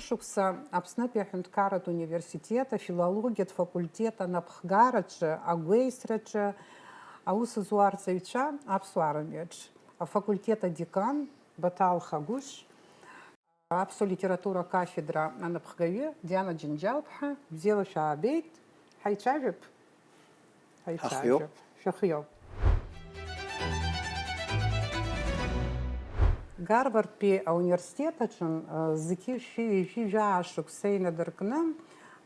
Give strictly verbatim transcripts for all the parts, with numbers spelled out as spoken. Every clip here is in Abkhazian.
Шықәса Аԥснытәи аҳәынҭқарратә университет афилологиатә факультет анапхгараҿы, агәеисраҿы аус зуа арҵаҩцәа аԥсуаа рымҩаҿ, афакультет адекан Баҭал Хагәышь, аԥсуа литература акафедра анапхгаҩы Диана Џьынџьал-ԥҳа, бзиала шәаабеит, ҳаицәажәап. Ҳаицәажәап. Ҳахиоуп. Шәахиоуп. Гарвардтәи ауниверситет аҿы, э, зқьи жәшәи ҩажәи жәаа шықәса инадыркны,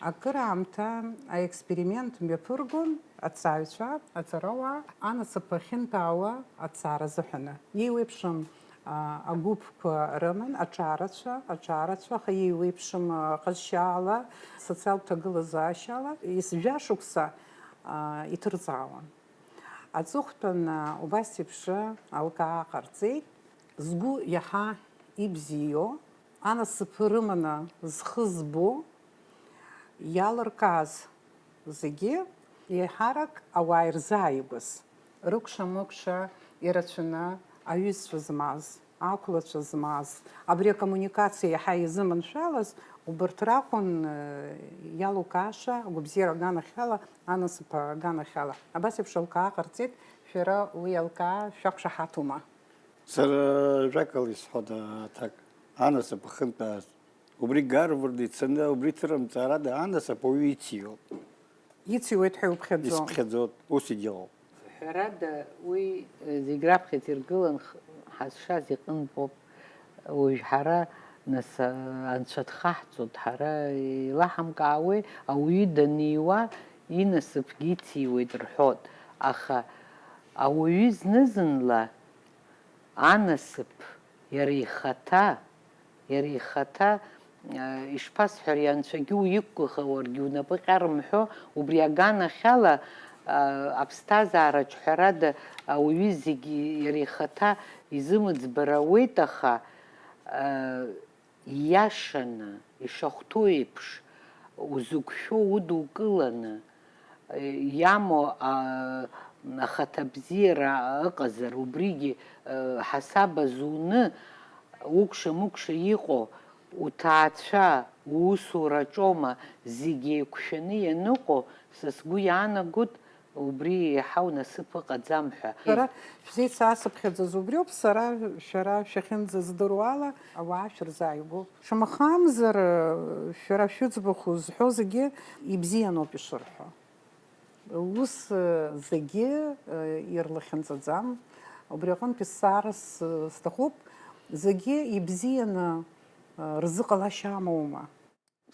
акыраамҭа аексперимент мҩаԥыргон аҵааҩцәа, аҵарауаа, анасыԥ ахьынтәаауа аҭҵаара азыҳәаны. Еиуеиԥшым, а, агәыԥқәа рыман, аҿарацәа, аҿарацәа, аха еиуеиԥшым, а, ҟазшьаала, социалтә ҭагылазаашьала, ес-, жәашықәса, а, иҭырҵаауан. Аҵыхәтәан, а, убас еиԥш алкаа ҟарҵеит, згәы иаҳа ибзиоу, анасыԥ рыманы зхы збо, иалыркааз зегьы, еиҳарак ауаа ирзааигәаз, рыкәша-мыкәша ирацәаны аҩызцәа змаз, ақәлацәа змаз, абри акоммуникациа иаҳа изыманшәалаз, убарҭ ракәын, э, иалукааша, агәабзиара аганахьала, анасыԥ аганахьала. Абас еиԥш алкаа ҟарҵеит, шәара уи алкаа шәақәшаҳаҭума? Сара ажәакала исҳәоит аҭак, анасыԥ ахьынтәааз. Убри Гарвард ицаны, убри ҭырымҵаарада анасыԥ ауаҩы ициоуп. Ициуеит ҳәа иуԥхьаӡо. Исԥхьаӡоит, ус егьыҟоуп. Ҳәарада, уи, э, зегь раԥхьаӡа иргылан х-, ҳазшаз иҟынтәоуп. Уажә ҳара, нас, а, анцәа дхаҳҵоит, ҳара еилаҳамкаауеи, ауаҩы даниуа инасыԥгьы ициуеит рҳәоит. Аха ауаҩы зны-зынла анасыԥ, иара ихаҭа, иара ихаҭа, а, ишԥасҳәари, анцәагьы уиқәгәыӷуа уаргьы унапы ҟьар мҳәо, убри аганахьала, а, аԥсҭазаараҿ ҳәарада ауаҩы зегьы иара ихаҭа изымыӡбар ауеит, аха, а, ииашаны, ишахәҭоу еиԥш, узықәшәо удукыланы, иамоу, а, ахаҭабзиара ыҟазар, убригьы, а, ҳасаба зуны, укәша-мыкәша иҟоу уҭаацәа, уусураҿоума, зегь еиқәшәаны ианыҟоу, са сгәы иаанагоит, убри еиҳау насыԥ ыҟаӡам ҳәа. Шәара шәзеицасыԥхьаӡаз убриоуп, сара шәара шәахьынӡаздыруа ала ауаа шәырзааигәоуп. Шамахамзар, шәара шәыӡбахә зҳәо зегьы ибзианоуп ишырҳәо. Ус, э, зегьы, э, ирлахьынҵаӡам. Убри аҟынтәи сцаарас, э, сҭахуп, зегьы ибзианы, э, рзыҟалашьа амоума?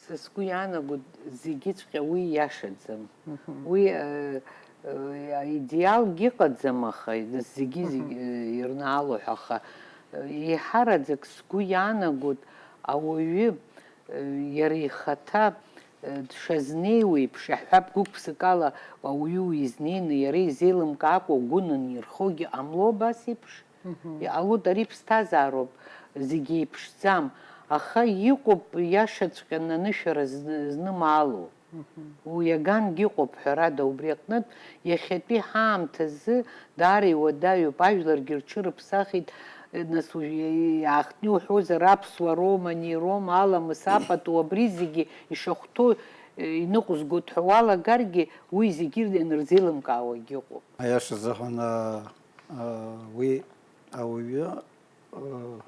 Са сгәы иаанагоит, зегьыҵәҟьа уи иашаӡам. Мгм. Уи, э, э, аидеалгьы ыҟаӡам, аха зегьы, мгм, зегь, э, ирнаало ҳәа, аха, э, еиҳараӡак сгәы иаанагоит, ауаҩы, э, иара ихаҭа, э, дшазнеиуеиԥш, иаҳҳәап, гәык-ԥсык ала ауаҩы уизнеины, иара изеилымкаакәа угәы нанирхогьы ҟамло абас еиԥш? Мгм. Иҟалоит, ари ԥсҭазаароуп, зегь еиԥшӡам, аха иҟоуп иашаҵәҟьаны анышәара зны-, знымаало. Мгм. Уи агангьы ыҟоуп, ҳәарада, убри аҟнытә, иахьатәи ҳаамҭазы даара иуадаҩуп, ажәларгьы рҽырыԥсахит, нас уажә иаахтны иуҳәозар, аԥсуа роума, ани роума, аламыс, апату, абри зегьы ишахәҭоу, э, иныҟәызгоит ҳәа уалагаргьы, уи зегьы ианырзеилымкаауагьы ыҟоуп. Аиаша азыҳәан, а, а, уи ауаҩы, а,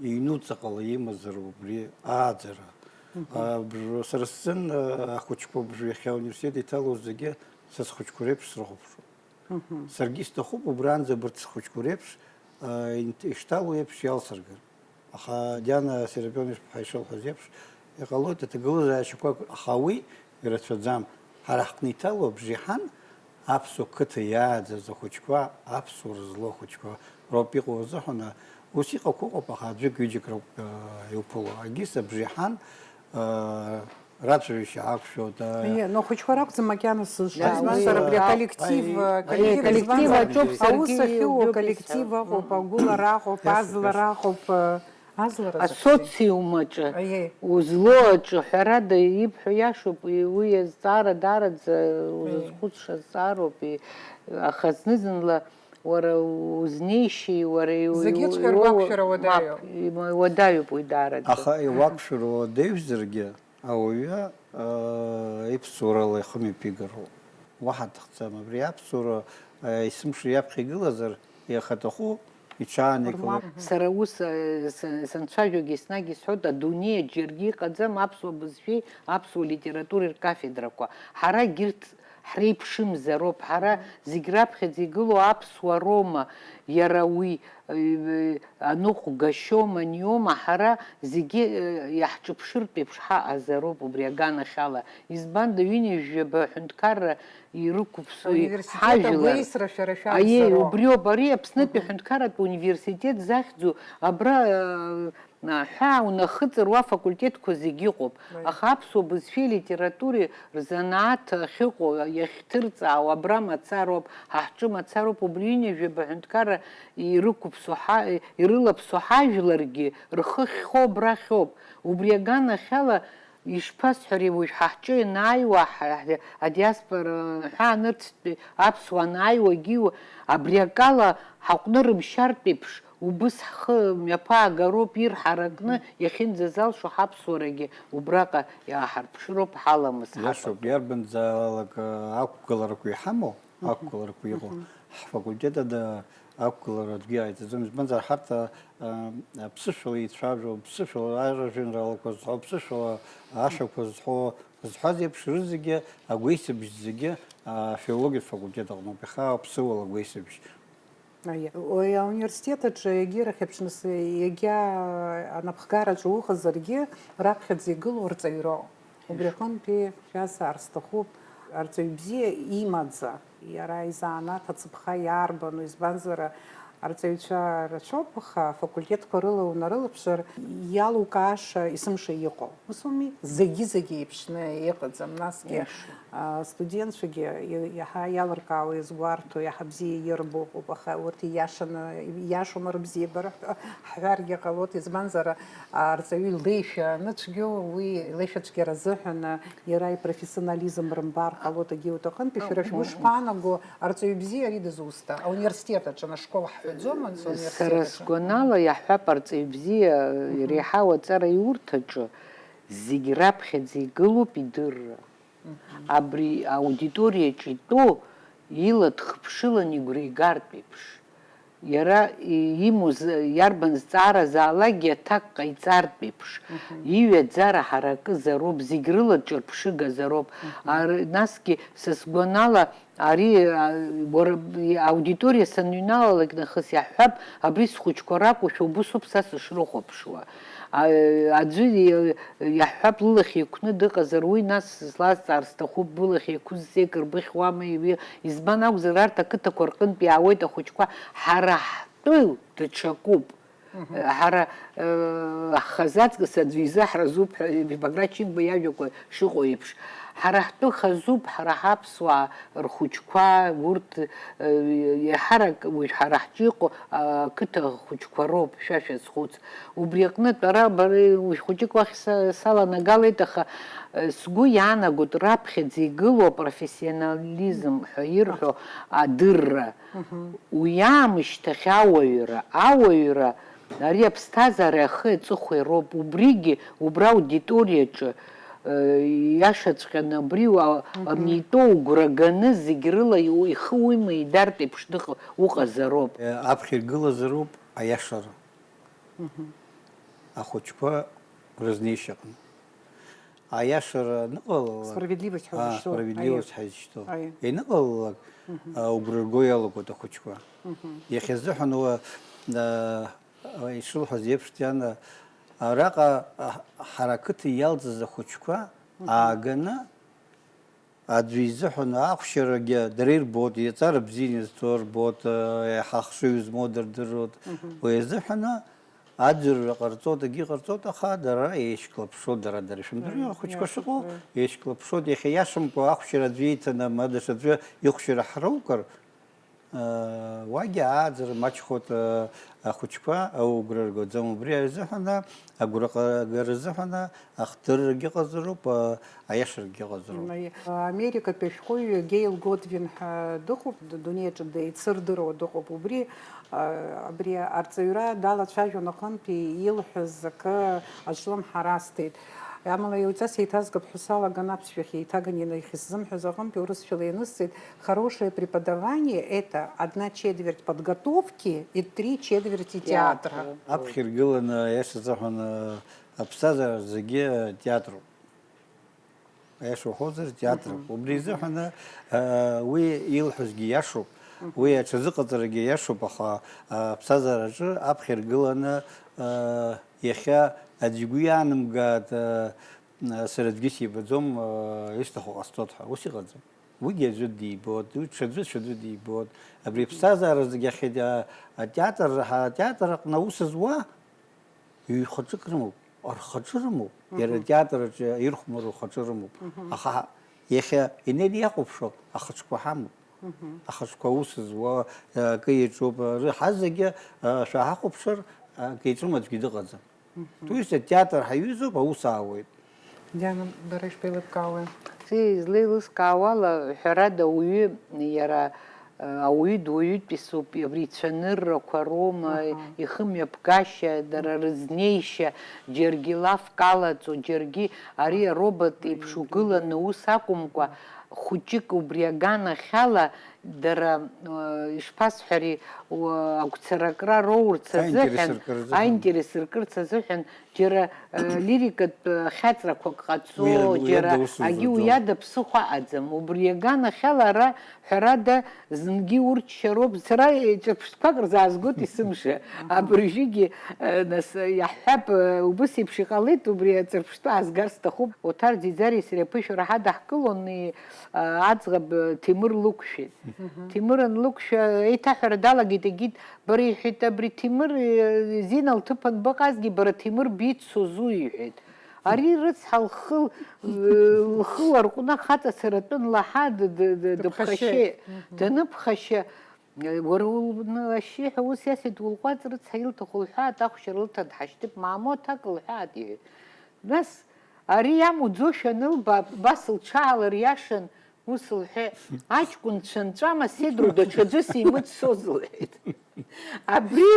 иҩнуҵаҟала имазар убри ааӡара. Мгм. А, бжо-, сара сзын, а, ахәыҷқәа бжо иахьа ауниверситет иҭалоз зегьы са схәыҷқәа реиԥш срыхәаԥшуан. Мгм. Саргьы исҭахуп убранӡа абарҭ схәыҷқәа реиԥш, а, инт-, ишҭало еиԥш иалсыргар. Аха Диана Серапионовна ишԥҳәа ишылҳәаз еиԥш, иҟалоит аҭагылазаашьақәак, аха уи ирацәаӡам. Ҳара ҳҟны иҭало абжеиҳан аԥсуа қыҭа иааӡаз ахәыҷқәа, аԥсуара злоу ахәыҷқәа роуп иҟоу азыҳәан, ус иҟақәоу ыҟоуп, аха аӡәык-ҩыџьак роуп, э, иуԥыло. Егьыс абжеиҳан, э, рацәажәашьа ақәшәоит, э. Ие, но ахәыҷқәа ракәӡам макьана сызҿу. Да, избан уи сара абри да, аколлектив, аи, э, аи, коллектив, коллектив избанзар, аҿуп, аус саргьы ахьыуоу иубеит коллектив исҳәо. Аҟоуп, агәылара аҟоуп, иашоуп, азлара иашоуп. Аҟоуп, э, азлара зыхьӡу. Асоциум аҿы, аиеи, узлоу аҿы, ҳәарада, ибҳәо иашоуп, уи, уи азҵаара даараӡа узызхәыцша зҵаароуп, и-, аха зны-зынла Уара узнеишьеи, уара иу-, Зегьыҵәҟьа иу-, руакәшәара уадаҩуп. Мап, има-, уадаҩуп уи даараӡа. Аха иуакәшәара уадаҩзаргьы, ауаҩы, аа, иԥсуарала ихы мҩаԥигароуп. Уаҳа дҭахӡам. Абри аԥсуара, аа, есымша иаԥхьа игылазар, иахьаҭаху иҽааникылоит. Сара ус, э, с-, санцәажәогьы еснагь исҳәоит, адунеи аҿы џьаргьы иҟаӡам аԥсуа бызшәеи аԥсуа литературеи ркафедрақәа. Ҳара егьырҭ ҳреиԥшымзароуп, ҳара зегь раԥхьаӡа игылоу аԥсуаа роума, иара уи, э, аныҟәгашьоума, аниома, ҳара зегьы, э, иаҳҿыԥшыртә еиԥш ҳаҟазароуп убри аганахьала. Избанда, ҩынҩажәаба аҳәынҭқарра ирықәыԥсо и-, Ауниверситет ҳажәлар. Агәеисра шәара Аиеи, шәакәзароуп. Убриоуп, ари Аԥснытәи Мгм. аҳәынҭқарратә университет захьӡу, абра, э, Аҳәаа унахыҵыр, уа афакультетқәа зегьы ыҟоуп. Аиеи. Аха аԥсуа бызшәеи литературеи рзанааҭ ахьыҟоу, иахьҭырҵаауа абра мацароуп, ҳа ҳҿы мацароуп, убри ҩынҩажәаба аҳәынҭқарра ирықәыԥсо ҳа-, ирылаԥсо ҳажәларгьы рхы ахьхоу абрахьоуп. Убри аганахьала, ишԥасҳәари, уажә ҳа ҳҿы ианааиуа, ҳа-, ҳа-, адиаспора, ҳәаанырцәтәи аԥсуаа анааиуагьы, абри акала ҳаҟәнырымшьартә еиԥш, Убыс ҳхы мҩаԥаагароуп, ирҳаракны Мгм. иахьынӡазалшо ҳаԥсуарагьы убраҟа иааҳарԥшыроуп, ҳаламыс Иашоуп, ҳаҭатәуп. Иарбанзаалак, а, ақәгыларақәа иҳамоу, Мгм. ақәгыларақәа иҟоу, Мгм. ҳфакультет ада ақәгылара аӡәгьы иааиҵаӡом, избанзар ҳарҭ, а, а, аԥсышәала еицәажәо, ԥсышәала ажәеинраалақәа зҳәо, ԥсышәала ашәақәа зҳәо, зҳәаз еиԥш рызегьы агәеисыбжь зегьы, а, афилологиатә факультет аҟноуп, иахьа аԥсыуала агәеисыбжь. Аиеи, уи ауниверситет аҿы егьирахь аԥшны егьа анапхгараҿы уҟазаргьы, раԥхьаӡа игылоу арҵаҩроуп. Убри аҟынтәи шәазҵаар сҭахуп, арҵаҩ бзиа имаӡа, иара изанааҭ ацаԥха иарбану, избанзар, арҵаҩцәа рацәоуп, аха афакультетқәа рыла унарылаԥшыр, иалукааша есымша иҟоу. Ус ауми? Зегьы-зегьы еиԥшны иҟаӡам, насгьы, Иаша. А, студентцәагьы и-, иаҳа иалыркаауа, иазгәарҭо, иаҳа бзиа ирбо ыҟоуп, аха урҭ ииашаны, ииашоума рыбзиабара ҳҳәаргьы ҟалоит, избанзар, а, арҵаҩы илеишәа аныцәгьоу, уи илеишәацәгьара азыҳәан, а, иара ипрофессионализм рымбар ҟалоит, егьи урҭ аҟынтәи. Шәара шәгәы шԥаанаго, арҵаҩы бзиа ари дызусҭа, ауниверситет аҿы, ашкол ҳҳәаӡом, анцәа, ауниверситет Сара аҿы. Сгәанала, иаҳҳәап, арҵаҩ бзиа, Мгм. иреиҳау аҵара иурҭаҿы зегь раԥхьаӡа игылоуп идырра. Мгм. Абри аудиториаҿы итәоу ила дхыԥшылан игәра игартә еиԥш. Иара и-, имоу з-, иарбан зҵааразаалакгьы аҭак ҟаиҵартә еиԥш. Мгм. Иҩаӡара ҳаракызароуп, зегь рыла ҿырԥшыгазароуп. Мгм. Ар-, насгьы, са сгәанала, ари, а, уара, и-, аудиториа саныҩналалак нахыс иаҳҳәап, абри схәыҷқәа ракәушәа убысоуп са сышрыхәаԥшуа. А, аӡәы и-, иаҳҳәап, лылахь еиқәны дыҟазар, уи нас слазҵаар сҭахуп, былахь еиқәызҵеик рбыхьуама, иҩ-, избан акәзар, арҭ ақыҭақәа рҟынтә иаауеит ахәыҷқәа, ҳара ҳтәы даҽакуп. Мгм. Ҳара, э, ҳхазы аҵкыс аӡәы изы ҳразуп ҳәа, Баграт Чимба иажәақәа шыҟоу еиԥш, ҳара ҳтәы хазуп, ҳара ҳаԥсуаа рхәыҷқәа, урҭ, э, иаҳарак уажә ҳара ҳҿы иҟоу ақыҭа хәыҷқәа роуп, шәа шәазхәыц. Убри аҟнытә ара бара уажә хәыҷык уахь са-, саланагалеит, аха, э, сгәы иаанагоит раԥхьаӡа игылоу апрофессионализм ҳәа ирҳәо адырра. Мгм. Уи аамышьҭахь ауаҩра, ауаҩра, ари аԥсҭазаареи ахи аҵыхәеи роуп. Убригьы, убра аудиториаҿы, э, иашаҵәҟьаны абри уа-, Мгм. амитәоу угәра ганы зегь рыла иу-, ихы уимеидартә еиԥш дыҟ-, уҟазароуп. Э, аԥхьа иргылазароуп аиашара. Мгм. Ахәыҷқәа рызнеишьаҟны. Аиашара аныҟалалак, Справедливость ҳәа аа, узышьҭоу. Справедливость Аиеи. Ҳәа изышьҭоу. Аиеи. Ианыҟалалак, Мгм. аа, угәра рго иалагоит ахәыҷқәа. Мгм. Иахьазыҳәан уа, аа, ишылҳәаз еиԥш, Диана, араҟа, а, ҳара ақыҭа иалҵыз ахәыҷқәа Мгм. ааганы, аӡәы изыҳәан ахәшьарагьы дара ирбоит, иаҵәара бзианы изҭо рбоит, еиҳа ахшыҩ змоу дырдыруеит. Мгм. Уи азыҳәан аӡырҩра ҟарҵоит, акгьы ҟарҵоит, аха дара еишьклаԥшуеит, дара, дара шәымдыруеи, Мгм. ахәыҷқәа шыҟоу, Мгм. еишьклаԥшуеит, иахьа иашамкәа ахәшьара аӡәы иҭаны, ма даҽаӡәы ихәшьара ҳроукыр, Уагьы ааӡара маҷхоит, ахәыҷқәа аугәра ргоӡом, убри азыҳәан агәраҟагара азыҳәан ахдыррагьы ҟазароуп, аиашарагьы ҟазароуп. Америкатәи ашәҟәыҩҩы Гейл Годвин ҳәа дыҟоуп, дунеи аҿы деицырдыруа дыҟоуп. Убри, абри арҵаҩра далацәажәон аҟынтәи илҳәаз акы аҿлымҳара асҭеит. Амала иуҵас еиҭазгап ҳәа салаган аԥсшәахь еиҭаган иахьысзымҳәаз аҟынтәи урысшәала ианысҵеит. Хорошее преподавание — это одна четверть подготовки и три четверти театра. Аԥхьа иргыланы, аиаша азыҳәан, аԥсҭазаара зегьы театруп. Аиаша уҳәозар, театруп. Мгм. Убри изыҳәаны, уи илҳәозгьы иашоуп, уи аҽазыҟаҵарагьы иашоуп, аха аԥсҭазаараҿы аԥхьа иргыланы, иахьа аӡә игәы иаанамгааит, сара аӡәгьы сибаӡом, исҭаху ҟасҵоит ҳәа, ус иҟаӡам. Уигьы аӡәы дибоит, уи ҽаӡәы, ҽаӡәы дибоит. Абри аԥсҭазаара зегь ахьеит, а, атеатр, ҳа-, атеатр аҟны аус зуа ҩ-хәаҿык рымоуп, рхаҿы рымоуп. Иара атеатр аҿы ирхәмаруа рхаҿы рымоуп. Аха иахьа инеины иахәаԥшуа ахаҿқәа ҳамоуп. Ахаҿқәа аус зуа, а, акы иаҿуп. Ҳазегьы, а, шәаҳахәаԥшыр, а, акы иаҿым аӡәгьы дыҟаӡам. То есть атеатр ҳаҩызоуп, аус аауеит. Диана, бара ишԥеилыбкаауеи? Сара излеилыскаауала, ҳәарада, ауаҩы иара, э, ауаҩы дуаҩытәыс ауп, абри ицәаныррақәа роума, ихымҩаԥгашьа, дара рызнеишьа, џьаргьы лафк алаҵо, џьаргьы ари аробот еиԥш угыланы ус акәымкәа, хәыҷык убри аганахьала дара, э, ишԥасҳәари, уа, агәцаракра роурц азыҳәан, аинтерес ркырц азыҳәан. Аинтерес ркырц азыҳәан, џьара, э, лирикатә, э, хьаҵрақәак ҟаҵо, уи, уи џьара ада усура агьи уи ду. Ада ԥсыхәа аӡам. Убри аганахьала ара, ҳәарада, зынгьы урччароуп. Сара, э, ҿырԥштәқәак рзаазгоит есымша. Абыржәгьы, э, нас, э, иаҳҳәап, э, убыс еиԥш иҟалеит, убри аҿырԥштәы аазгар сҭахуп. Оҭар Ӡиӡариа сареи аԥышәара ҳадаҳкылон, и, э, аӡӷаб, э, Ҭемыр лықәшәеит. Ҭемыр анлықәшәа, еиҭаҳәара далагеит, егьит, бара, иҳәеит, абри Ҭемыр, э, Зина лҭыԥан быҟазгьы, бара Ҭемыр биццозу, иҳәеит. Ари рыцҳа лхы, э, лхы ларҟәны ахаҵа сара тәы нлаҳа д-, д-, д-, дыԥхашьеит. Дыԥхашьеит. Даныԥхашьа, э, уара улны ашьшьыҳәа ус иасит, улҟәаҵ, рыцҳа, илҭаху лҳәаат, ахәшьара лыҭан, дҳашьҭып, мамоу, аҭак лҳәаат, иҳәеит. Нас, ари иамуӡошәа анылба, абас лҽаалыриашан, ус лҳәеит, аҷкәынцәа нҵәама, сеидру даҽаӡәы симыӡсоз, лҳәеит. Абри,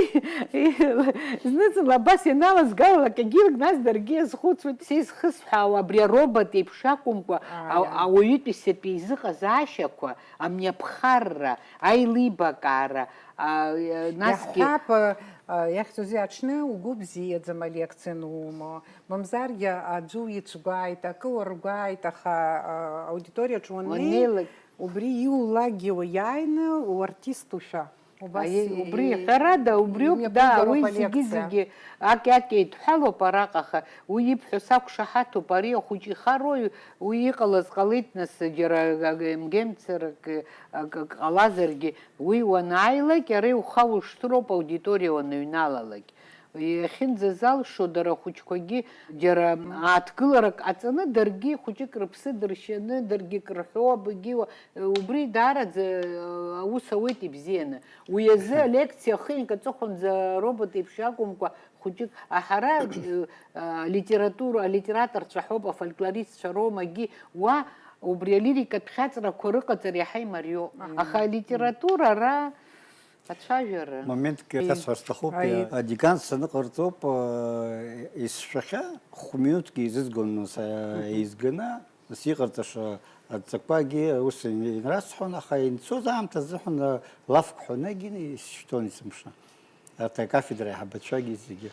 зны-зынла абас ианалазгалалак, егьирак, нас даргьы иазхәыцуеит, са изхысҳәаауа абри аробот еиԥш акәымкәа, а-, ауаҩытәыҩсатәи изыҟазаашьақәа, амҩаԥхарра, аилибакаара, а, насгьы. Иаҳҳәап, а, иахьӡузеи, аҽны угәы бзиаӡам алекциа анумоу, мамзаргьы аӡәы уицәгәааит, акы уаргәааит, аха, а, аудиториаҿы уаннеи, убри иулакгьы уиааины уартистушәа. Убас аиеи, и-, убри, ҳәарада, убриоуп, да, имҩаԥугароуп уи алекциа. Зегьы-зегьы акы-акы еидҳәалоуп араҟа, аха уи ибҳәо сақәшаҳаҭуп, ари ахәыҷы ихароуи, уи иҟалаз ҟалеит, нас, џьара ак-, ак-, мгемцарак, ак-, ак-, ҟалазаргьы, уи уанааилак, иара иухаушҭыроуп аудиториа уаныҩналалак. Иахьынӡазалшо, дара ахәыҷқәагьы џьара ааҭгыларак ҟаҵаны, даргьы хәыҷык рыԥсы дыршьаны, даргьы крыҳәо, абгьы уа-, убри даараӡа, э, аус ауеит ибзианы. Уи азы алекциа ахы инкаҵыхәанӡа аробот еиԥш акәымкәа, хәыҷык, аҳара, э, алитература, алитераторцәа ҳәоуп, афольклористцәа роума, егьи уа убри алирикатә хьаҵрақәа рыҟаҵара иаҳа имариоуп. Аха алитература ара Ацәажәара. Моментк иасҳәар сҭахуп, аи, адекан саныҟарҵоуп, э, исшәахьа хә-минуҭк еизызгон, нас, э, еизганы, нас иҟарҵаша адҵақәагьы ус инрасҳәон, аха инцоз аамҭа азыҳәан, э, лафк ҳәаны егьины исшьҭуан есымша. Арҭ акафедра аиҳабацәагьы зегьы.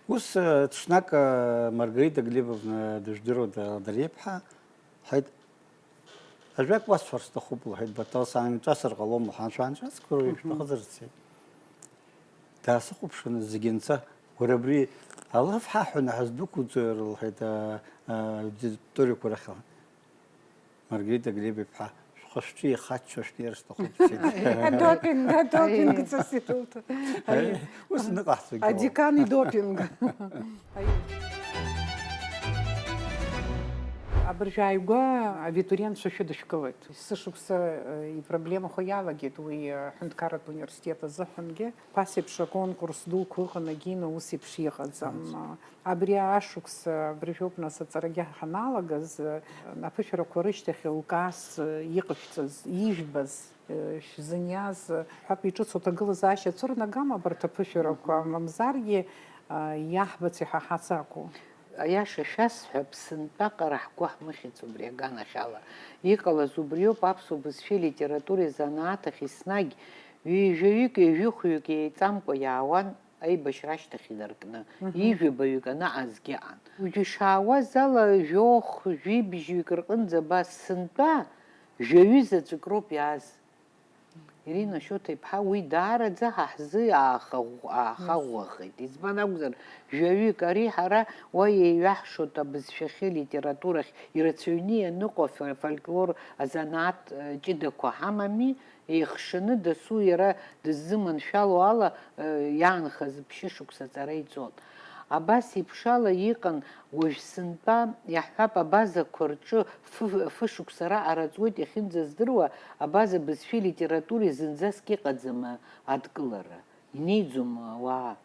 Ус, э, ҽнак, э, Маргарита Глебовна дыжәдыруада, Алдариа иԥҳа, ҳаит, ажәак уасҳәар сҭахуп, лҳәеит Баҭал, саанҿасыр ҟалома, ҳан шәаанҿасқәар уи шәҭахызар, дцеит. Даасыхәаԥшын, зегьы анца, уара абри алаф ҳаҳәаны ҳаздәықәуҵои, лҳәеит, а, а, аудиториақәа рахьала. Маргарита Глеб-иԥҳа, шәхы-шәҿы ихаччо шәнеир сҭахуп, дцеит. Адопинг, адопинг ҵас ирылҭо. Ус ныҟаҳҵогьы ыҟоуп. Адекан идопинг. Абыржәы ааигәа абитуриентцәа шәыдышәкылоит. Есышықәса, э, ипроблемахо иалагеит уи, э, аҳәынҭқарратә университет азыҳәангьы. Ԥасеиԥш аконкурс дуқәа ыҟан, агьина ус еиԥш иҟаӡам. Абри ашықәс, абыржәоуп, нас, аҵарагьы ҳаналагаз, э, аԥышәарақәа рышьҭахь лкаас, э, иҟашәҵаз, ижәбаз, э, шәзыниаз, э, ҳәап иҿыцу аҭагылазаашьа цәырнагама абарҭ аԥышәарақәа, мамзаргьы, э, иаҳбац иҳаҳац акәу? Аиаша шәасҳәап, сынтәаҟара ҳгәы ҳмыхьыц убри аганахьала. Иҟалаз убриоуп, аԥсуа бызшәеи литературеи занааҭ ахь еснагь ҩажәаҩык, ҩажәихәҩык еиҵамкәа иаауан, аибашьра ашьҭахь инаркны, ижәабаҩык анаҟазгьы ыҟан. Уажәы ишаауаз ала, жәохә, жәибжьҩык рҟынӡа абас сынтәа, жәаҩызаҵәык роуп иааз. Ирина Шьоҭа-иԥҳа уи даараӡа ҳа ҳзы аахаӷә-, аахаӷәӷәахеит. Избан акәзар, жәаҩык ари ҳара уа еиҩаҳшоит абызшәахьы, литературахь, ирацәаҩны ианыҟоу афольклор азанааҭ, э, ҷыдақәа ҳамами, еихшаны дасу иара дыззыманшәало ала, э, иаанхаз ԥшьышықәса аҵара иҵон. Абас еиԥшала иҟан уажә сынтәа, иаҳҳәап, абазақәа рҿы фы-, фышықәса раҟара ҵуеит иахьынӡаздыруа, абаза бызшәеи литературеи зынӡаск иҟаӡам адкылара, инеиӡом ауаа.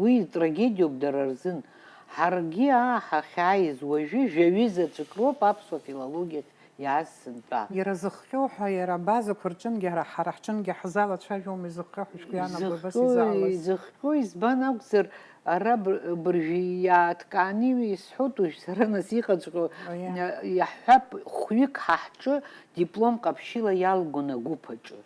Уи трагедиоуп дара рзын. Ҳаргьы, аа, ҳахьааиз уажәы жәаҩызаҵәык роуп аԥсуа филологиахь иааз сынтәа. Иара зыхҟьо ҳәа, иара абазақәа рҿынгьы, ҳара, ҳара ҳҿынгьы ҳзалацәажәома изыхҟьо ҳәа шәгәы иаанагои абас изаалаз? Изыхҟьо, избан акәзар, ара б-, быржәы иааҭкааны исҳәоит уажә сара, нас иҟаҵәҟьоу, Аиа. Иаҳҳәап, хәҩык ҳа ҳҿы диплом ҟаԥшьыла иалгон агәыԥ аҿы.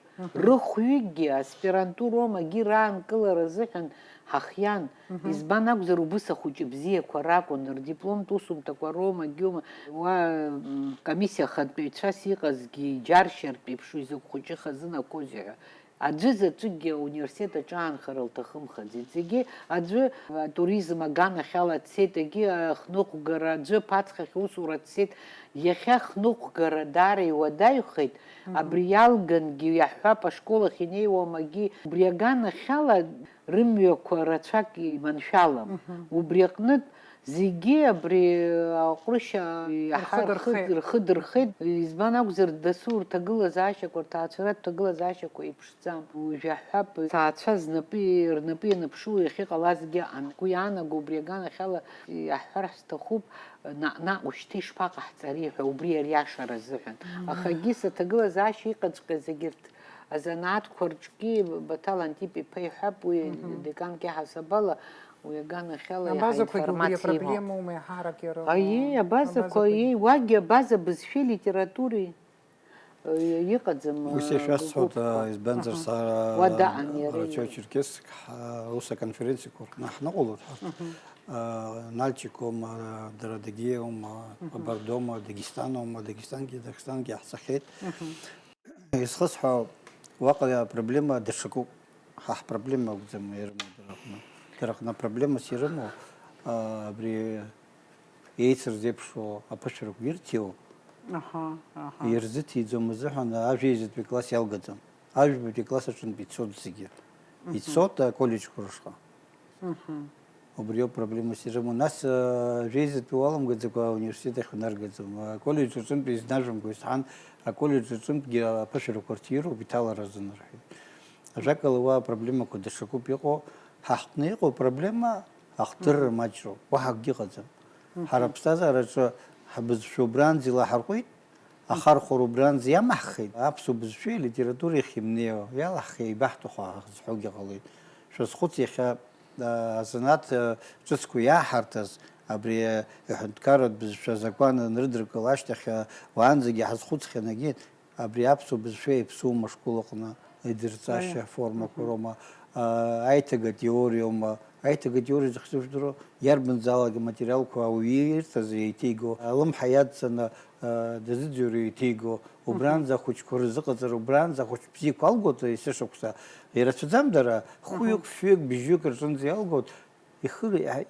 Рыхәҩыкгьы аспирантуроума, агьи раанкылара азыҳәан ҳахиан. Избан акәзар, убыс ахәыҷы бзиақәа ракәын, рдипломтә усумҭақәа роума, агьиума, уа, м, комиссиа ахантәаҩцәас иҟазгьы иџьаршьартә еиԥш, уи закә хәыҷы хазынақәоузеи ҳәа. Аӡәы заҵәыкгьы ауниверситет аҿы аанхара лҭахымхаӡеит. Зегьы аӡәы атуризм аганахьала дцеит, егьи ахныҟәгара, аӡәы аԥацхахь усура дцеит. Иахьа ахныҟәгара даара иуадаҩхеит. Абри иалгангьы иаҳҳәап, ашкол ахь инеиуамагьы убри аганахьала рымҩақәа рацәак иманшәалам. Убри аҟнытә зегьы абри аҟәрышь иаҳа рхы дырхеит. Рхы дырхеит. Избан акәзар, дасу рҭагылазаашьақәа, рҭаацәаратә ҭагылазаашьақәа еиԥш Ӡам. Уажә иаҳҳәап, сҭаацәа знапы, рнапы ианыԥшуа иахьыҟалазгьы ыҟан. Сгәы иаанаго, убри аганахьала иаҳҳәар ҳҭахуп, наҟ-наҟ ушьҭа ишԥаҟаҳҵари ҳәа, убри ариашара азыҳәан. Аха егьыс аҭагылазаашьа иҟаҵәҟьаз егьырҭ азанааҭқәа рҿгьы Баҭал Антип-иԥа иҳәап, уи деканк иаҳасаб ала, уи аганахьала иаҳа информациа имоуп. Абазақәагьы убри апроблемоума еиҳарак иара? Аиеи, абазақәа, абазақәагьы. Аиеи, уагьы абаза бызшәеи литературеи. Иҟаӡам. Ус ишәасҳәоит, гәыԥқәа. Избанзар, сара Уа даан иара Рачо иара. Черкесск ҳа-, ус аконференциақәа рҟны ҳныҟәалоит ҳарҭ. А, Нальчикоума, дара Адыгеиоума, Мгм. Къабардоума, Дагестаноума, Дагестангьы, Дагестангьы ҳцахьеит. Мгм. Исхысҳәаау, уаҟа апроблема даҽакуп. Ҳа ҳпроблема акәӡам ирымоу дара рҟны. Дара рҟны апроблемас ирымоу, а, абри еицырзеиԥшу аԥышәарақәа ирҭиуоу, Аҳа, аҳа. Ирзыҭиӡом азыҳәан ажәеизатәи класс иалгаӡом. Ажәабатәи класс аҿынтә ицоит зегьы. Мгм. Ицоит аколлеџьқәа рышҟа. Мгм. Убриоуп проблемас ирымоу. Нас, а, жәеизатәи уаламгаӡакәа ауниверситет ахь унаргаӡом. Аколлеџь аҿынтә изнажәымго исҳәан, аколлеџь аҿынтәгьы аԥышәарақәа рҭироуп иҭалара азын рҳәеит. Ажәакала, уа апроблемақәа даҽакуп иҟоу. Ҳа ҳҟны иҟоу апроблема ахдырра Мгм. маҷроуп. Уаҳа акгьы ыҟаӡам. Мгм. Ҳара аԥсҭазаараҿы ҳбызшәа убранӡа илаҳарҟәит, Ахархәара убранӡа иамаҳхеит, аԥсуа бызшәеи алитературеи ахьымнеиуа, иалаҳхи, еибаҳҭаху ҳзҳәогьы ҟалоит. Шәазхәыц, иахьа, а, азанааҭ, а, ҿыцқәа иааҳарҭаз, абри, а, аҳәынҭқарратә бызшәа азакәан анрыдыркыл ашьҭахь, а, уаанӡагьы ҳазхәыцхьан, егьи абри аԥсуа бызшәа иаԥсуоума ашкол аҟны, идырҵашьа Аиа. формақәа Мгм. роума, а, аиҭагатә теориоума, Аиҭагатә теориа зыхьӡу жәдыруа, иарбанзаалак аматериалқәа ауаҩы ирҭаз еиҭеиго, алымҳа иадҵаны, а, дазыӡырҩуа еиҭеиго, Мгм. убранӡа ахәыҷқәа рзыҟаҵара, убранӡа ахәыҷ бзиақәа алгоит есышықәса, ирацәаӡам дара, хәҩык, Мгм. фҩык, быжьҩык рҿынӡа иалгоит, ихы,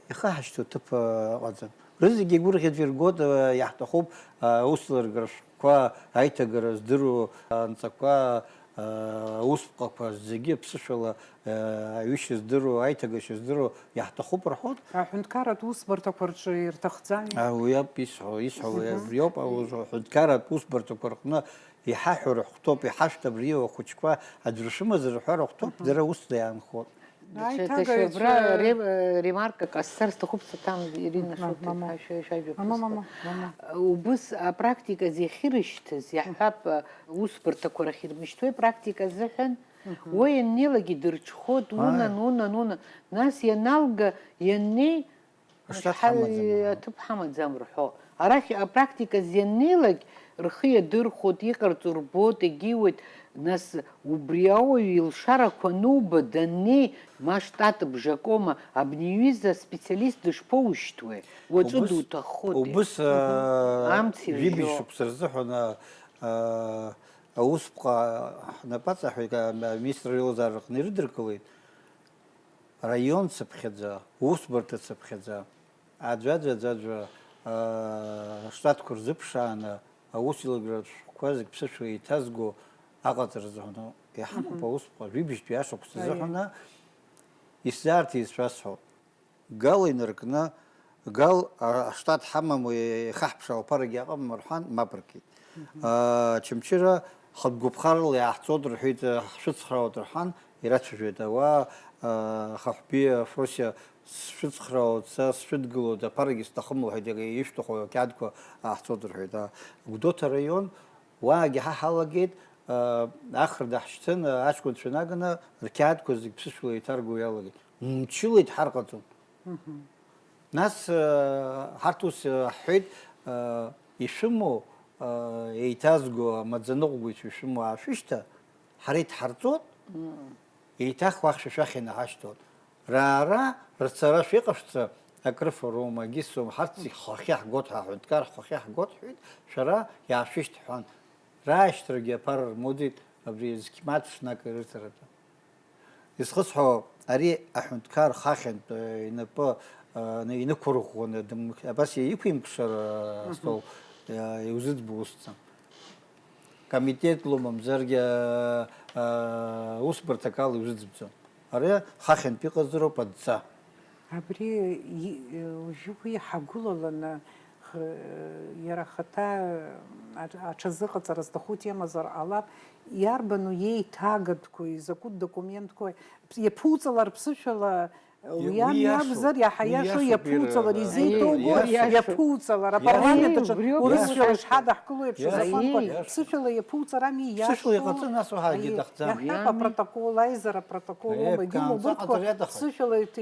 ихы ҳашьҭоу ҭыԥ, а, ыҟаӡам. Рызегьы игәырӷьаӡа иргоит, а, иаҳҭахуп, а, аусеилыргара шәҟәқәа, аиҭагара здыруа, а, анҵақәа, Аусԥҟақәа зегьы ԥсышәала, аҩышьа здыруа, аиҭагашьа здыруа иаҳҭахуп рҳәоит. Аҳәынҭқарратә усбарҭақәа рҿы ирҭахӡами? Уи ауп исҳәо, исҳәо абри ауп, аҳәынҭқарратә усбарҭақәа рҟны иҳаҳәо рыхәҭоуп, иҳашәҭ абри ахәыҷқәа аӡәыр шәымазар рҳәо рыхәҭоуп, дара усла иаанхоит. Даҽа, даҽа убра ре-, ремарка ҟасҵар сҭахуп, саҭам, Ирина Шоҭа, мама, иԥа, шәа-, шәажәа ԥысҟа. Мама, мама. Убыс апрактика зехьырышьҭыз, иаҳҳәап, усбарҭақәа рахь ирмышьҭуеи практика азыҳәан, уа ианнеилак идырҽхәоит, унан, унан, унан. Нас ианалга, ианнеи, Аштат ҳа-, ҳамаӡам, аха. Аҭыԥ ҳамаӡам рҳәо. Арахь апрактика зианнеилак рхы иадырхәоит, иҟарҵо рбоит, егьиуеит, нас убри ауаҩ илшарақәа ануба, даннеи, ма штат бжакома, абни иҩыза аспециалист дышԥоушьҭуеи? Уаҵәы убыс, дуҭаххоти? Убыс, Мгм. аа, Амц жәибжь иржьо. Шықәса рзыҳәан, аа, аа, аусԥҟа ҳнапаҵаҳәа, аа, аминистр реилазаараҟны ирыдыркылеит. Раион цыԥхьаӡа, усбарҭа цыԥхьаӡа, аӡәаӡәа, аӡәаӡәа, аа, штатқәа рзыԥшааны, аус еилыргаратә шәҟәқәа зегь ԥсышәала еиҭазго аҟаҵара азыҳәан иҳамоуп. Мгм. Аусԥҟа, жәибжьтәи ашықәс Аиеи. Азыҳәан исзаарҭ исҳәасҳәо. Гал инаркны, Гал, а, аштат ҳамам, уи ихаҳԥшаау аԥарагьы аҟамам рҳәан, мап ркит. Мгм. Аа, Очамчыра хатә гәаԥхарала иаҳҵоит рҳәеит, ҳшәыцхраауеит рҳәан, ирацәажәеит ауаа, аа, Хахәбиа, Фросиа, сшәыцхраауеит, са сшәыдгылоит, аԥарагьы сҭахым лҳәеит, иага ишәҭаху ақьаадқәа ааҳҵоит рҳәеит. Аа, Гәдоуҭа араион, уаагьы ҳа ҳалагеит, аа, ахра даҳшьҭын, аҷкәынцәа наганы рқьаадқәа зегь ԥсышәала еиҭарго иалагеит. Мчыла иҭҳарҟаҵон. Мгм. Нас, э, ҳарҭ ус, э, ҳҳәеит, э, ишәымоу, э, еиҭазго амаӡаныҟәгаҩцәа ишәымоу аашәышьҭа, ҳара идҳарҵоит, Мм. Еиҭах уахь шәа шәахь инаҳашьҭуеит. Раара рцара шәеиҟашәҵа акрыфароума, агьысоума, ҳарҭ зегь ҳхахьы ҳгоит, ҳа ҳҳәынҭқар ҳхахьы ҳгоит, ҳҳәеит, шәара иаашәышьҭ ҳҳәан. Раашьҭрагьы аԥара рмоуӡеит абри зқьмаҭ ҽнак ирыцаратәы. Изхысҳәаауа, ари аҳәынҭқар хахьынтә, э, инапы, э, инықәырӷәӷәаны дым-, абас иқәимкшар, э, Мгм. Астол, э, иузыӡбо усӡам. Комитетла мамзаргьы, э, э, усбарҭак ала иузыӡбӡом. Ари хахьынтә иҟазароуп адҵа. Абри и-, уажәы уи иҳагәылаланы, х-, иара ахаҭа аҽ-, аҽазыҟаҵара зҭаху темазар ҟалап, иарбану иеиҭагатәқәои, закәытә документқәои, иаԥуҵалар ԥсышәала, уи уи ами иашоуп, акәзар, иаҳа уи иашоу иашоуп, иаԥуҵалар, ира-, изеиҭоуго иаиашоуп. Иаԥуҵалар, Аиеи, апарламент аҿы убриоуп урысшәала иашоу. Ишҳадаҳкыло еиԥш, Иашоуп, азакәанқәа иашоуп. Ԥсышәала иаԥуҵар ами иашоу. Ԥсышәала иҟаҵан, нас уаҳагьы Аиеи, дахӡам. Иаҳҳәап, Иами. Апротокол, аизара апротокол Аиеи, аума, егьыма ԥкаанӡа убырҭқәа ҟаҵар иаҭахым. Ԥсышәала иҭ-,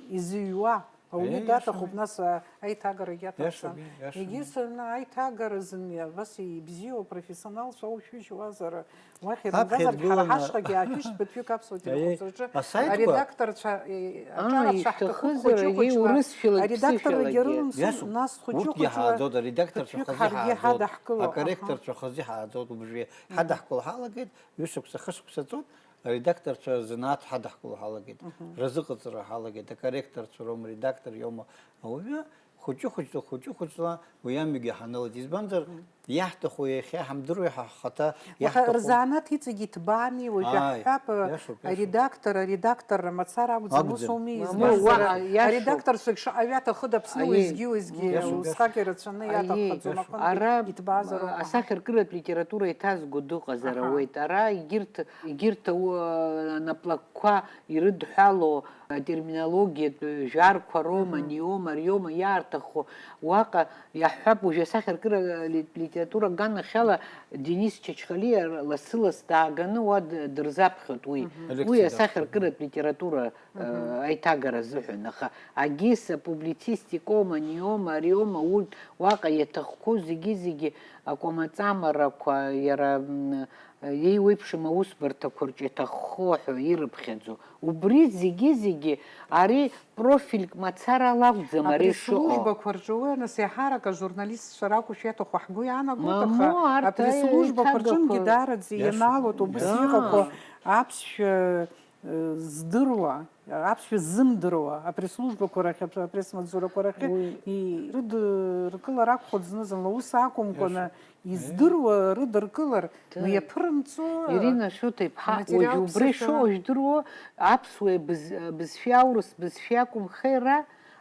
изыҩуа. Ауаҩы Иашами. Даҭахуп, нас, а, аиҭагарагь аҭахӡам. Иашами, иашами. Егьыс, ана, аиҭагара зыниа, абас ибзиоу апрофессионалцәа аушәыжьуазар, уахь Аԥхьа ирымгазаргь, ҳара иргыланы ҳашҟагьы аашәышьҭ, ԥыҭҩык аԥсуа Аиеи, телехәаԥҵәаҿы асаитқәа? Аредакторцәа, е, Аа, аҿарацәа ишәҭахызар, ҳҭахуп хәыҷы-хәыҷла. Аредакторрагьы Иурысшәалагьы. Рылымсуп, Иасуп, нас урҭгьы хәыҷы-хәыҷла ҳааӡоит, аредакторцәа ԥыҭҩык хазы ҳаргьы ҳааӡоит, ҳадаҳкыло. Аха. Акорректорцәа хазы ҳааӡоит, убжьы ҳадаҳкыло ҳалагеит, ҩышықәса, хышықәса ҵуеит, Аредакторцәа рзанааҭ ҳадаҳкыло ҳалагеит, Мгм. Разыҟаҵара ҳалагеит, акорректорцәа роума, аредактор иоума, ауаҩы хәыҷы-хәыҷла, хәыҷы-хәыҷла уи амҩагьы ҳанылеит. Избанзар, Мгм. Иаҳҭаху иахьа ҳамдыруеи ҳа ҳхаҭа Уаха иаҳҭаху? Рзанааҭ иҵегь иҭбаами, уажәы Ааи, ҳҳәап, иашоуп, иашоуп. Аредактор, аредакторра мацара акәӡам, ус Акәӡам. ауми Мамоу, избанзар, уаҳа иашоуп. Аредакторцәагь шаҟа ҩаҭахыда Аԥсны Аиеи. Уездгьы, уездгьы, Иашоуп, усҟак иашоуп. Ирацәаны Аиеи. Иаҭаххаӡом, аҟынтәи Ара, иҭбаазароуп, а, аҳа. Асахьаркыратә литература еиҭазго дыҟазар Аҳа. Ауеит. Ара егьырҭ, егьырҭ, ау-, анаплакқәа ирыдҳәалоу атерминологиатә жәарқәа роума, Мгм. Аниоума, ариоума иаарҭаххо, уаҟа иаҳҳәап, уажәы асахьаркыра ли-, литература аганахьала Денис Чачхалиа лассы-ласс дааганы уа д-, дырзаԥхьоит уи. Мгм. Уи Лекциа асахьаркыратә литература, э, Мгм. Аиҭагара азыҳәан, аха агьыс, апублицистикоума, аниоума, ариоума, урҭ уаҟа иаҭахқәоу зегьы-зегьы акәамаҵамарақәа, иара, м, еиуеиԥшым аусбарҭақәа рҿы иаҭаххо ҳәа ирыԥхьаӡо. Убри зегьы-зегьы ари профильк мацарала акәӡам ари шыҟоу. Апресс-службақәа рҿы уи, нас, еиҳарак ажурналистцәа ракәушәа иаҭаху ҳгәы иаанагоит, аха Мамоу, арҭ апресс-службақәа рҿынгьы еиҭагақәа. Даараӡа Иашоуп, ианаалоит убыс иашоуп. Иҟақәоу Да. Аԥсшәа, э, здыруа, аԥсшәа ззымдыруа апресс-службақәа рахь, апресс-маҵзурақәа рахьы Уи. Ирыдыркылар акәхоит зны-зынла, ус акәымкәаны, Иашоуп. Издыруа рыдыркылар, Ҭы. Уи иаԥырымҵо, Ирина Шоҭа-иԥҳа, уажә материалк убри ԥсышәала. Шыҟоу жәдыруоу, аԥсуа быз-, бызшәеи аурыс бызшәеи акәымхеи ара,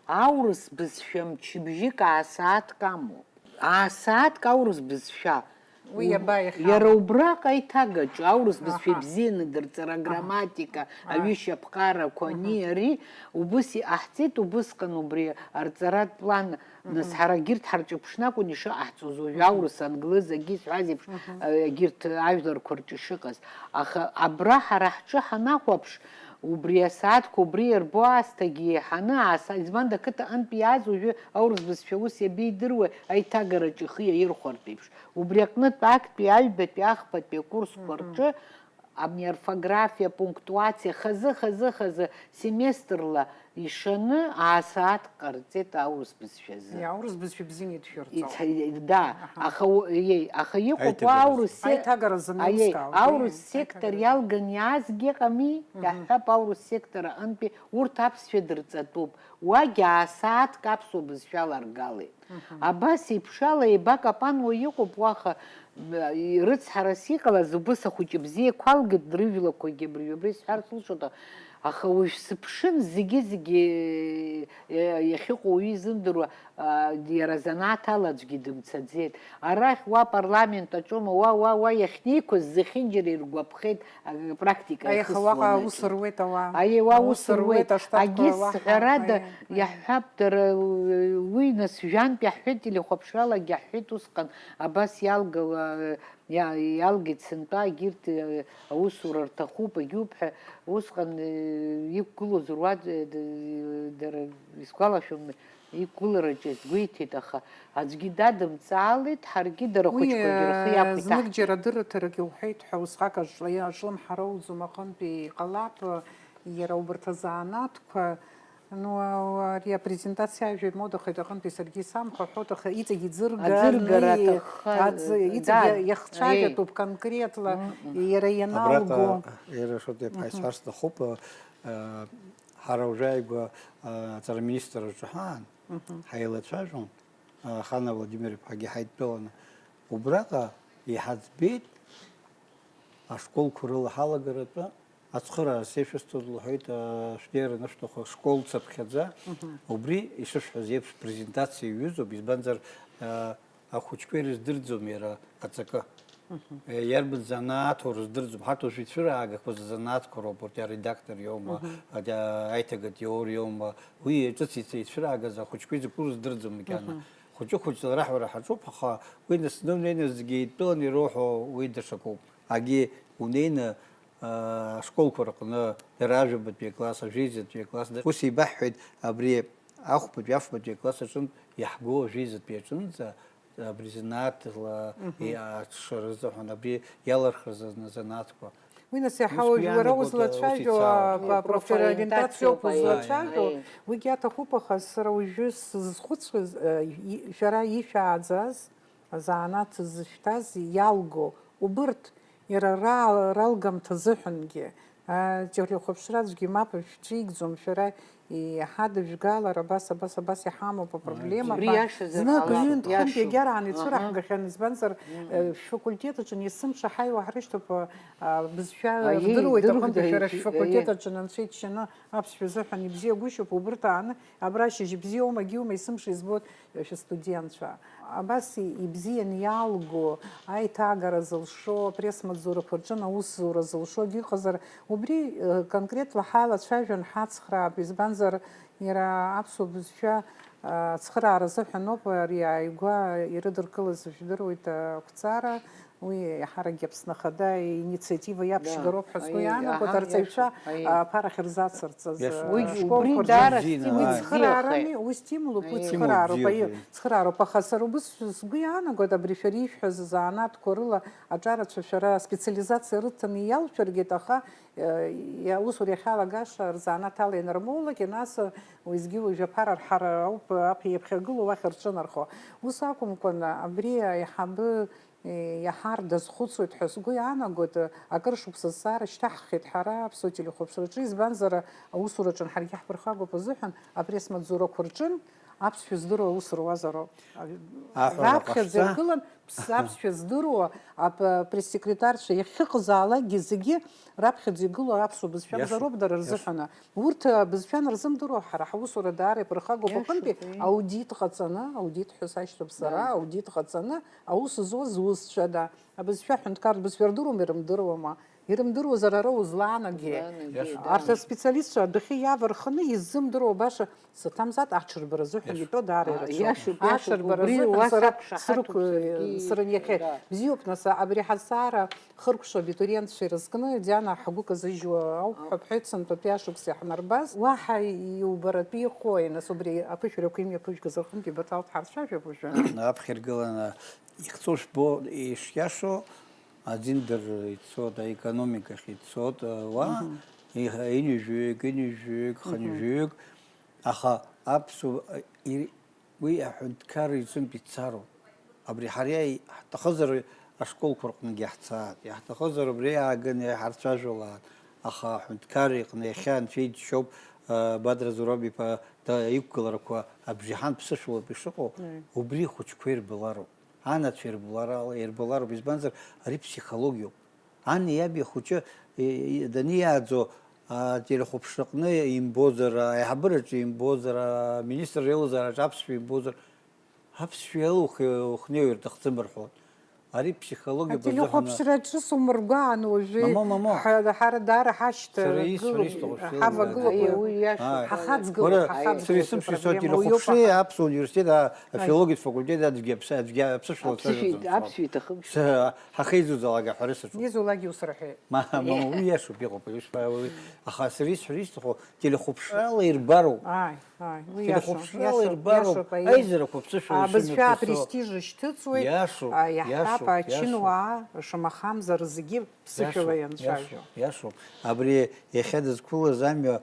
аурыс бызшәа мчыбжьык аасааҭк амоуп. Аасааҭк аурыс бызшәа. Уи иаба иахьа? Иара убраҟа аиҭагаҿы аурыс бызшәа Аҳа. Ибзианы дырҵара, Аҳа. Аграмматика, Аҳа. Аҩышьа аԥҟарақәа, Аҳа. Ани, ари, убыс иҟаҳҵеит, убысҟан убри арҵаратә план Нас ҳара егьырҭ ҳарҿыԥшны акәын ишыҟаҳҵоз, уажәы аурыс, англыз, агьи сҳәаз еиԥш, э, егьырҭ ажәларқәа рҿы ишыҟаз. Аха абра ҳара ҳҿы ҳанахәаԥш, убри асааҭқәа убри иарбоу аасҭагьы еиҳаны ааса-, избанда ақыҭа аҟынтә иааз уажәы аурыс бызшәа ус иабеидыруеи аиҭагараҿы ихы иаирхәартә еиԥш. Убри аҟнытә актәи аҩбатәи ахԥатәи акурсқәа рҿы Абни аорфографиа, апунктуациа, хазы, хазы, хазы, семестрла ишаны аасааҭк ҟарҵеит аурыс бызшәазы. Иа, аурыс бызшәа бзианы идшәырҵо. Иц-, да, Аҳа. Аха у-, иеи, аха иҟоуп уа Аиҭагара аурыс се-, Аиҭагара зынаҩскаауеит, аиеи, аурыс иеи, сектор аиҭагара. Иалган иаазгьы ыҟами, Мгм. Иаҳҳәап, аурыс сектор аҟынтәи урҭ аԥсшәа дырҵатәуп. Уагь аасааҭк аԥсуа бызшәала аргалеит. Мгм. Абас еиԥшала еибакапануа иҟоуп уаха, м, рыцҳарас иҟалаз, убыс ахәыҷы бзиақәа алгеит, рыжәлақәагьы абыржәы абри сҳәар сылшоит, аха уажә сыԥшын, зегьы-зегьы, э, иахьыҟоу уаҩы изымдыруа, а, иара азанааҭ ала аӡәгьы дымцаӡеит. Арахь уа апарламент аҿоума, уа, уа, уа иахьнеиқәыз зехьынџьара иргәаԥхеит, а, практика Аиха, иахысуан уаҟа аҿы. Аус руеит ауаа. Аиеи, уа Аус ус руеит, руеит, аштабқәа агьыс уаҳа. Ҳәарада, Аиеи, аиеи. Иаҳҳәап, дара, уи нас жәантә иаҳҳәеит, телехәаԥшралагьы иаҳҳәеит усҟан, абас иалгауа, иа-, иалгеит сынтәа, егьырҭ, э, аусура рҭахуп, агьуп ҳәа, усҟан, э, иқәгылоз руаӡә, э, д-, дара, исгәалашәом, иқәгылараҿы иазгәеиҭеит, аха аӡәгьы дадымҵаалеит, ҳаргьы дара Уи, хәыҷқәагьы рхы э, иақәиҭаҳҵеит. Знык џьара адырраҭарагьы уҳәеит ҳәа, усҟак аҿла-, аҿлымҳара уӡом аҟынтәи иҟалап, иара убарҭ азанааҭқәа, ну, а-, ари апрезентациа ажәа имодахеит аҟынтәи саргьы исамхаҳәот, аха иҵегь иӡырганы, Аӡыргара аҭахха, аӡы-, иҵегь да, иа-, иахцәажәатәуп конкретла, Мм. Иара ианалго. Абраҟа иара шоҭа иаԥҳа Мгм. Исҳәар сҭахуп, а, ҳара уажәааигәа, а, аҵара аминистрраҿы ҳаан, Мгм. Ҳаилацәажәон, а, Хана Владимир-иԥҳагьы ҳаидтәаланы. Убраҟа иҳаӡбеит ашколқәа рыла ҳалагаратәы ацхыраара сеишәысҭоит лҳәеит, а, шәнеира анышәҭаху ашкол цаԥхьаӡа. Мгм. Убри, ишышәҳәаз еиԥш, презентациа иаҩызоуп, избанзар, а, ахәыҷқәа ирыздырӡом иара аҵакы. Мгм. Е, иарбан занааҭу рыздырӡом. Ҳарҭ уажә ицәыраагақәаз азанааҭқәа роуп, урҭ аредактор иоума, Мгм. а, аиҭагатә иоур иоума, уи ҿыц иц-, ицәыраагаз ахәыҷқәа изакәу рыздырӡом макьана. Мгм. Хәыҷы-хәыҷла раҳәара ҳаҿуп, аха уи нас зны унеины зегьы еидтәаланы ироуҳәо уи даҽакуп. Агьи унеины, аа, ашколқәа рҟны дара ажәабатәи акласс, ажәеизатәи акласс, ус еибаҳҳәеит, абри ахәбатәи, афбатәи акласс аҿынтә иаҳго ажәеизатәи аҿынӡа, абри занааҭла Мгм. иаҽшара рзыҳәан, абри иалырхыз азна-, занааҭқәа. Уи нас иаҳа Ус уажә уара иаанагоит, узлацәажәо, ус ицаауа. а, а, профориентациоуп Профориентациоуп, аиеи, узлацәажәо, аиеи. Уигьы аҭахуп, аха сара уажәы сызхәыцуаз, а, и-, шәара ишәааӡаз, азанааҭ зышәҭаз иалго, убырҭ иара ра-, ралгамҭа азыҳәангьы, а, телехәаԥшра аӡәгьы мап шәҽеигӡом, шәара иҳадыжәгалар, абас, абас, абас иҳамоуп апроблема Убри ҳәа. Иашазар Знык ҟалап, ҩынтә-хынтә иашоуп. Иагьарааны Аҳа. Ицәырҳгахьан, избанзар, Мм. э, шәфакультет аҿы есымша ҳаиуа ҳрышьҭоуп, а, бызшәа Аиеи, вдыруеит аҟынтәи, дыргәаҭеит, шәара шәфакультет аиеи. Аҿы анцәа иччаны аԥсшәа азыҳәан ибзиагәышьоуп, убырҭ ааны абра ашьыжь бзиоума, егьиума есымша избоит, э, шәыстудентцәа. Абас и-, ибзианы иалго, аиҭагара зылшо, апресс-маҵзурақәа рҿы аусзура зылшогьы ыҟазар, убри, э, конкретла ҳалацәажәон, ҳацхраап, избанзар, иара аԥсуа бызшәа, э, ацхыраара азыҳәан ауп ари ааигәа ирыдыркылаз, жәдыруеит, ақәҵара, уи еиҳаракгьы Аԥсны Ахада иинициатива иаԥшьгароуп ҳәа сгәы Да. Аи, иаанагоит, аҳа, арҵаҩцәа, иашоуп, аи. Аԥара ахьырзацырҵаз, Иашоуп. Уи, ашколқәа убри рҿы. Даара Уи стимул цхыраарами, бзиахеит. Уи стимулуп, уи Аи. Стимул цхыраароуп, аиеи, бзиахеит. Цхыраароуп, аха сара убыс сгәы иаанагоит, абри шәара ишәҳәаз азанааҭқәа рыла аҿарацәа шәара специализациа рыҭаны иалшәыргеит, аха, э, иа-, аусура иахьалагаша рзанааҭ ала ианырмоулак, нас, э, уеизгьы уажә аԥара рҳара ауп, аԥ-, иаԥхьагылоу уахь рҿынархо. Ус акәымкәан, абри аиҳабы Иаҳар дазхәыцуеит ҳәа сгәы иаанагоит, акыр шықәса зҵаара шьҭаҳхит ҳара Аԥсуа телехәаԥшраҿы, избанзар, аусураҿы ҳаргьы ҳԥырхагоуп азыҳәан, апресс-маҵзурақәа рҿынтә аԥсшәа здыруа аус руазароуп. Аҳәара Раԥхьаӡа ҟашәҵа. Иргылан Аԥсшәа здыруа апресс-секретарцәа иахьыҟазаалакгьы зегьы раԥхьаӡа игылоу аԥсуа бызшәа акәзароуп дара рзыҳәаны. Урҭ абызшәа анырзымдыруа, ҳара ҳусура даара иаԥырхагоуп. Аҟынтәи аудит ҟаҵаны, аудит ҳәа сашьҭоуп сара, аудит ҟаҵаны аус зуаз зусҭцәада, абызшәа аҳәынҭқарратә бызшәа рдыруама, ирымдыруама? Ирымдыруазар ара узлаанагеи? Арҭ аспециалистцәа адәахьы иаварханы иззымдыруа баша Саҭамзаҭ аҽырбара азыҳәан итәоу даара ирацәоуп. Аҽырбара азыҳәан сара срықәсырын иахьа. Бзиоуп, нас, абри ҳазҵаара хыркәшо абитуриентцәа ирызкны, Диана, ҳгәы казыжьуа ауп ҳәа бҳәеит, сынтәатәи ашықәс иаҳнарбаз. Уаҳа иубаратәы иҟои, нас, убри аԥышәарақәа имҩаԥыжәгаз рҟынтәи баҭал дҳарцәажәап уажәы. Аԥхьа иргыланы ихҵәо шәбо, ишиашоу, аӡиндыр ицот, аекономикахь ицот, уа, иҳа-, ҩынҩажәаҩык, ҩынҩажәаҩык, хынҩажәаҩык, аха аԥсуа, ир-, уи аҳәынҭқарра иҿынтә ицароуп. Абри ҳара иаҳ-, ҳҭахызар ашколқәа рҟынгьы ҳцаат, иаҳҭахызар убри иааганы иҳарцәажәалаат, аха аҳәынҭқарра иҟны иахьа анцәа иџьшьоуп, а, Бадра Зураб-иԥа да-, иқәгыларақәа абжеиҳан ԥсышәалоуп ишыҟоу, убри ахәыҷқәа ирбалароуп. Анацәа ирбалара-, ирбалароуп, избанзар, ари ԥсихологиоуп. Ани иаби ахәыҷы, и-, и-, даниааӡо, ателехәаԥшраҟны имбозар, аиҳабыраҿы имбозар, аминистр реилазаараҿы аԥсшәа имбозар, аԥсшәа иалухи-, ухнеиуа ирҭахӡам рҳәон. Ари ԥсихологиа базыҳәаны. Ателехәаԥшра ҿыц умыргәаан уажәы. Мамо, мамо. Ҳа-, ҳара даара ҳашьҭагылоуп, ҳавагылоуп. Уи иашоуп. Ҳахаҵгылоуп, ҳахаҵгылоуп. Сара исымшәа исоуит, ателехәаԥшреи аԥсуа университет, а-, афилологиатә факультет адгьы аԥсы-, адгьы аԥсышәала ацәажәаӡом. Аԥсшәа иҭахым. Ҳахьеизуӡалак аҳәара саҿуп. Изулак иусурҳәеит. Ма-, мама, уи иашоуп, иҟоуп, ари шԥа-, уи. Аха сара исҳәар исҭаху, телехәаԥшрала ирбароуп. Ааи, ааи, уи иашоуп, телехәаԥшрала иашоуп, ирбароуп, иашоуп, аи-, аизарақәа ԥсышәала абызшәа ишымҩаԥысуа. Апрестиж шьҭыҵуеит, иашоуп, а, иаҳҳәап, иашоуп, ачынуаа, иашоуп. Шамахамзар, зегьы ԥсышәала ианцәажәо. Иашоуп, иашоуп, иашоуп. Абри иахьа дызқәылаз амҩа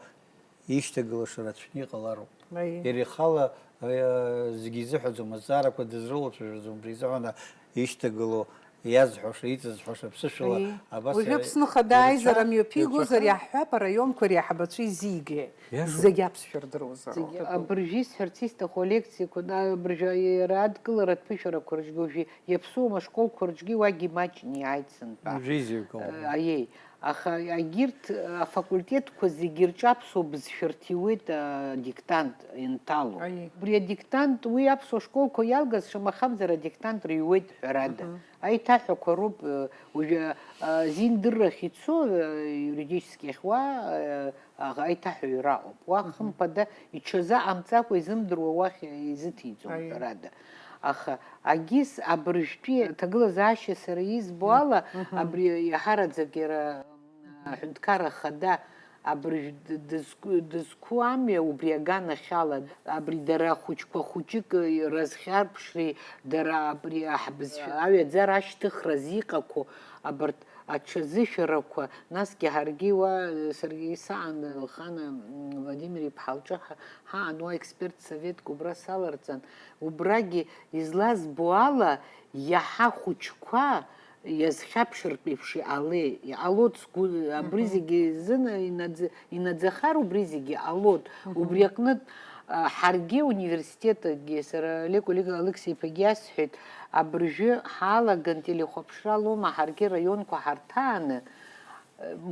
ишьҭагылаша рацәаны иҟалароуп. Аиеи. Иара ихала, э, зегьы изыҳәаӡом, азҵаарақәа дызрылацәажәаӡом, убри изыҳәан ишьҭагылоу, иазҳәаша, иҵызҳәаша ԥсышәала. Аиеи. Абас уажәы Аԥсны Ахада ирацәа-, аизара мҩаԥигозар, ирацәахар. Иаҳҳәап, араионқәа реиҳабацәа изигеит. Иашоуп. Зегь аԥсшәа рдыруазароуп. Зегь абыржәы исҳәарц исҭаху алекциақәа, абыржәы иара адкыларатә ԥышәарақәа рҿгьы уажәы иаԥсоума ашколқәа рҿгьы уагь имаҷны иааит сынтәа. Уажәы изеилкаауам. Э, аиеи. Аха егьырҭ афакультетқәа зегьы рҿы аԥсуа бызшәа рҭиуеит, а, диктант инҭало. Аиеи. Убри адиктант, уи аԥсуа школқәа иалгаз, шамахамзар, адиктант рыҩуеит, ҳәарада. Мгм. Аиҭаҳәақәа роуп, э, уажәы, а, зиндыррахь ицо, э, юридически ахьуа, э, аиҭаҳәаҩра аҟоуп. Уа, мгм, хымԥада, иҽазыҟамҵакәа изымдыруа уахь изыҭиҵом, аиеи, ҳәарада. Аха егьыс абыржәтәи аҭагылазаашьа сара избо ала, мгм, абри иаҳараӡак иара, м, аҳәынҭқарра ахада абыржә д-, дызқәу, дызқәу амҩа убри аганахьала, абри дара ахәыҷқәа хәыҷык разхьарԥшреи, дара абри аҳбызшәа аҩаӡара ашьҭыхраз иҟақәоу абарҭ аҽазышәарақәа, насгьы ҳаргьы уа, саргьы саан, Елхана, м, Владимир-иԥҳа лҿы ҳа-, ҳаан, уа експертс советк убра саларҵан, убрагьы излазбо ала, иаҳа ахәыҷқәа иазхьаԥшыртә еиԥш иҟалеи-, иҟалоит сгәы, абри, мгм, зегьы зын инаӡ-, инаӡахар убри зегьы ҟалоит. Мгм. Убри аҟнытә, а, ҳаргьы университетгьы, сара Леко Лек-, Алықьса-иԥагьы иасҳәеит, абыржәы ҳалаган телехәаԥшралоума ҳаргьы раионқәа ҳарҭааны,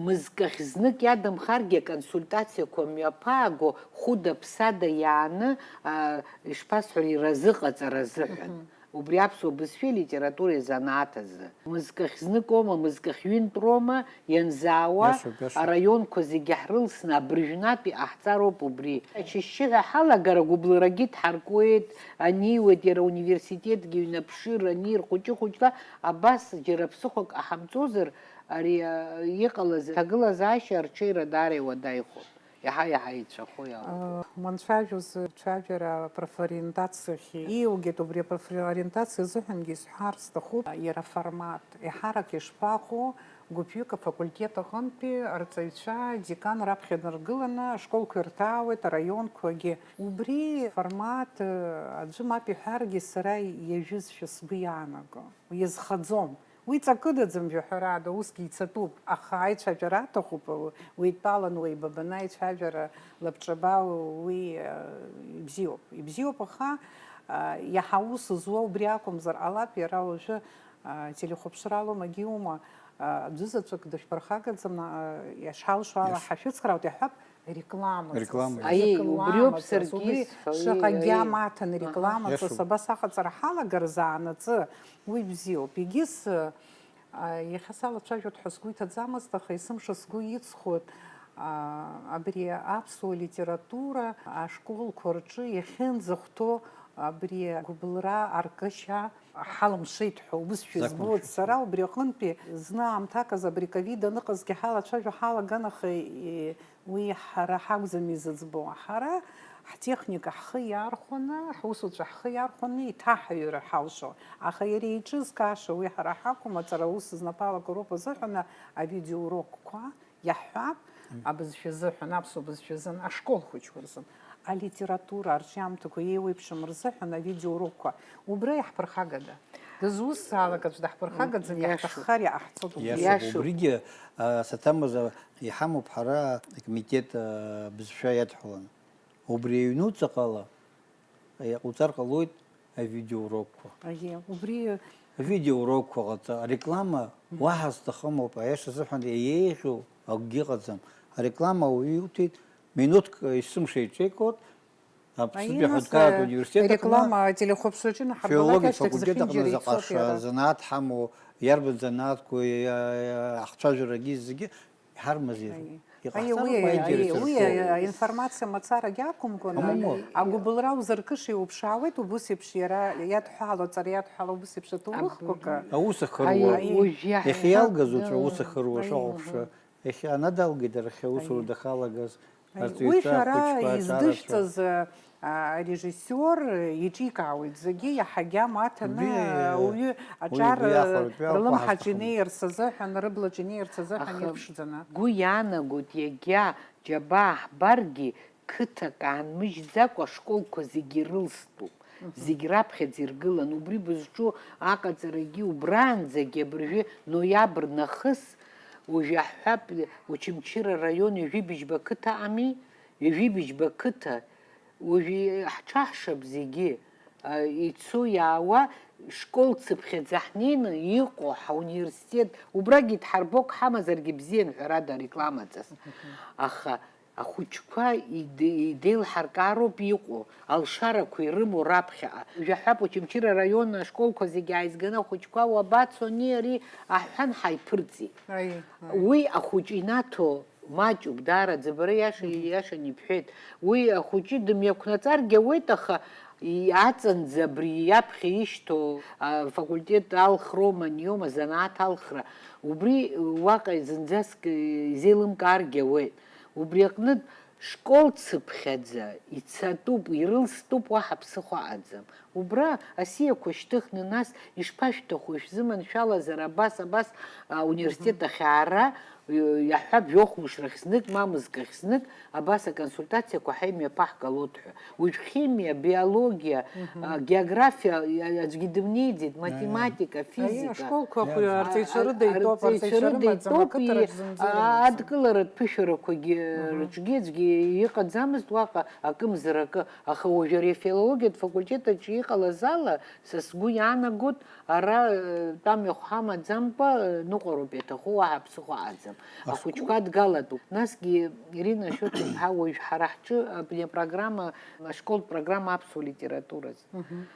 мызкахь знык иадамхаргьы аконсультациақәа мҩаԥааго, хәыда-ԥсада иааны, а, ишԥасҳәари, разыҟаҵара азыҳәан. Мгм. Убри аԥсуа бызшәеи литературеи азанааҭ азы. Мызкахь знык оума, мызкахь ҩынтә роума, ианзаауа, иашоуп, иашоуп, араионқәа зегьы ҳрылсны абыржәнатә иҟаҳҵароуп убри. Ачышьшьыҳәа ҳалагара гәыблрагьы дҳаркуеит, аниуеит иара ауниверситетгьы ҩнаԥшыр анир хәыҷы-хәыҷла, абас џьара ԥсыхәак ҟаҳамҵозар, ари, а, иҟалаз аҭагылазаашьа арҽеира даара иуадаҩхоит. Иаҳа-иаҳа еицәахо иалагоит. Манцәажәоз цәажәара апрофориентациахь ииугеит, убри апрофориентациа азыҳәангьы исҳәар сҭахуп, иара аформат, еиҳарак ишԥаҟоу, гәыԥҩык афакультет аҟынтәи арҵаҩцәа, адекан раԥхьа днаргыланы, ашколқәа ирҭаауеит, араионқәагьы. Убри аформат, аӡәы мап иҳәаргьы, сара иажәызшәа сгәы иаанаго, иазхаӡом. Уи ҵакыдаӡам, жәаҳәарада, усгьы ицатәуп, аха аицәажәара аҭахуп, уеидтәалан уеибабаны аицәажәара лабҿаба, уи, э, ибзиоуп. Ибзиоуп, аха, Иаҳа аус зуа убри акәымзар ҟалап, иара уажәы телехәаԥшралоума, егьиума, аӡәызаҵәык дышәԥырхагаӡам, ишҳалшо ала ҳашәыцхраауеит, иаҳҳәап, рекламаҵас. Рекламаҵас. Аиеи, убриоуп саргьы исҳәо, шаҟа аиеи, гьама аиеи. Аҭан, аҳа, рекламаҵас, иашоуп. Абас аҟаҵара ҳалагар заанаҵы, уи бзиоуп. Егьыс, иахьа салацәажәоит ҳәа сгәы иҭаӡамызт, аха есымша сгәы иҵхоит, абри аԥсуа литература ашколқәа рҿы иахьынӡахәҭоу абри агәыбылра аркышьа ҳалымшеит ҳәа убысшәа избоит сара, убри аҟынтәи зны аамҭаказ абри ковид аныҟазгьы ҳалацәажәо ҳалаган, аха, е, уи ҳара ҳакәӡам изыӡбо. Ҳара ҳтехника ҳхы иархәаны, ҳусуцәа ҳхы иархәаны иҭаҳаҩыр ҳалшо. Аха иара еиҿызкааша уи ҳара ҳакәым, аҵара аус знапы алаку роуп азыҳәаны авидеоурокқәа иаҳҳәап, абызшәа азыҳәан, аԥсуа бызшәа азын, ашкол хәыҷқәа рзын, алитература арҿиамҭақәа еиуеиԥшым рзыҳәан авидеоурокқәа. Убра иаҳԥырхагада? Дызусҭзаалак аӡә даҳԥырхагаӡам, иаҳҭаххар иҟаҳҵоит убри. Иашоуп, иашоуп. Убригьы, а, саҭамыз, а, иҳамоуп ҳара акомитет, а, бызшәа иадҳәаланы. Убри аҩнуҵаҟала иаҟауҵар ҟалоит авидеоурокқәа. Аиеи, убри. Авидеоурокқәа ҟаҵа, ареклама уаҳа сҭахымоуп, аиаша азыҳәан еиӷьу акгьы ыҟаӡам. Ареклама уаҩы иуҭеит, минуҭк есымша иҿеикуеит, Аԥснытәи аҳәынҭқарратә университет аҟны реклама ателехәаԥшраҿы инаҳарбалак филологиатә ашьҭахь факультет аҟны зехьынџьара заҟа ицоит иара. Занааҭ ҳамоу, иарбан занааҭқәоу, иа-, иа-, ахцәажәарагьы зегьы иҳармазеироуп. Аиеи. Иҟаҳҵароуп, аиеи, уи, аинтерес аиеи, уи, рызку. Аинформациа мацарагьы ақәымкәаны, Амамоу. Агәыбылра узыркыша иуԥшаауеит, убыс еиԥш иара иадҳәало, аҵара иадҳәало убыс еиԥш аҭоурыхқәа акы. Аус ахыруа. Аиеи, уажә иаҳҳәап, Иахьа иалгаз уцәа да. Аус ахыруа Аиеи, шахәаԥшра. Аха. Иахьа анадалгеит, дара хьа усура дахалагаз, Аиеи. Уи арҵаҩцәа шәара ахәыҷқәа, аҿарацәа. Издышьҭаз, а, арежиссиор, иҿикаауеит зегьы, иаҳагьы амаҭ аны, Убри, а, уаҩы уи аҿар, убри ахәарҭоуп, рылымҳаҿ ахәаҳазҭахым. Инеирц азыҳәан, рыблаҿ инеирц азыҳәан Аха ирԥшӡаны. Гәы иаанагоит, иагьа џьабаа ҳбаргьы, қыҭак аанмыжьӡакәа ашколқәа зегьы ирылстәуп. Зегь раԥхьаӡа иргылан, убри бызҿу аҟаҵарагьы убраанӡагьы абыржәы ноиабр нахыс, уажә иаҳҳәап, Очамчыра араион ҩажәи быжьба қыҭа ами, ҩажәи быжьба қыҭа, уажә ҳҽаҳшап зегьы, а, ицо-иаауа, школ цыԥхьаӡа ҳнеины иҟоу ҳауниверситет, убрагьы дҳарбо ак ҳамазаргьы бзиан, ҳәарада, арекламаҵас. Аха Ахәыҷқәа иде-, идеилҳаркаароуп иҟоу, алшарақәа ирымоу раԥхьаҟа. Жәаҳәап, Очамчыра араион ашколқәа зегьы ааизганы ахәыҷқәа уабацо, ани ари аҳәан ҳаиԥырҵит. Аи, аи. Уи ахәыҷы инаҭо маҷуп, даараӡа, бара иаша, Мгм. иашан ибҳәеит. Уи ахәыҷы дымҩақәнаҵаргьы ауеит, аха и-, аҵанӡа абри иаԥхьа ишьҭоу афакультет алхроума, аниоума, занааҭ алхра, убри уаҟа зынӡаск изеилымкааргьы ауеит. Убри аҟнытә, школ цыԥхьаӡа ицатәуп, ирылстәуп, уаҳа ԥсыхәа аӡам. Убра асиақәа шьҭыхны, нас ишԥашәҭаху, ишәзыманшәалазар абас, абас, а, университет Мгм. ахь аара, ы, иаҳҳәап, жәохә мыш рахь знык, ма мызкахь знык, абас аконсультациақәа ҳаимҩаԥаҳгалоит ҳәа. Уажә химиа, биологиа, Мгм. а, географиа, а, аӡәгьы дымнеиӡеит, Аиа. математика, Аиеи, физика. Ашколқәа Иаӡ- арҵаҩцәа рыда итәоуп, арҵаҩцәа арҵаҩцәа рыда рымаӡам, итәоуп, ақыҭа и-, рахь зынӡа а, ирымаӡам. Адкыларатә ԥышәарақәагьы Мгм. рыҿгьы аӡәгьы иҟаӡамызт уаҟа акымзар акы, аха уажәы ари афилологиатә факультет аҿы иҟалаз ала, са сгәы иаанагоит, ара, э, тәамҩахә ҳамаӡамкәа, э, ныҟәароуп иаҭаху, уаҳа ԥсыхәа аӡам. Ашкол- Ахәыҷқәа адгалатәуп. Насгьы, Ирина Ашоҭ-иԥҳа, уажә ҳара ҳҿы абни апрограмма, ашколтә программа аԥсуа литературазы. Мгм.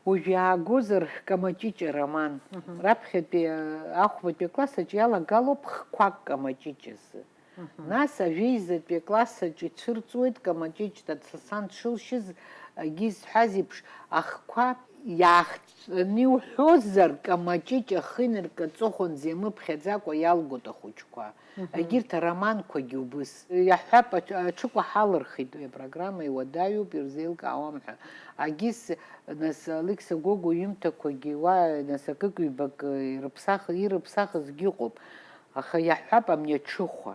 Уажә иаагозар, Камаҷыҷа роман. Мгм. Раԥхьатәи, а, ахәбатәи акласс аҿы иалагалоуп хқәак Камаҷыҷазы. Мгм. Нас ажәеизатәи акласс аҿы ицәырҵуеит Камаҷыҷ Ҭацасан дшылшьыз, егьи зҳәаз еиԥш, ахқәа иаахҵәаны иуҳәозар, Камаҷыҷ ахы инаркаҵо хәынӡа иамыԥхьаӡакәа иалгоит ахәыҷқәа. Мгм. Егьырҭ ароманқәагьы убыс. Иаҳҳәап, аҽ-, аҽыкәа ҳалырхит, уи апрограмма иуадаҩуп, ирзеилкаауам ҳәа. Агьыс, нас, Алықьса Гогәуа иҩымҭақәагьы уа, нас, акык-ҩбак ирыԥсах-, ирыԥсахызгьы ыҟоуп. Аха иаҳҳәап, амни аҽыхәа.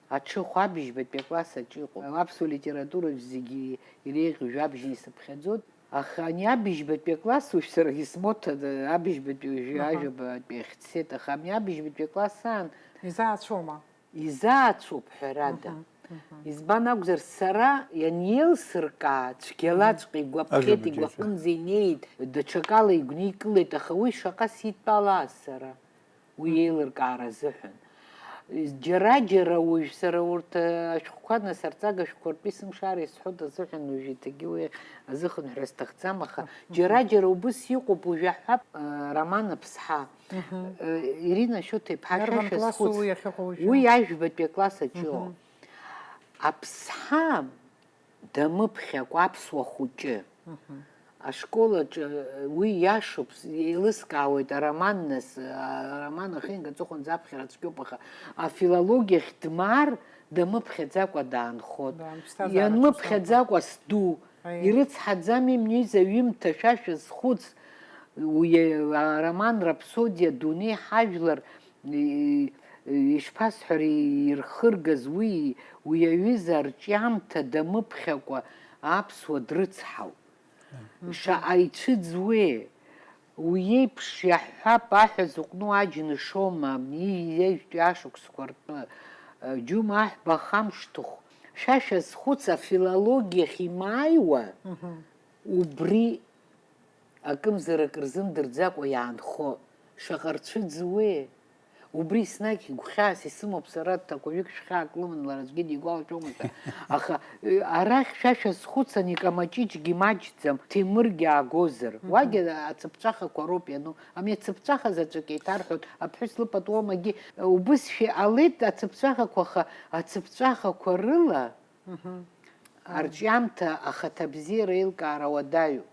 Аҽыхәа абыжьбатәи акласс аҿы иҟоуп. Аԥсуа литератураҿ зегьы иреиӷьу жәабжь исыԥхьаӡоит. Аха ани абыжьбатәи акласс, уажә сара исмоҭа, абыжьбатәи уажәы Аҳа. Ажәабатәи ахьцеит, аха ани абыжьбатәи акласс аан Изаацәоума? Изаацәоуп, ҳәарада. Мгм. Избан акәзар, сара ианеилсыркаа, цәгьалаҵәҟьа игәаԥхеит, Ажәабжь игәаҟынӡа инеит, даҽакала игәникылеит, аха уи шаҟа сидтәалааз сара, уи еилыркаара азыҳәан. Џьара-џьара уажә сара урҭ, э, ашәҟәқәа, нас, арҵага шәҟәқәа ртәы исымшаар исҳәоит азыҳәан, уажә иҭагьы уи азыхынҳәра сҭахӡам, аха џьара-џьара убыс иҟоуп, уажә аҳәап, э, роман Аԥсҳа. Э, Ирина Шьоҭа-иԥҳа, Иарбан шәа классу шәазхәыц. Уи ахьыҟоу уажәы? Уи ажәбатәи акласс аҿы иоуп. Аԥсҳа дамыԥхьакәа аԥсуа хәыҷы. Ашкол аҿы уи иашоуп, еилыскаауеит ароман, нас, ароман ахьынкаҵыхәанӡа аԥхьара цәгьоуп, аха афилологиахь дмаар, дамыԥхьаӡакәа даанхот. Да, аԥсҭазаара Ианмыԥхьаӡакәа сду, Аиеи. Ирыцҳаӡами, мҩеиза ҩымҭа, шәа шәазхәыц, уи ароман Раԥсодиа дунеи ҳажәлар, и-, ишԥасҳәари, ирхыргаз уи, уи аҩыза арҿиамҭа дамыԥхьакәа аԥсуа дрыцҳауп. Шаҟа ицәыӡуеи? Уи еиԥш иаҳҳәап, аҳәа зыҟәну аџьнышома, абни ҩажәтәи ашықәсқәа ртәы, џьума аҳәба ахамшҭыхә, шәа шәазхәыц, афилологиахь имааиуа, убри акымзарак рзымдырӡакәа иаанхо, шаҟа рцәыӡуеи? Убри еснагь гәхьаас исымоуп сара, ҭакәажәык шәхьаак лыман, лара аӡәгьы дигәалашәомызт ҳәа. Аха, э, арахь шәа шәазхәыц, ани Камаҷыҷгьы маҷӡам, Ҭемыргьы аагозар. Мгм. Уагьы ацыԥҵәахақәа роуп иану. Ами ацыԥҵәаха заҵәык еиҭарҳәоит, аԥҳәыс лыпату уамагьы, э, убысшәа иҟалеит ацыԥҵәахақәа, аха ацыԥҵәахақәа рыла Мгм. Арҿиамҭа ахаҭабзиара еилкаара уадаҩуп.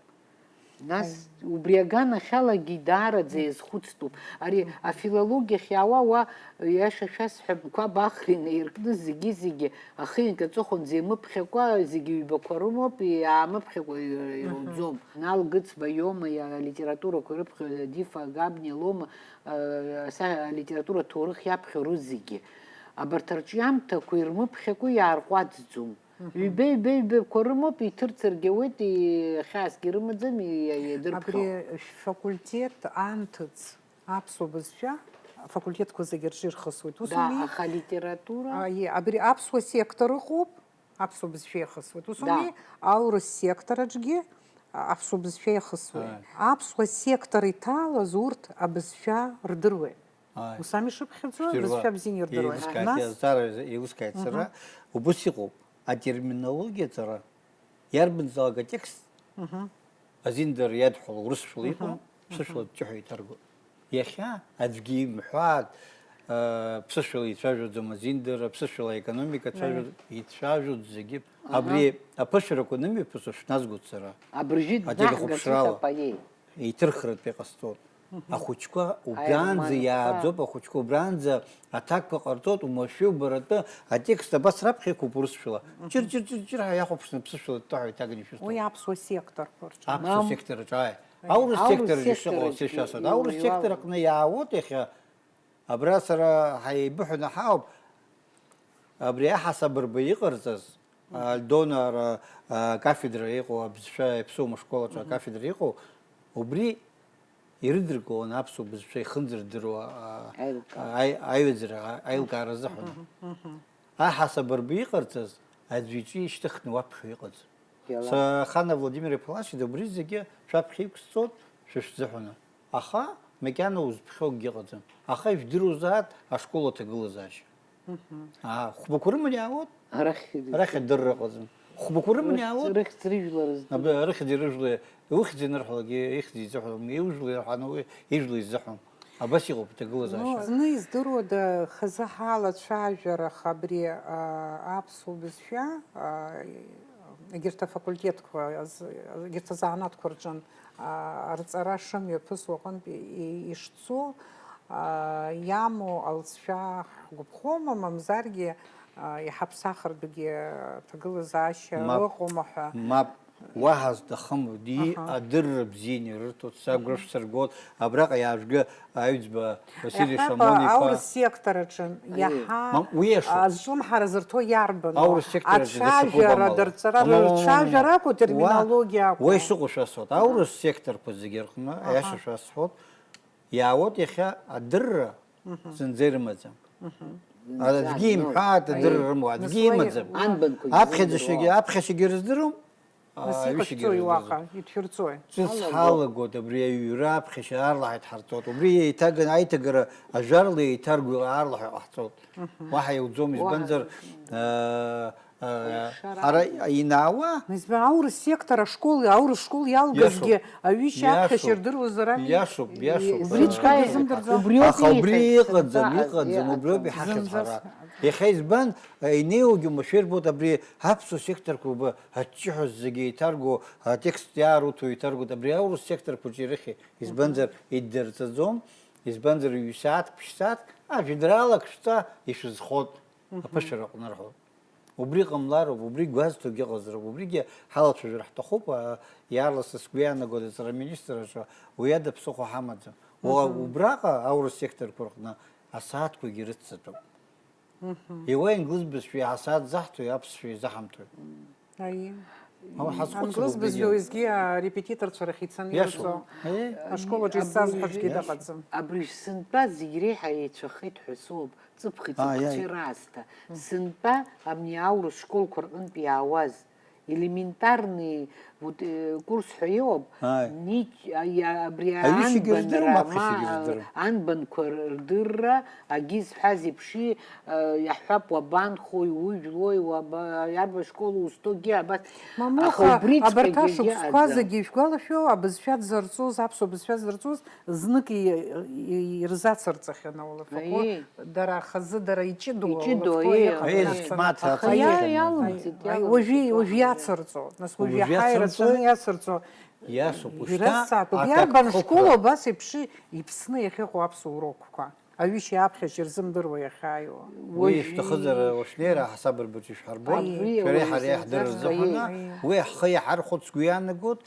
Нас, Аи. Убри аганахьалагьы даараӡа иазхәыцтәуп. Ари Мгм. Афилологиахь иаауа, уа, иаша шәасҳәап, Қәаб Ахра инаиркны зегьы-зегьы ахы инкаҵыхәанӡа имыԥхьакәа, зегьы ҩбақәа рымоуп, иаамыԥхьакәа ир-, Мгм. Ируӡом. Нал Гыцба иоума, иа-, алитературақәа ирыԥхьо, Дифа Габниа лоума, э, са-, алитература ҭоурых иаԥхьо рызегьы. Абарҭ арҿиамҭақәа ирмыԥхьакәа иаарҟәаҵӡом. Мгм. Ҩба-ҩба-ҩбақәа рымоуп, иҭырцыргьы ауеит, и-, хьаасгьы рымаӡам, и-, и-, иадырԥхьо. Абри шәфакультет анҭыҵ аԥсуа бызшәа афакультетқәа зегьы рҿы ирхысуеит. Ус Да, ауми? Аха алитература? А, и-, абри аԥсуа сектор ыҟоуп, аԥсуа бызшәа иахысуеит. Ус Да. Ауми? Аурыс сектор аҿгьы а, аԥсуа бызшәа иахысуеит. Ааи. Аԥсуа сектор иҭалаз урҭ абызшәа рдыруеит. Ааи. Ус ами ишыԥхьаӡо, Шәдыруа, бызшәа бзианы ирдыруеит. Еилыскааит, Нас азҵаара еилыскааит Мгм. Сара, убыс иҟоуп. Атерминологиаҵәҟьа иарбанзаалак атекст Мгм. Азин дара иадҳәало урысшәала иҟоу, Мгм. Ԥсышәала Мгм. Ҷыҳәа иҭарго. Иахьа аӡәгьы имҳәааит, э, ԥсышәала ицәажәаӡом азин дара, ԥсышәала аекономика цәажәаӡом, Мгм. Ицәажәоит зегьы. Аҳа. Абри аԥышәарақәа нымҩаԥысуа шәназгоит сара. Абыржәы Ателехәаԥшрала. Днаҳгацәеит апоет. Иҭырхратә иҟасҵоит. Мгм. Ахәыҷқәа убранӡа Аерманқәа. Иааӡоуп, ахәыҷқәа убранӡа аҭакқәа ҟарҵоит, умашәа убаратәы атекст абас раԥхьа иқәуп урысшәала. Мгм. Ҷыр-ҷыр-ҷыр-ҷыр ҳәа иахәаԥшны ԥсышәала ҭҭәаҳәа иҭаганы ишәырҭоит. Уи аԥсуа сектор рҿы. Аԥсуа Мам. Сектор аҿы, ааи. Аурыс Аурыс сектор аҿы сектор ишыҟоу аҿы сышәасҳәоит. Аурыс иуа- сектор аҟны иаауеит иахьа. Абра сара ҳаибыҳәаны ҳауп. Абри аҳасаб рба иҟарҵаз, Мгм. Альдона ара, а, кафедра иҟоу, абызшәа иаԥсоу ашкол аҿы Мгм. Акафедра иҟоу, убри ирыдыркылон аԥсуа бызшәа ихынӡардыруа, а, Аилкаара. Аи-, аиҩыӡара, а, аилкаара азыҳәан. Мгм, мгм. Аҳасаб рба иҟарҵаз аӡәы иҿы ишьҭыхны уаԥхьо иҟаӡам. Иала. Са-, Хана Владимир Иаԥаласида убри зегьы шәаԥхьа иқәсҵоит, шәышәзыҳәаны. Аха макьана узԥхьо акгьы ыҟаӡам. Аха ижәдыруазааит ашкол аҭагылазаашьа. Мгм. Аа, хәбақәа рыманы иаауеит. Арахь, арахь адырра ыҟаӡам. Хәбақәа рыманы Рыхьӡ-, иаауеит. Рыхьӡ-, рыжәлар рызтәу. Аб-, рыхьӡ-ирыжәлеи, ухьӡ инырҳәалакгьы, ихьӡ изыҳәалам, иужәлеи ирҳәан, уи ижәла изыҳәом. Абас иҟоуп аҭагылазаашьа. Ну, зны издыруада, хазы ҳалацәажәар, аха абри, а, аԥсуа бызшәа, а, егьырҭ афакультетқәа, аз-, егьырҭ азанааҭқәа рҿын, а, рҵара шымҩаԥысуа аҟынтә и-, и-, ишцо, а, иамоу алҵшәа ҳгәаԥхома, мамзаргьы, а, иҳаԥсахыртәгьы аҭагылазаашьа Мап. Ыҟоума ҳәа? Мап. Уаҳа зҭахым, ди Аҳа. Адырра бзианы ирырҭоит, сагәра Аҳа. Шәсыргоит, абраҟа иаажәга аҩӡба Василий Иаҳҳәап, Шамон иԥа. Аурыс сектор аҿы Аиеи. Иаҳа Мам, уи иашоуп. Зҿлымҳара зырҭо иарбану? Аурыс сектор аҿы Ацәажәара дасыԥуп амала. Дырҵара, Мама, мама, рцәажәара мама. Акәу, Уа, терминологиа акәу? Уа ишыҟоу шәасҳәоит. Аурыс секторқәа зегьы рҟны, Аҳа. Аиаша шәасҳәоит, иаауеит иахьа адырра Мгм. Зынӡа ирымаӡам. Мгм. Аӡәгьы имҳәааит, адырра рымоуа, аӡәгьы имаӡам. Анбанқәагьы аԥхьаӡашьагьы, аԥхьашьагьы рыздыруам. Нас иҟашәҵои уаҟа, ишәырҵои? Ҿыц ҳалагоит абри аҩра, аԥхьашьа аарлаҳәа иҭҳарҵоит. Убри еиҭаган аиҭагара ажәарла еиҭаргәыла аарлаҳәа иҟаҳҵоит. Уаҳа иуӡом, избанзар, аа, аа, ҳара инаауа. Избан, аурыс сектор ашкол, аурыс школ иалгазгьы аҩышьа аԥхьашьа рдыруазар ами? Иашоуп, иашоуп. Убриҵәҟьа дазымдырӡо. Аха убри иҟаӡам, иҟаӡам, убриоуп иҳахьыз ҳара. Иахьа избан, инеиуагьы умашәа ирбоит абри аԥсуа секторқәа убы. Аччиҳәа зегьы еиҭарго, атекст иааруҭо еиҭаргоит, абри аурыс секторқәаҿы ирыхьи, избанзар, иддырҵаӡом, избанзар, ҩ-сааҭк, ԥшь-сааҭк, ажәеинраалак шәҵа, ишәызхоит, аԥышәара аҟны рҳәоит. Убри ҟамлароуп, убри гәазҭогьы ыҟазароуп, убригьы ҳалацәажәар ҳҭахуп, а, иаарласны сгәы иаанагоит аҵара аминистрраҿы, уи ада ԥсыхәа ҳамаӡам. Уа-, убраҟа аурыс секторқәа рҟны асааҭқәагьы рыццатәуп. Еуа инглыз бызшәа иаҳасааҭ заҳҭои аԥсшәа изаҳамҭои? Аиеи. Ҳазхәыцып убригьы. Англыз бызшәа уеизгьы арепетиторцәа рахь ицаны ирҵо. Иашоуп. Аиеи. Ашкол аҿы изҵаз ҳәа аӡәгьы дыҟаӡам. Абри сынтәа зегь реиҳа еицәахеит ҳәа соуп, ҵыԥх иҵыхәцәа раасҭа. Сынтәа абни аурыс школқәа рҟынтә иаауаз Элементарный вот, э, курс ҳәа иоуп. Ааи. Нич-, а, иа-, абри аҩышьагьы анбанра, рыздырам, ма, аԥхьашьагьы рыздырам. Анбанқәа рдырра, агьи зҳәаз еиԥш, э, иаҳҳәап, уабанхои, ужәлои, уаба-, иарбан школ узҭогьы, абас. Мамоу, аха аха убриҵәҟьагьы абарҭ ашықәсқәа иҟаӡам. Зегьы ишәгәалашәо, абызшәа дзырҵоз, аԥсуа бызшәа дзырҵоз, знык и-, и-, ирзацырҵахьан аулафақәа. Аиеи. Дара хазы, дара иҷыдоу, иҷыдоу, аулафқәа, аиеи, иҟан, аиеи, нас смаҭа анаԥхьа. Аха иа-, иалымҵит, аиеи, иалымҵит, уажәы, уаҳа. Уажәы иацырҵо, нас уажәы уажәы иаҳа иацырҵо? Ирацәаны иацырҵо. Иашоуп, ушьҭа ирацәаатәуп. Аҭакԥхықәра. Иарбан школу абас еиԥш ипсны иахьыҟоу аԥсуа урокқәа? Аҩышьа аԥхьашьа ирзымдыруа иахьааиуа. Уи уажәы ишәҭахызар, уашнеира аҳасабырбаҿы ишәҳарбоит. Аиеи. Шәареи ҳареи иаҳдырыр рзыҳәан. Аиеи. Уи ҳхы иаҳархәоит, сгәы иаанагоит.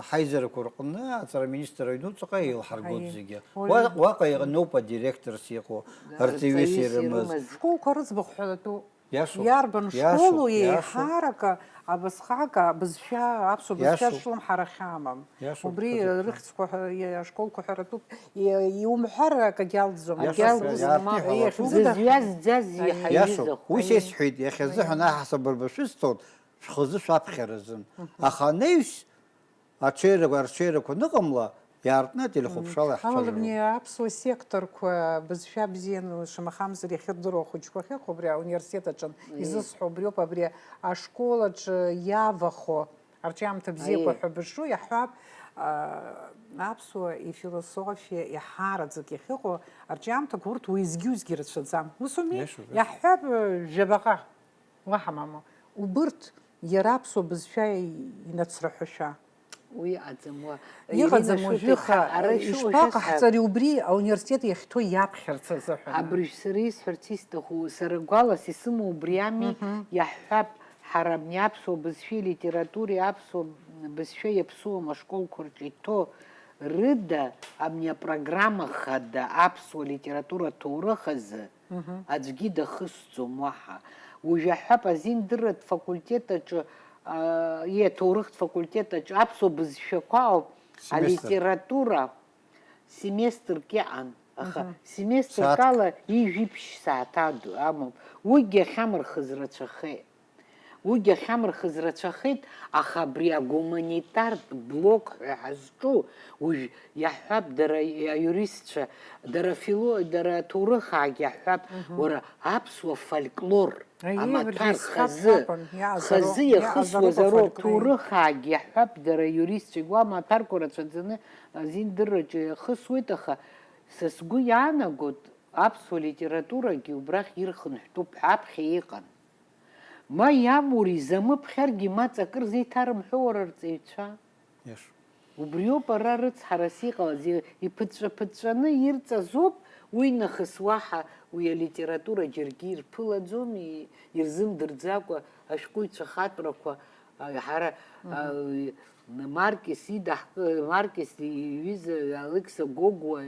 Ҳаизарақәа рҟны аҵара аминистрра аҩнуҵаҟа еилҳаргоит зегьы. Уа-, уаҟа иҟаноуп адиректорс иҟоу, арҵаҩыс ирымаз. Школқәа рыӡбахә ҳәатәуп. Иашоуп. Иарбан школу еиҳарак абасҟак абызшәа, аԥсуа бызшәа шрылымҳара хьамам. Убри рыхьӡқәа ҳәа, ашколқәа ҳәаратәуп. Иумҳәар акагьы алҵӡом. Иахьӡыда-, зызҩа зӡаз иаҳа иҩызахоит. Уи сесҳәеит, иахьазыҳәан аҳасабырба шәысҭоит, шәхазы шәаԥхьаразын. Аха анаҩс, аҽеирақәа, арҽеирақәа аныҟамла, иаартны ателехәаԥшрала иаҳцәажәароуп. Амала абни аԥсуа секторқәа бызшәа бзианы, шамахамзар, иахьырдыруа ахәыҷқәа ахьыҟоу абри ауниверситет аҿы изысҳәо убриоуп, абри ашкол аҿы иавахо арҿиамҭа бзиақәа ҳәа бызҿу иаҳҳәап, а, аԥсуа ифилософиа иҳараӡак иахьыҟоу арҿиамҭақәа урҭ уеизгьы-уеизгьы рацәаӡам. Ус ауми? Иашоуп, иашоуп. Иаҳҳәап, э, жәабаҟа. Уаҳа мамоу. Убырҭ иара аԥсуа бызшәа инацраҳәашәа. Уи аӡам уа. Иҟаӡам Ирина уажәы Шәуҭица, ха-, ара ишәу-, ишԥаҟаҳҵари шәасҳәап. Убри ауниверситет иахьҭоу иаԥхьарц азыҳәан? Абыржә сара исҳәарц исҭаху, сара гәалас исымоу убри ами, Мгм. Иаҳҳәап, ҳара абни аԥсуа бызшәеи литературеи аԥсуа бызшәа иаԥсуам ашколқәа рҿы иҭоу рыда абни апрограмма хада аԥсуа литература ҭоурых азы Мгм. Аӡәгьы дахысӡом уаҳа. Уажә аҳәап, азиндырратә факультет аҿы, аа, иаҭоурыхтә факультет аҿы аԥсуа бызшәақәа ауп, Семестр. Алитература семестрк иҟан, аха Мгм. Семестрк Сааҭк. Ала ижәиԥшь сааҭ аду-, амоуп. Уигьы ахьамырхыз рацәахеит. Уигьы ахьамырхыз рацәахеит, аха абри агуманитартә блок ҳәа ҳазҿу, уажә иаҳҳәап, дара аиуристцәа, дара афило-, дара аҭоурыхаагьы иаҳҳәап, Мгм. Уара аԥсуа фольклор, Аиеи, амаҭәар абри хазы, акәын, иаазароуп, хазы иаазароуп иахысуаз ароуп, афольклор. Ҭоурыхаагьы иаҳҳәап, дара аиуристцәагьы уа амаҭәарқәа рацәаӡаны азиндырраҿы иахысуеит, аха са сгәы иаанагоит, аԥсуа литературагьы убрахь ирхынҳәтәуп ҳәа аԥхьа иҟан. Ма иамур изамыԥхьаргьы, ма ҵакы рзеиҭарымҳәо уара рҵаҩцәа. Иашоуп. Убриоуп ара рыцҳарас иҟалаз, и-, иԥыҵәҵәа-ԥыҵәҵәаны ирҵазоуп, уи нахыс уаҳа уи алитература џьаргьы ирԥылаӡом, и-, ирзымдырӡакәа ашәҟәыҩҩцәа хатәрақәа, а, ҳара, Мгм. а, Маркес идаҳк-, Маркес иҩыза Алекса Гогәуа,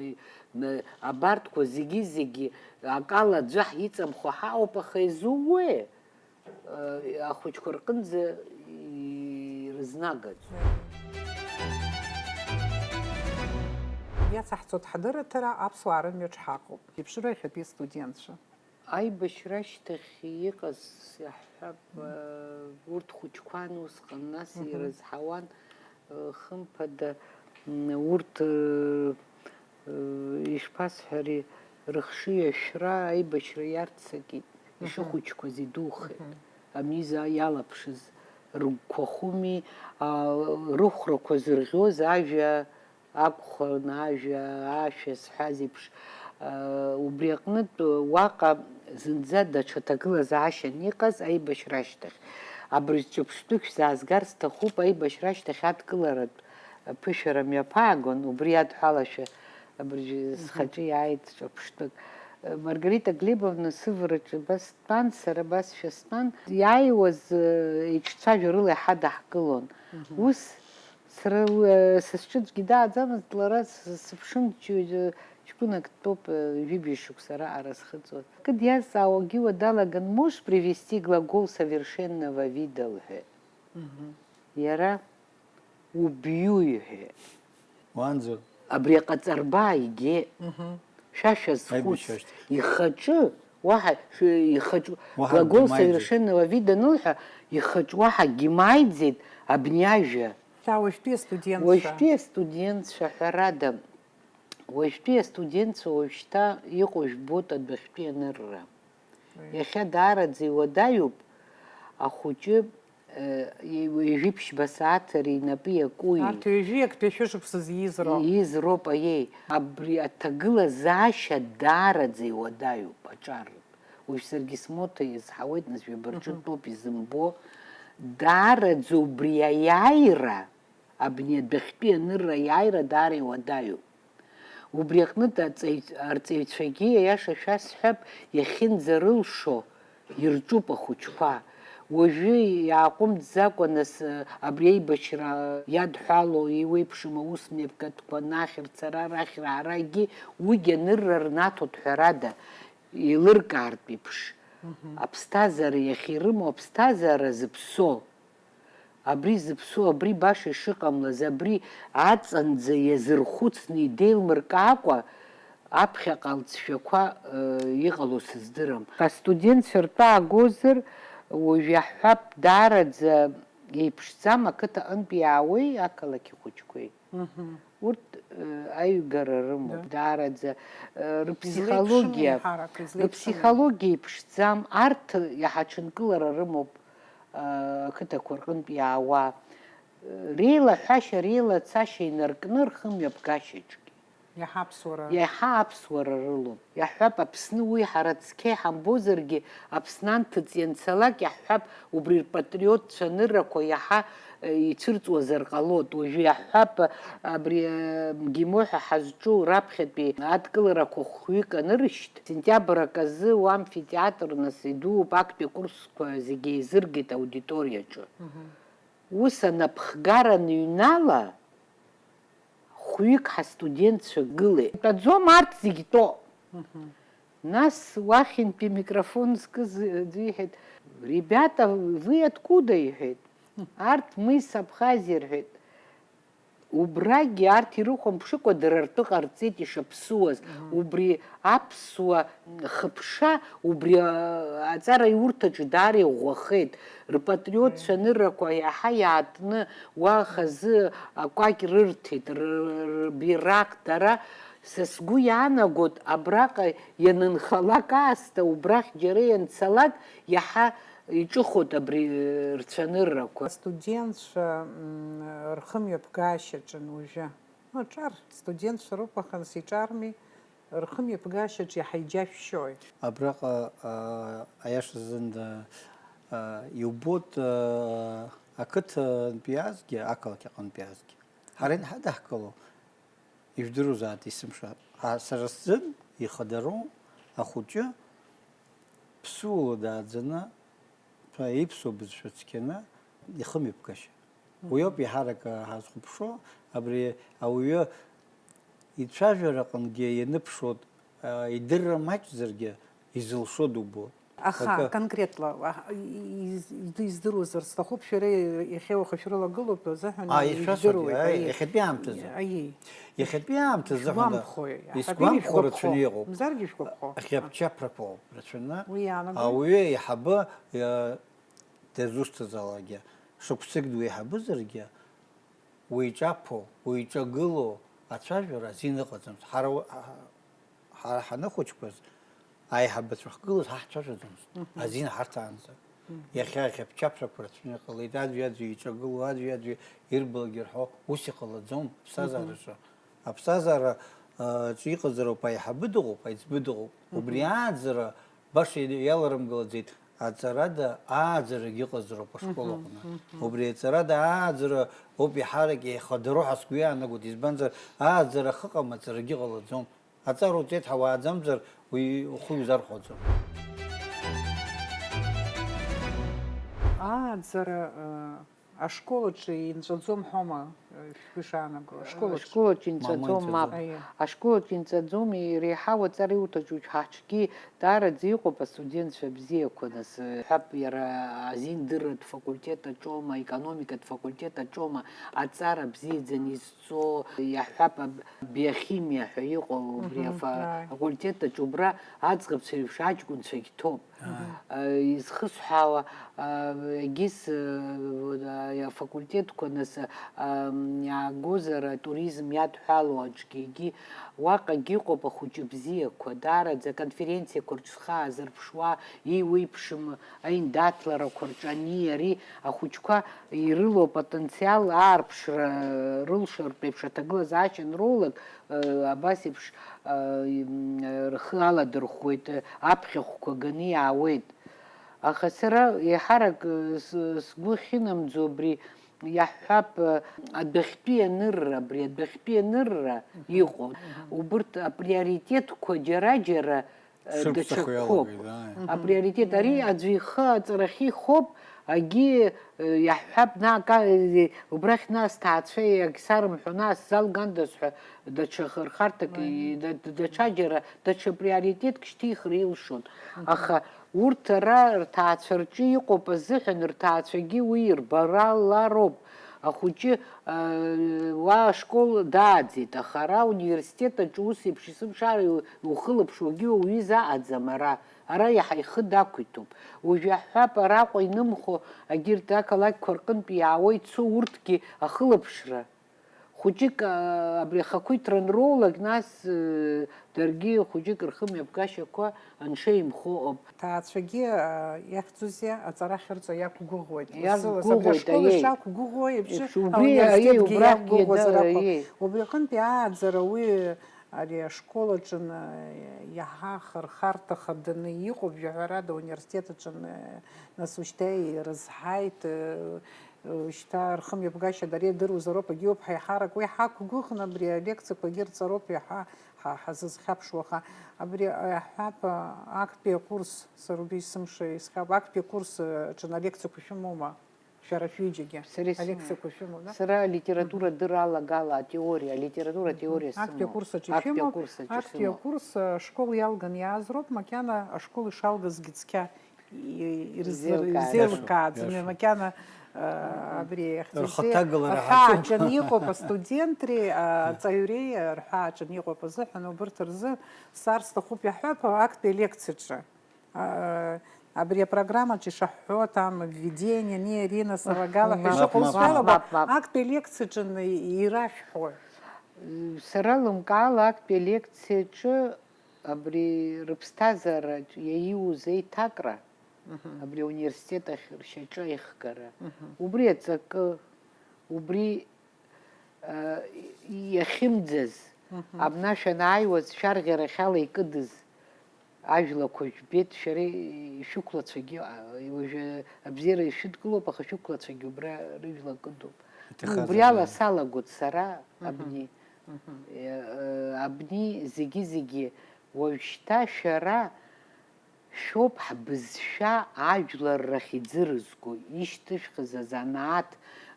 н-, абарҭқәа зегьы-зегьы акала аӡәы ҳиҵамхо ҳаҟоуп, аха изууеи? Э, ахәыҷқәа рҟынӡа ирызнагаӡом. Иацаҳҵоит ҳадырраҭара аԥсуаа рымҩаҿ ҳаҟоуп. Иԥшыра иахьатәи астудентцәа. Аибашьра ашьҭахь иҟаз, иаҳҳәап, урҭ хәыҷқәан усҟан, нас ирызҳауан, хымԥада, урҭ, ишԥасҳәари, рыхшыҩ ашәра аибашьра иарццакит, ишыхәыҷқәаз идухеит. Амиза иалаԥшыз рыгәқәа хуми, рыхәрақәа зырӷьоз ажәа акәхон, ажәа, ашәа зҳәаз еиԥш, убри аҟнытә уаҟа зынӡа даҽа ҭагылазаашьан иҟаз аибашьра ашьҭахь. Абыржә ҿырԥштәык шәзаазгар сҭахуп, аибашьра ашьҭахь адкыларатә ԥышәара мҩаԥаагон, убри адҳәалашәа абыржә схаҿы иааит ҿырԥштәык. Маргарита Глебовна сывараҿы абас дтәан, сара абасшәа стәан. Иааиуаз, еиҿцәажәарыла иҳадаҳкылон. Ус Сара уи, э, са сҿыцгьы дааӡамызт, лара с-, сыԥшын, ҷ-, ҷ-, ҷкәынак дтәоуп, э, ҩажәи бжьи шықәса раҟара схыҵуан. Акы диазҵаауагьы уа далаган, можешь привести глагол совершенного вида лҳәеит. Иара убью иҳәеит. Уанӡа. Абри аҟаҵарба егьи. Шәа шәазхәыц. Аибашьра ашьҭахь. Ихаҿы уаҳа, шәы-, ихаҿ-, Уаҳа глагол гимаиӡеит. Совершенного вида анылҳәа, ихаҿ уаҳа гимаиӡеит абни ажәа. Шәа уажәтәи астудентцәа. Уажәтәи астудентцәа, ҳәарада, уажәтәи астудентцәа уажәшьҭа иҟоу жәбоит адәахьтәи анырра. Уи. Иахьа даараӡа иуадаҩуп ахәыҷы, э, ҩажәи ԥшьба сааҭ ари инапы иакуи. Арҭ ҩажәи актәи ашәышықәсазы ииз роуп. Ииз роуп, аиеи. Абри аҭагылазаашьа даараӡа иуадаҩуп аҿар. Уажә саргьы смоҭа иазҳауеит, нас ҩаба рҿы Мгм. дтәоуп, изымбо. Даараӡа убри аиааира, абни адәахьтәи анырра аиааира даара иуадаҩуп. Убри аҟнытә аҵаҩ-, арҵаҩцәагьы, аиаша шәасҳәап, иахьынӡарылшо ирҿуп ахәыҷқәа. Уажәы иааҟәымҵӡакәа, нас, абри аибашьра иадҳәало, еиуеиԥшым аус мҩаԥгатәқәа анахь рцара арахь раарагьы, уигьы анырра рнаҭоит, ҳәарада, еилыркаартә еиԥш. Мгм. Аԥсҭазаара иахьирымоу, аԥсҭазаара зыԥсоу. Абри зыԥсу, абри баша ишыҟамлаз, абри аҵанӡа иазырхәыцны идеилмыркаакәа, аԥхьаҟа алҵшәақәа, э, иҟало сыздырам. Астудентцәа ртәы аагозар, уажә иаҳҳәап, даараӡа еиԥшӡам ақыҭа аҟынтә иаауеи ақалақь хәыҷқәеи. Мгм. Урҭ, э, аҩгара рымоуп, Да. даараӡа, э, Излеиԥшыми рыԥсихологиа, еиҳарак, излеиԥшыми? рыԥсихологиа еиԥшӡам, арҭ иаҳа ҽынкылара рымоуп, э, ақыҭақәа рҟынтә иаауа. Э, реилаҳәашьа, реилацашьа инаркны рхымҩаԥгашьаҿгьы. Иаҳа аԥсуара. Иаҳа аԥсуара рылоуп. Иаҳҳәап, Аԥсны уи ҳара цқьа иҳамбозаргьы, Аԥсны анҭыҵ ианцалак, иаҳҳәап, убри рпатриотцәа аныррақәа иаҳа, э, ицәырҵуазар ҟалоит. Уажәы иаҳҳәап, абри, э, МГИМО ҳәа ҳазҿу раԥхьатәи адкыларақәа хәҩык анырышьҭ, сентиабр аказы уа амфитеатр нас идууп, актәи акурсқәа зегьы еизыргеит аудиториаҿы. Мгм. Ус анапхгара аныҩнала, хәҩык ҳастудентцәа гылеит. Итәаӡом, арҭ зегь тәоуп. Мгм. Нас уахьынтәи микрофон зкыз аӡәы иҳәеит, "Ребята, вы откуда?" иҳәеит. Арҭ мы из Абхазии рҳәеит. Убрагьы арҭ ирыхәамԥшыкәа дара ртәы ҟарҵеит ишаԥсуаз. Мгм. Убри аԥсуа хыԥша, убри, а, аҵара иурҭаҿы даара иӷәӷәахеит. Рпатриотцәа Мгм. аныррақәа иаҳа иаатны уа хазы акәакь рырҭеит, р-, р-, рбираҟ дара. Са сгәы иаанагоит, абраҟа ианынхалак аасҭа, убрахь џьара ианцалак, иаҳа иҿыхоит абри, э, рцәаныррақәа. Астудентцәа, м, рхымҩаԥгашьаҿын уажәы. Ну, аҿар, студентцәа роуп, аха нас иҿарми, рхымҩаԥгашьаҿ иаҳа иџьашәшьои? Абраҟа, а, аиашазын, а, а, иубоит, а, ақыҭантәи азгьы, ақалақь аҟынтәи азгьы. Ҳара инҳадаҳкыло, ижәдыруазааит есымша. А, сара сзын ихадароу ахәыҷы ԥсуала дааӡаны, ԥа-, иԥсуа бызшәа цқьаны ихымҩаԥгашьа. Мгм. Уи ауп еиҳарак, а, ҳазхәаԥшуа, абри ауаҩы ицәажәара аҟынгьы ианыԥшуа, а, идырра маҷзаргьы изылшо дубоит. Аха, Акы. Конкретла, а, и- и- издыруазар сҭахуп, шәара иахьа уаха шәрылагылоуп азыҳәан. Аа, ишәасҳәоит, ижәдыруеит, аи, аиеи. Иахьатәи аамҭазы. Аиеи. Иахьатәи аамҭазы ҳәа Ишәгәамԥхои? исгәамԥхо Ишәгәаԥхо? рацәаны иҟоуп. Мзаргьы ишәгәаԥхо? Ахьаԥчаԥрақәа ауп рацәаны. Уи иаанагои? Ауаҩы аиҳабы, иа-, дызусҭазаалакгьы, шықәсык дуеиҳабызаргьы, уиҿаԥо, уиҿагыло ацәажәара азин ыҟаӡамызт. Ҳара, ҳара ҳаныхәыҷқәаз, аиҳабацәа ахьгылаз ҳаҳцәажәаӡомызт, азин ҳарҭаанӡа. Иахьа ахьаԥчаԥрақәа рацәаны иҟалеит, аӡәи-аӡәи иҿагыло, аӡәи-аӡәи ирбалак ирҳәо, ус иҟалаӡом аԥсҭазаараҿы. Аԥсҭазаара, а, аҿы иҟазароуп, аиҳабы дыҟоуп, аиҵбы дыҟоуп. Убри ааӡара баша иаларымгалаӡеит, аҵарада ааӡарагь ыҟазароуп ашкол аҟны. Убри аҵарада ааӡара ауп еиҳарак еихадароу ҳәа сгәы иаанагоит, избанзар, ааӡара ахьыҟам аҵарагьы ҟалаӡом. Аҵара уҵеит ҳәа уааӡамзар, уи ухы иузархәаӡом. Ааӡара, э, ашкол аҿы инҵәаӡом ҳәома, э, шәгәы шаанаго? Ашкол аҿы. Ашкол аҿы инҵәаӡом, Мамоу, мап. Аиеи. Ашкол аҿы инҵәаӡом, иреиҳау аҵара иуҭаҿу ҳаҽгьы даараӡа иҟоуп астудентцәа бзиақәа, нас, э, ҳәап, иара азиндырратә факультет аҿоума, аекономикатә факультет аҿоума, аҵара бзиаӡаны изҵо, иаҳҳәап, аб-, биохимиа ҳәа иҟоу убри Мгм, афа-, ааи. Факультет аҿы убра аӡӷабцәа реиԥш аӡәгәынцәагь ҭоуп. Изхысҳәаауа, егьыс, афакультетқәа нас иаагозар, атуризм иадҳәалоу аҿгьы, егьи уаҟагьы иҟоуп ахәыҷы бзиақәа, даараӡа аконференциақәа рҿы схы аазырԥшуа, иеиуеиԥшым аиндаҭларақәа рҿы ани ари ахәыҷқәа ирылоу апотенциал аарԥшра рылшартә еиԥш аҭагылазаашьа анроулак, абас еиԥш, рхы аладырхәуеит, аԥхьахәқәа ганы иаауеит. Аха сара еиҳарак, э, с-, сгәы ахьынамӡо абри, иаҳҳәап, э, адәахьтәи анырра, абри адәахьтәи анырра иҟоу. Убырҭ априоритетқәа џьара-џьара, э, Шырԥсахуа даҽакқәоуп. иалагеит, ааи. Априоритет ари аӡәы ихы аҵарахьы ихоуп, агьи, э, иаҳҳәап, наҟ, э, убрахь нас ҭаацәа иагьсарымҳәо, нас залгандаз ҳәа даҽа хырхарҭак, и-, да-, даҽаџьара, даҽа приоритетк шьҭихыр илшоит. Аха урҭ ара рҭаацәа рҿы иҟоуп азыҳәан, рҭаацәагьы уи ирбаралароуп. Ахәыҷы, э, уа ашкол дааӡеит, аха ара ауниверситет аҿы ус еиԥш есымшала иу-, иухылаԥшуагьы уаҩы изаҟаӡам ара. Ара иаҳа ихы дақәиҭуп. Уажә иаҳҳәап, араҟа инымхо, егьырҭ ақалақьқәа рҟынтә иаауа ицо урҭгьы ахылаԥшра. Хәыҷык, а, абри ахақәиҭра анроулак, нас, э, даргьы хәыҷык рхымҩаԥгашьақәа аншеимхо ыҟоуп. Аҭаацәагьы, а, иахьӡузеи, аҵара ахьырҵо иақәгәыӷуеит. Иақәгәыӷуеит, Лассы-лассы абри ашкол аиеи. ишақәгәыӷуа еиԥш, Еиԥш, убри, ауниверситетгьы аиеи, убрахьгьы, иақәгәыӷуазар да, акәхап. аиеи. Убри аҟынтәи ааӡара уи, ари ашкол аҿы, а, иаҳа ахырхарҭа хаданы иҟоуп, жәаҳәарада, ауниверситет аҿы, а, нас ушьҭа ирызҳаит, а, шьҭа рхымҩаԥгашьа дара ирдыруазароуп, егьиуп ҳәа еиҳарак уи ҳақәгәыӷны абри алекциақәагьы рҵароуп иаҳа ҳа-, ҳазызхьаԥшуа, аха абри, аҳәап, актәи акурс, сара убри есымша исхьап, актәи акурс аҿы алекциақәа шәымоума? Шәара шәҩыџьагьы. Сара исымоуп. Алекциақәа шәымоуп, да? Сара алитература дыралагала атеориа, алитература атеориа сымоуп. Актәи акурс аҿы Актәи шәымоуп. акурс аҿы Актәи сымоуп. Акурс, ашкол иалган иаазроуп, макьана ашкол ишалгазгьы цқьа и-, ирзыр-, Изеилкааз. изеилкааӡами, Иашоуп. Макьана, а, абри иахьӡузеи, Рхаҭагалара рҳәааҿы ҳаҿуп. Иҟоуп астудентреи, а, аҵаҩреи, а, рҳәааҿы иҟоуп азыҳәан, убырҭ рзы сар сҭахуп иаҳҳәап, актәи алекциаҿы. А, абри апрограммаҿы ишаҳҳәо, там, введение, не, Ирина Салагала ҳәа Мап, ишыҟоу мап, сҳәалоуп, мап, мап. Актәи алекциаҿы ирашәҳәои? Сара лымкаала актәи алекциаҿы абри рыԥсҭазаараҿ иаиуз еиҭакра, абри ауниверситет ахь ршьаҿа аихгара, убри аҵакы, убри, а, иахьымӡаз, абна шәанааиуаз шәарӷьарахьала икыдыз ажәлақәа жәбеит, шәара ишәықәлацәагьы, а, уажәы абзиара ишәыдкылоуп, аха шәықәлацәагьы убра рыжәла кыдуп. Иҭахаӡам, Убриала иара. Салагоит сара абни. Э, абни зегьы-зегьы уажәшьҭа шәара шәоуп ҳбызшәа ажәлар рахь иӡырызго, ишьҭышәхыз азанааҭ,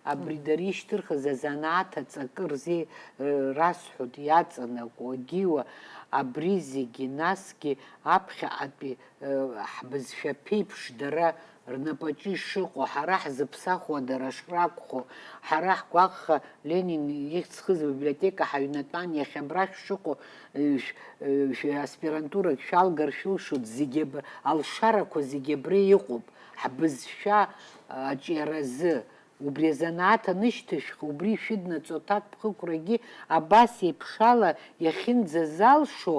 абри дара ишьҭырхыз азанааҭ аҵакы рзеи-, э, расҳәоит, иаҵанакуа, агьиуа, абри зегьы, насгьы аԥхьаҟатәи, э, ҳбызшәа ԥеиԥш дара рнапаҿы ишыҟоу, ҳара ҳзыԥсахуа дара шракәхо, ҳара ҳгәаҟха Ленин ихьӡ зхыз абиблиотека ҳаҩнатәан, иахьа абрахь шыҟоу, э, шә-, э, шә-, аспирантурагь шәалгар шәылшоит, зегьы аб-, алшарақәа зегьы абра иҟоуп, ҳбызшәа, э, аҿиаразы. Убри азанааҭ анышьҭышәх, убри шәыднаҵо аҭакԥхықәрагьы абас еиԥшала иахьынӡазалшо,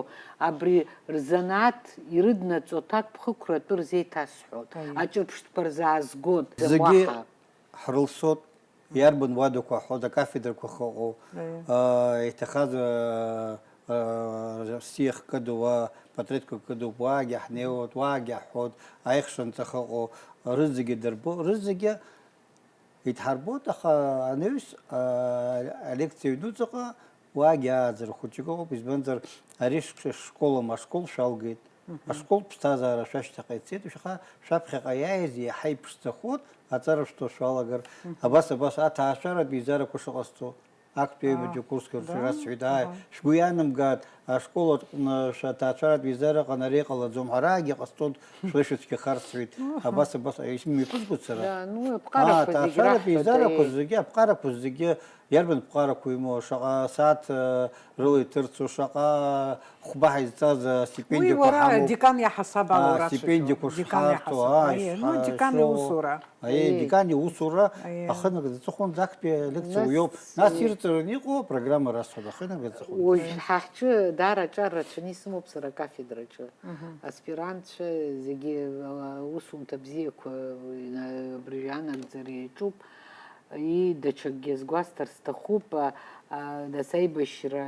абри рзанааҭ ирыднаҵо аҭакԥхықәра атәы рзеиҭасҳәоит. Аиеи. Аҿырԥштәқәа рзаазгоит. Зегьы уаҳа ҳрылсот, иарбан уадақәа ҳҳәоит, акафедрақәа хыҟоу, Аиеи. аа, иҭахаз, аа, аа, рсиа хкыдуа, патреҭқәа кыдуп, уаагьы ҳнеиуеит, уаагьы ҳҳәоит, аихшанҵа хыҟоу, рызегьы дырбо, рызегьы Идҳарбоит, аха анаҩс, а, алекциа аҩнуҵаҟа уаагьы ааӡара хәыҷык ыҟоуп, избанзар, ари шк-, школым, ашкол шәалгеит. Мгм. Ашкол ԥсҭазаара шәашьҭахьҟа ицеит, шәаха-, шәаԥхьаҟа иааиз иаҳа иԥшӡахоит, аҵара шәҭо шәалагар. Мгм. Абас, абас, аҭаацәаратә еизарақәа шыҟасҵо, актәи Аа, аҩбатәи акурсқәа да? Рҿы расҳәеит, ааи, Аҳа. Шәгәы иаанамгааит, ашкол аҟны шәаҭаацәаратә еизараҟны ари иҟалаӡом, ҳара егьыҟасҵоит, шәлеишәацәгьа харсуеит, Аҳа. Абас, абас, исымҩаԥызгоит сара. Да, ну, аԥҟарақәа Аа, зегь аҭаацәаратә раҳҳәоит, еизарақәа аиеи. Зегьы, аԥҟарақәа зегьы, иарбан ԥҟарақәа имоу, шаҟа сааҭ, э, рыла иҭырцу, шаҟа хәба ҳаизҵаз, э, Уи стипендиақәа уара ҳамоуп. Декан иаҳасаб ала Аа, урацәажәо. Стипендиақәа Декан шҳарҭо, иаҳасаб. Ааи, Аиеи, ну, шҳа-, декан шо-, иусура. Аиеи, Аиеи. Декан иусура Аиеи. Ахынагӡа аҵыхәанӡа актәи алекциа Нас уиоуп. Нас ирҵараны иҟоу апрограмма расҳәап, ахынагӡа аҵыхәанӡа. Уажә ҳа ҳҿы даара аҿар рацәаны исымоуп сара акафедраҿы. Мгм. Аспирантцәа зегьы, а, аусумҭа бзиақәа, а, абыржәы анагӡара иаҿуп. И, даҽакгьы азгәасҭар сҭахуп, а, а, нас аибашьра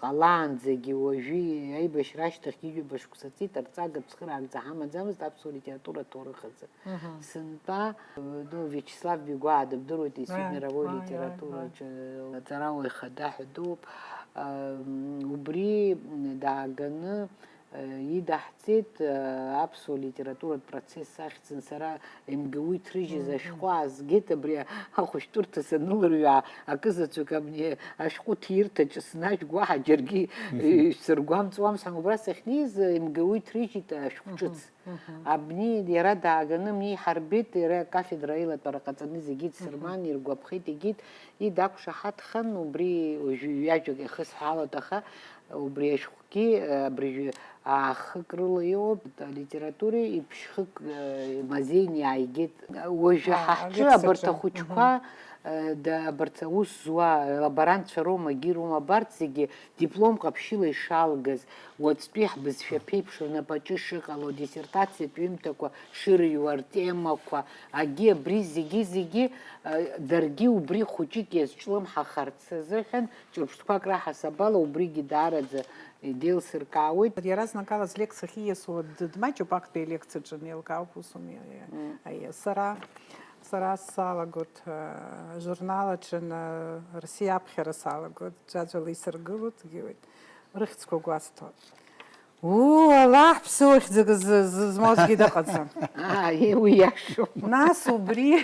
ҟалаанӡагьы уажәи аибашьра ашьҭахьгьы ҩба шықәса ҵит, арҵага цхыраагӡа ҳамаӡамызт аԥсуа литература аҭоурых азы. Мгм. Сынтәа, ну, Виачеслав Бигәаа дыбдыруеит, Институт Ааи, мировой ааи, литератураҿы ааи, ааи. Аҵарауаҩ хада ҳәа дууп. Ам, убри дааганы, э, идаҳҵеит, э, аԥсуа литературатә процесс ахьӡын. Сара М Г У иҭрыжьыз Мгм. Ашәҟәы аазгеит, абри ахәышәтәырҭа санылырҩаа, акызаҵәык абни ашәҟәы ҭирҭаҿы снажә, уаҳа џьаргьы, Мгм. э, сыргәамҵуам, сан убра сахьнеиз, М Г У иҭрыжьит ашәҟәы Мгм. Ҿыц. Мгм. Абни иара дааганы абни иҳарбеит, иара акафедра аилатәара ҟаҵаны зегьы идсырбан, Мгм. иргәаԥхеит, егьит, и дақәшаҳаҭхан, убри уажәы ҩажәак ихысҳәаалоит, аха убри ашәҟәгьы, э, абыржәы аахык рыла иоуп, алитературеи иԥшьхык, э, мазеины иааигеит. Уажәы Аа, ҳа ҳҿы алекциаҿы. Абарҭ ахәыҷқәа, Мгм. э, да, абарҭ аус зуа, лаборантцәа роума, егьи роума, абарҭ зегьы диплом ҟаԥшьыла ишалгаз, уаҵәтәи ҳбызшәа ԥеиԥш рнапаҿы шыҟало, диссертациатә ҩымҭақәа шырыҩуа, ртемақәа, агьи абри зегьы-зегьы, э, даргьы убри хәыҷык иазҿлымҳахарц азыҳәан, ҿырԥштәқәак раҳасабала убригьы даараӡа идеилсыркаауеит. Иаразнакала злекциа ахьиасуа д-, дмаҷуп, актәи алекциаҿы неилкаауп, усуми, аиа, Мм. Аиа, сара, сара салагоит, э, журнал аҿы, э, Россия аԥхьара салагоит, ӡәаӡәала исыргылоит, гьуеит. Рыхьӡқәа гәасҭо. Уу, аллаҳ, ԥсыуа хьӡык зы-, зызмоугьы дыҟаӡам. Аа, уи иашоуп. Нас убри,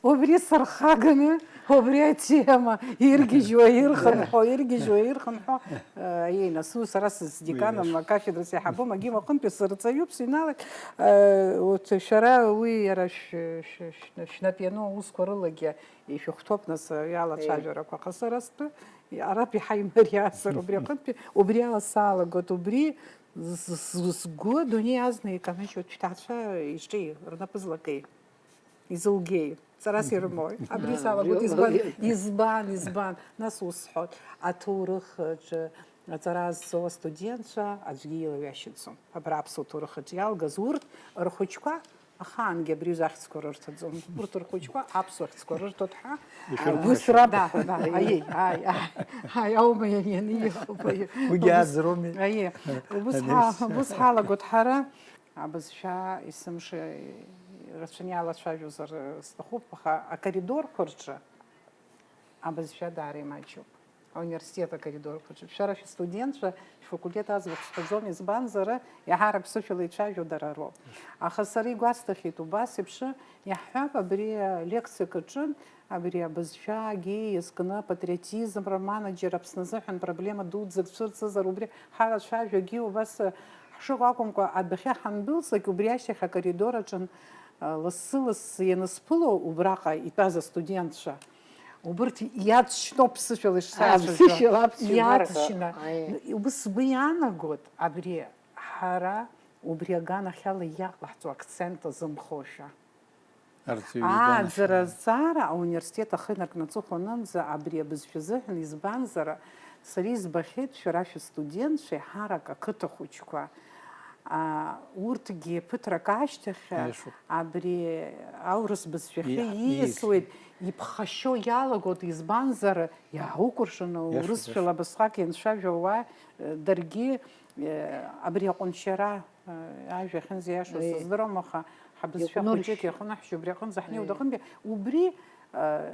убри сырхаганы, убри атема иргьежьуа, ирхынҳәуа, иргьежьуа, ирхынҳәуа, э, еи, нас, ну, сара сдеканом, Уи иашоуп. Акафедра сеиҳабым, агьим аҟынтәи сырҵаҩуп, сыҩналоит, э, вот, шәара уи иара шә-, шә-, шә-, шәнап иану аусқәа рылагьы ишәыхәҭоуп, нас, иалацәажәарақәа, аха сара стәы, Араԥ иҳаимариазар убри аҟынтәи, убри ала салагоит, убри з-, з-, згәы адунеи азна иканыжьуеит, шәҭаацәа ишҿи, рнапы злакеи, изылгеи, ҵарас ирымои? Абри Аа, салагоит, абри избан, абри. Избан, избан? Нас ус сҳәоит, аҭоурых аҿы аҵара зҵо астудентцәа аӡәгьы илаҩашьаӡом. Абра аԥсуа ҭоурых аҿы иалгаз урҭ рхәыҷқәа Ахаангьы абри аҩыза ахьӡқәа рырҭаӡом. Урҭ рхәыҷқәа аԥсуа хьӡқәа рырҭоит ҳәа. Ишырҭахьоу. Ус раб-, да, да, аиеи, аи, аи, аи, аума иани, иани иҟоуп, аиеи. Уигьы Ус, аӡроуми? Аиеи. Убыс Анаҩс. Ҳа-, убыс ҳалагоит ҳара, абызшәа есымша рацәаны иалацәажәозар сҭахуп, аха акоридорқәа рҿы абызшәа даара имаҷуп. Ауниверситет акоридорқәаҿы. Шәара шәыстудентцәа, шәфакультет аӡбахә сҳәаӡом, избанзар, иаҳа рыԥсышәала ицәажәо дара роуп. Аха сара игәасҭахьеит, убас еиԥш иаҳҳәап, абри алекциак аҿы, абри абызшәагьы иазкны апатриотизм роман аџьара Аԥсны азыҳәан проблема дуӡӡак цәырҵызар, убри ҳалацәажәогьы убас ҳшыҟоу акәымкәа, адәахьы ҳандәылҵлак, убри ашьҭахь акоридор аҿы, лассы-лассы ианысԥыло, убраҟа итәаз астудентцәа, убырҭ иаҵшьҭоуп ԥсышәала ишсацәажәо. Аԥсышәала, аԥсшәа иаҵшьны. Убыс сгәы иаанагоит абри ҳара убри аганахьала иаҟаҳҵо акцент азымхошәа. Ааӡара азҵаара ауниверситет ахы инаркны аҵыхәанынӡа абри абызшәа азыҳәан, избанзар, сара избахьеит шәара шәыстудентцәа еиҳарак ақыҭа хәыҷқәа, аа, урҭгьы ԥыҭрак ашьҭахь абри аурыс бызшәахьы ииасуеит, иԥхашьо иалагоит, избанзар, иааукәыршаны урысшәала абасҟак ианцәажәо ауаа, даргьы, э, абри аҟәыншьара, э, ажәа ахьынӡаиашоу сыздырам, аха ҳабызшәа хәыҷык иаҟәныршьуеит. Иаҟәныҳәжьуеит, убри аҟынӡа ҳнеиуеит аҟынтәи. Убри, э,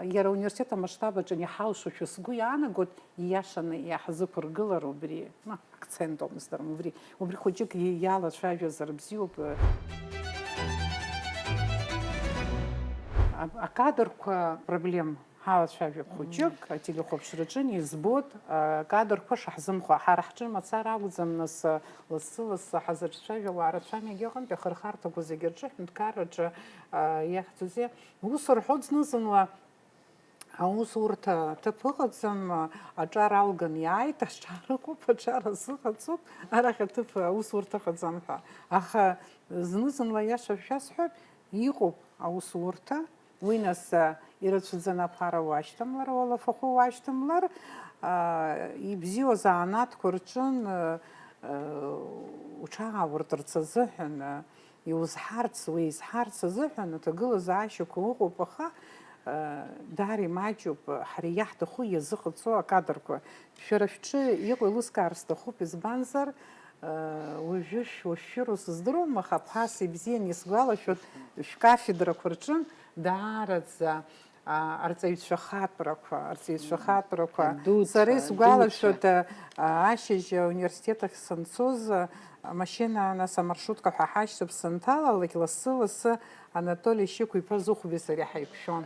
иара ауниверситет амасштаб аҿы иҳалшошәа сгәы иаанагоит, ииашаны иаҳзықәыргылар убри. Ма, акцент ауп, сыздырам, убри, убри хәыҷык и-, иалацәажәазар бзиоуп. А-, акадрқәа проблема. Ҳалацәажәап хәыҷык, ателехәаԥшраҿы избоит, акадрқәа шаҳзымхо. Ҳара ҳҿы мацара акәӡам, нас, лассы-лассы ҳазырцәажәауа арацәа егьыҟантәи ахырхарҭақәа зегьы рҿы аҳәынҭқарраҿы, а, иахьӡузеи, ус рҳәоит зны-зынла, аусурҭа ҭыԥ ыҟаӡам, аҿар алган иааит, аҿар ыҟоуп, аҿар азыҟаҵоуп, арахь аҭыԥ аусурҭа ыҟаӡам ҳәа. Аха зны-зынла, иаша шәасҳәап, иҟоуп аусурҭа, уи нас, а, ирацәаӡаны аԥара уашьҭамлар, уалафахәы уашьҭамлар, а, ибзиоу азанааҭқәа рҿын, а, а, уҽаауртырц азыҳәан, а, иузҳарц, уеизҳарц азыҳәан аҭагылазаашьақәа ыҟоуп, аха, а, даара имаҷуп, ҳара иаҳҭаху иазыҟаҵо акадрқәа. Шәара шәҿы иҟоу еилыскаар сҭахуп, избанзар, а, уажәы шә-, уашәшәыроу сыздыруам, аха ԥаса ибзиан исгәалашәоит, шәкафедрақәа рҿы даараӡа, а, арҵаҩцәа хатәрақәа, арҵаҩцәа хатәрақәа. Сара исгәалашәоит, а, ашьыжь ауниверситет ахь санцоз, а, амашьына, нас амаршрутка ҳәа ҳашьҭоуп, санҭалалак, лассы-лассы Анатоли Шьықә-иԥа Зыхәбеи сареи ҳаиқәшәон.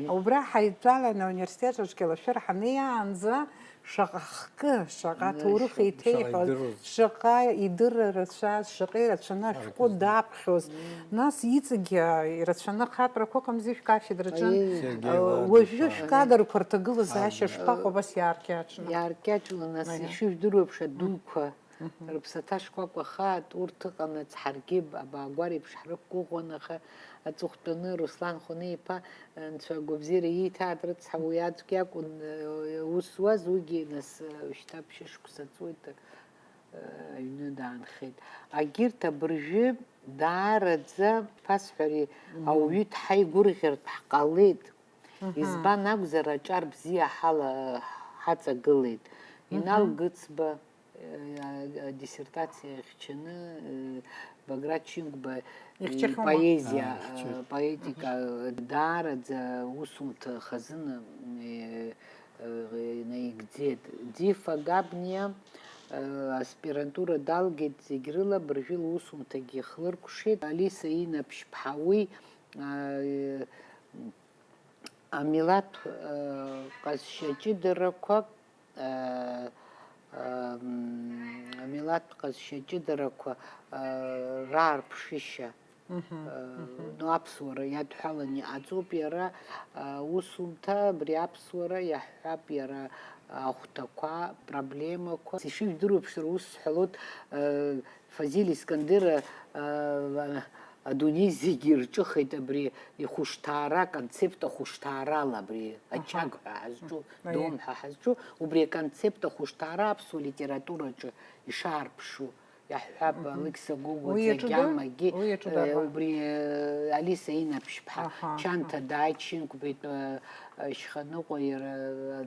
Убра ҳаидтәаланы ауниверситет аҿы Кьалашәыр ҳанеиаанӡа, шаҟа хкы, шаҟа ҭоурых еиҭеиҳәоз, шаҟа идырра рацәаз, шаҟа ирацәаны ашәҟәы даԥхьоз. Нас иҵегьы ирацәаны ахатәрақәа ыҟамзи шәкафедраҿы. Уажәы шәкадрқәа рҭагылазаашьа шԥаҟоу, абас иааркьаҿны? Иааркьаҿны, нас, ишыжәдыруеиԥш, адуқәа. Рыԥсаҭа шкәакәахааит, урҭ ыҟанаҵ ҳаргьы абаагәареиԥш ҳрықәгәыӷуан, аха аҵыхәтәаны Руслан Хәанеи-иԥа, Анцәа агәабзиара ииҭааит, рыцҳа, уи аӡәк иакәын, э, аус зуаз, уигьы нас, э, шьҭа ԥшьышықәса ҵуеит, э, аҩны даанхеит. Агьырҭ абыржәы даараӡа, ԥасҳәари, ауаҩы дҳаигәырӷьартә ҳҟалеит. Избан акәзар, аҿар бзиа ҳала-, ҳаҵагылеит. Инал Гыцба, э, адиссертациа ихьчаны, э, Баграт Шьынқәба, э, ипоезиа, э, поетика, э, даараӡа усумҭа хазына, э, э, наигӡеит. Дифа Габниа, э, аспирантура далгеит, зегь рыла абыржәы лусумҭагьы ихлыркәшеит. Алиса Инаԥшьԥҳа уи, э, Амилаҭ, э, ҟазшьа ҷыдарақәак, э, э, м, амилаҭ ҟазшьа ҷыдарақәа, э, раарԥшышьа, э, ну, аԥсуара иадҳәаланы иҟаҵоуп иара, э, усумҭа, абри аԥсуара иаҳҳәап иара ахәҭақәа, проблемақәа. Ишыжәдыруеиԥш, сара ус сҳәалоит, э, Фазиль Искандер, а, а, адунеи зегьы ирҿыхеит абри ихәышҭаара, аконцепт ахәышҭаарала, абри ачаг ҳәа ҳазҿу, дом ҳәа ҳазҿу, убри аконцепт ахәышҭаара аԥсуа литератураҿы ишаарԥшу, иаҳҳәап, Алықьса Гогәаӡа, Гьамагьы, э, убри, э, Алиса Инаԥшьԥҳа, Чанҭа Даиченко-беитә, э, Шьханыҟәа иара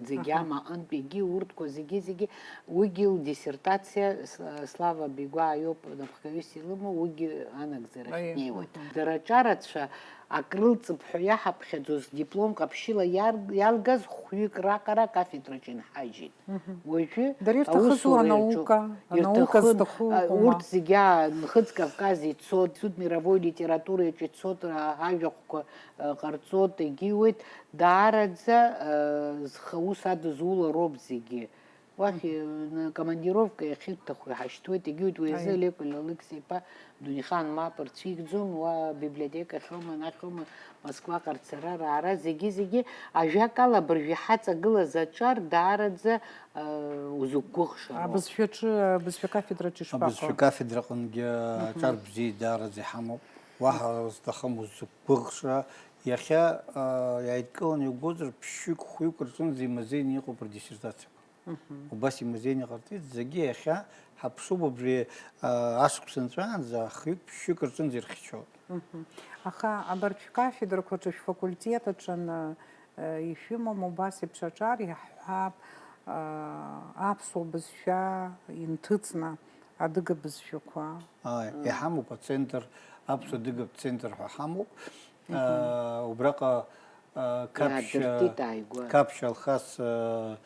зегьы Аҳа. Ама аҟынтәигьы, урҭқәа зегьы, зегьы, уигьы лдиссертациа, С-, Слава Бигәаа иоуп напхгаҩыс илымоу, уигьы анагӡарахь Аиеи. Днеиуеит. Мгм. Дара аҿарацәа акрылҵып ҳәа иаҳаԥхьаӡоз диплом ҟаԥшьыла иар-, иалгаз хәҩык раҟара акафедраҿы инҳажьит. Мгм. Уажәы Дара ирҭахызу аусура иаҿуп. Анаука, анаука Ирҭахын, зҭаху а, ыҟоума? Урҭ зегьы, а, Нхыҵ Кавказ ицот, Суд мировой литература иаҿы ицот, ра-, ажәахәқәа, а, ҟарҵот, егьиуеит. Даараӡа, а, зхы аус адызулароуп зегьы. Уахь, Мгм. э, командировка иахьырҭаху иҳашьҭуеит, егьиуеит уи азы Аиеи. Лекәа Лалықьса-иԥа Дунеихаан мап рцәигӡом, уа библиотекахьоума, анахьоума, Москваҟа рцара, раара, зегьы-зегьы, ажәакала, абыржәы иҳаҵагылаз аҿар даараӡа, э, узықәгәыӷша роуп. Абызшәаҿы, абызшәа кафедраҿы ишԥаҟоу? Абызшәа кафедраҟынгьы Мгм. Аҿар бзиа даараӡа иҳамоуп. Уаҳа Мгм. Зҭахым узықәгәыӷша, иахьа, э, иааидкыланы иугозар, ԥшьҩык, хәҩык рҿынӡа имазеины иҟоуп рдиссертациақәа. Мгм. Убас имазеины иҟарҵеит, зегьы иахьа ҳаԥшуп убри, а, ашықәс нҵәаанӡа хҩык-ԥшьҩык рҿынӡа ирхьчоит. Мгм. Аха абарҭ шәкафедрақәа рҿы, шәфакультет аҿы аны, э, ишәымам убас еиԥш аҿар, иаҳҳәап, а, аԥсуа бызшәа инҭыҵны адыга бызшәақәа. Ааи, Мм. Иҳамоуп ацентр, аԥсуа-адыгатә центр ҳәа ҳамоуп. Мгм. А, убраҟа, а, Каԥшь, Иаадыртит ааигәа. Каԥшь Алхас, а,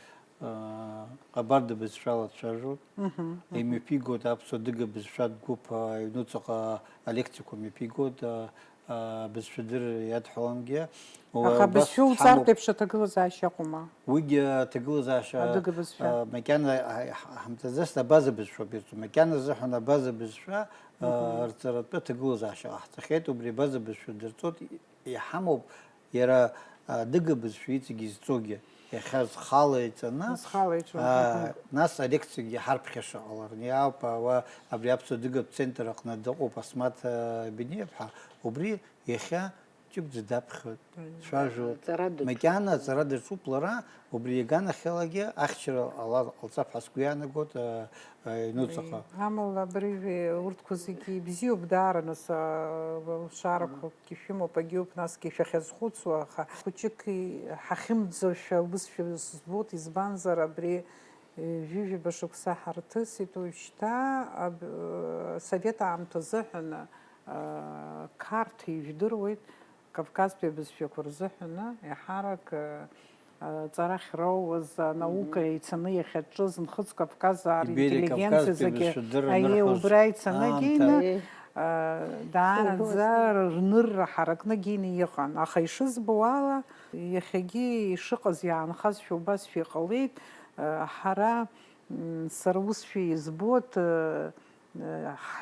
аа, ҟабарда бызшәала дцәажәоит. Мгм, мгм. Имҩаԥигоит аԥсуа-адыга бызшәатә гәыԥ, аа, аҩнуҵаҟа алекциақәа мҩаԥигоит, аа, аа, бызшәадырра иадҳәалангьы. Аха Убас бызшәа уҵартә ҳамоуп. Еиԥш аҭагылазаашьа ыҟоума? Уигьы аҭагылазаашьа, Адыга бызшәа. Аа, макьана ҳа-, ҳа-, ҳамҭаӡацт абаза бызшәоуп ирҵо. Макьана азыҳәан абаза бызшәа, аа, Мгм. Рҵаратәы аҭагылазаашьа ҟаҳҵахьеит, убри абаза бызшәа дырҵоит. Иҳамоуп иара, а, адыга бызшәа иҵегь изҵогьы, иахьа зхала иҵаны, Зхала иҵәоу, а, мгм. Нас алекциагьы ҳарԥхьаша ҟалараны иаауп, а, уа абри аԥсуа-адыгатә центр аҟны дыҟоуп Асмаҭ, а, Бениаԥҳа, убри иахьа ҷыгәӡа даԥхьоит, Мгм. Дцәажәоит. Аҵара даҿуп. Макьана аҵара даҿуп лара, убри иаганахьалагьы ахьчара ала-, ҟалҵап ҳәа сгәы иаанагоит, а, а, аҩнуҵаҟа. Амала абыржәы урҭқәа зегьы ибзиоуп, даара, нас, а, лшарақәа Кьышәымоуп, агьоуп, насгьы шәахьазхәыцуа, аха хәыҷык ҳахьымӡошәа убысшәа збоит, избанзар, абри, э, ҩажәижәаба шықәса ҳарҭысит, уажәшьҭа аб-, э, асовет аамҭа азыҳәан, э, Қарҭ ижәдыруеит, Кавказтәи абызшәақәа рзыҳәан, еиҳарак, э, Аҵара ахьроуаз, анаука Мгм. Ицаны иахьаҿыз, Нхыҵ Кавказ ар Ибериа интеллигенциа Кавказтәи зегьы, абызшәа дырра аиеи, нырҳәоз убра ицаны аамҭа. Гины, Ии. а, даараӡа Шәыбоз. Рнырра ҳаракны гины иҟан. Аха ишызбо ала, иахьагьы ишыҟаз иаанхазшәа убасшәа иҟалеит. А, ҳара, м, сара усшәа избоит, а,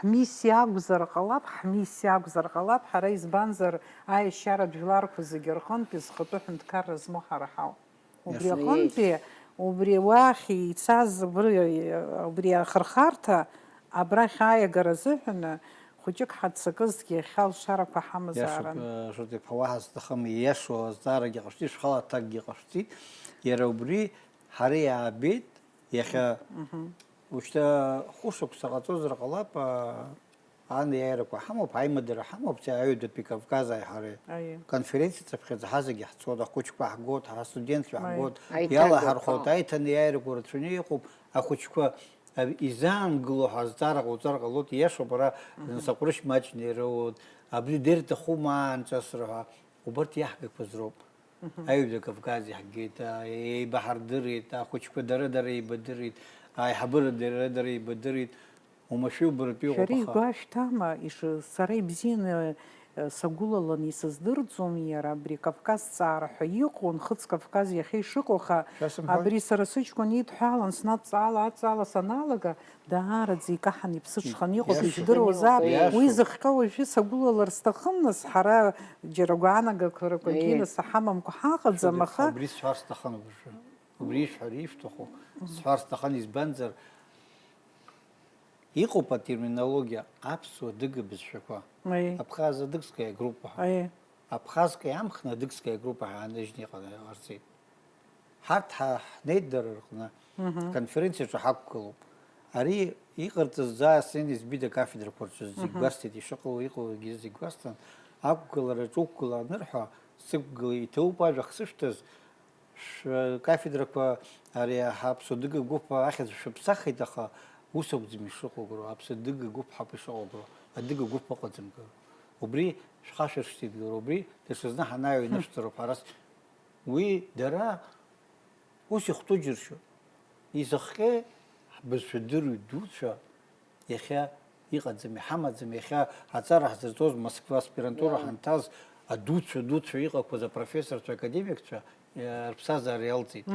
Ҳмиссиа акәзар ҟалап, ҳмиссиа акәзар ҟалап, ҳара, избанзар, аешьаратә жәларқәа зегьы рҟынтә зхатәы ҳәынҭқарра змоу ҳара ҳауп. Убри Иашоуп. Аҟынтәи, убри уахь ицаз, убри, убри ахырхарҭа, абрахь ааигара азыҳәан, хәыҷык ҳаццакызҭгьы, иахьа алшарақәа Иашоуп, ҳамазаарын. Э, Шоҭеԥҳа, уаҳа сҭахым, ииашоу азҵаарагьы ҟашәҵеит, шәхала аҭакгьы ҟашәҵеит. Иара убри ҳара иаабеит, Иахьа Мгм. Ушьҭа хәышықәса ҟаҵозар ҟалап, аа, анеиааирақәа ҳамоуп, аимадара ҳамоуп, ҵа-, аҩадатәи Кавказ аиҳареи. Аиеи. Конференциа цыԥхьаӡа ҳазегьы ҳцоит, ахәыҷқәа ҳгоит, ҳастудентцәа Аиеи. Ҳгоит, Аиҭагақәа. Иалаҳархәоит, аиҭанеиааирақәа рацәаны иҟоуп, ахәыҷқәа, а, изаангыло ҳәа азҵаара ҟауҵар ҟалоит, ииашоуп, ара Мгм. Нас аҟәрышь маҷны ироуеит, абри дырҭахума аанҿасра ҳәа, убарҭ иаҳгақәаз роуп. Мгм. Аҩада Кавказ иаҳгеит, а, еибаҳардырит, ахәыҷқәа дара-дара еибадырит, аиҳабыра дара-дара еибадырит, уамашәа убаратәы иҟоуп, Шәара аха. Ишәгәашәҭама, иш-, сара ибзианы, э, сагәылалан исыздырӡом иара, абри Кавказ ҵаара ҳәа иҟоу, Нхыҵ Кавказ иахьа ишыҟоу, аха Шәасымҳәои? Абри сара сыҷкәын идҳәалан, снаҵала, аҵала саналага, Даараӡа икаҳан иԥсыҽхан иҟоуп, Иашоуп. Ижәдыруазаап. Иашоуп. Уи зыхҟьо уажәы сагәылалар сҭахым, нас, ҳара џьара гәаанагақәа ракәагьы, Ии. Нас, ҳамамкәа ҳаҟаӡам, Шәыдыԥ, аха абри сҳәар сҭахын уажәы. Убри ишәҳәар ишәҭаху сҳәар сҭахын, избанзар, иҟоуп атерминологиа аԥсуа-адыга бызшәақәа. Ии. Абхаз-адыгская группа ҳәа. Ии. Абхазская амхны адыгская группа ҳәа ааныжьны иҟа-, иҟарҵеит. Ҳарҭ ҳа-, ҳнеидара рҟны Мгм. Аконференциаҿы ҳақәгылоуп. Ари иҟарҵаз заа сцена избеит акафедрақәа рҿы зегь Мгм. Гәасҭеит, ишыҟало иҟоугьы зегь гәасҭан. Ақәгылараҿы уқәгыла анырҳәа, сықәгыла иҭоуп ажәа ахсышәҭаз, Шәкафедрақәа ари ҳаԥсуа адыга гәыԥ ахьӡ шәаԥсахит, аха ус акәӡам ишыҟоу, аԥсуа адыга гәыԥ ҳауп ишыҟоу, адыга гәыԥ ыҟаӡам. Убри шәхашәыршҭит, убри даҽазны ҳанааиуа инышәҵароуп ҳара. Уи дара ус ихәҭоу џьыршьоит. Изахҟьеи ҳбызшәа дырҩ дуцәа иахьа иҟаӡам, иҳамаӡам, иахьа аҵара ҳзырҵоз Москва аспирантура ҳанҭаз адуцәа, дуцәа иҟақәаз апрофессорцәа, академикцәа, э, рԥсҭазаара иалҵит.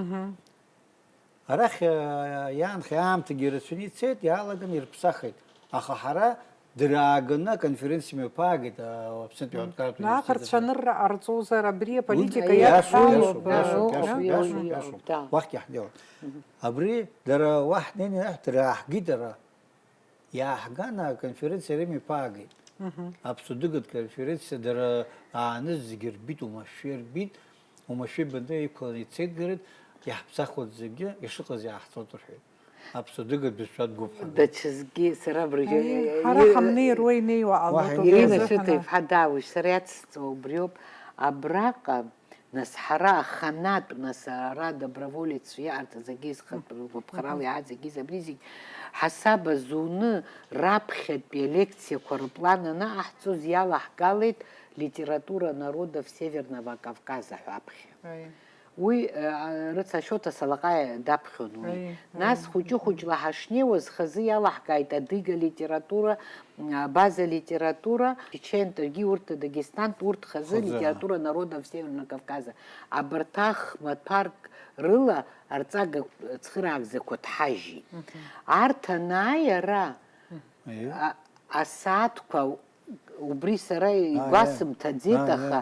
Арахь, э, иаанхеит, аамҭагьы рацәаны ицеит, иаалаган ирыԥсахит. Аха ҳара дырааганы аконференциа мҩаԥаагеит, а, Аԥснытәи аҳәынҭқарратә Наҟ университет. Рцәанырра ҟарҵозар, абри аполитика Уи иашоуп, иаҳҭалоуп. Иашоуп, иашоуп, Иашоуп, иашоуп, иашоуп, иашоуп. Да. Уахьгьы ҳнеиуан. Абри дара уа ҳнеины иаҳ-, дырааҳгеит дара. Иааҳган, аконференциа рымҩаԥаагеит. Аԥсуа дыгатә конференциа дара ааныз зегьы рбит, уамашәа рбит, уамашәа баны иқәланы ицеит Грет, иаҳԥсахуеит зегьы, ишыҟаз иааҳҵоит рҳәеит. Аԥсуа дыгатә бызшәатә гәыԥ ҳәа. Даҽазгьы сара абыржәы Аи, ҳара ҳамнеир уа инеиуа ҟалоит Уаҳа убри Ирина инеиуа. азыҳәан. Шәыҭа-иԥҳа даауишь, сара иацсҵо убриоуп. Абраҟа, нас, ҳара аханатә, нас, ара доброволеццәа иҟарҵаз зегьы зхатә гәаԥхарала иааз зегьы абри зегь ҳасаба зуны раԥхьатәи алекциақәа рыплан анаҟаҳҵоз иалаҳгалеит литература народов Северного Кавказа ҳәа аԥхьа. Аи. Уи, э, рыцҳа, Шоҭа Салаҟаиа даԥхьон уи. Аи, Нас аи. хәыҷы-хәыҷла ҳашнеиуаз хазы иалаҳкааит адыга литература, м, абаза литература, чечентәгьы, урҭ дагестантә, урҭ хазы Хазы, литература народов Северного Кавказа. Абарҭ ахмаҭәарк рыла арҵага цхыраагӡақәа ҭҳажьит. Арҭ анааи ара, Аиеи. а-, асааҭқәа Убри сара Ааи, игәасымҭаӡеит, ааи, аха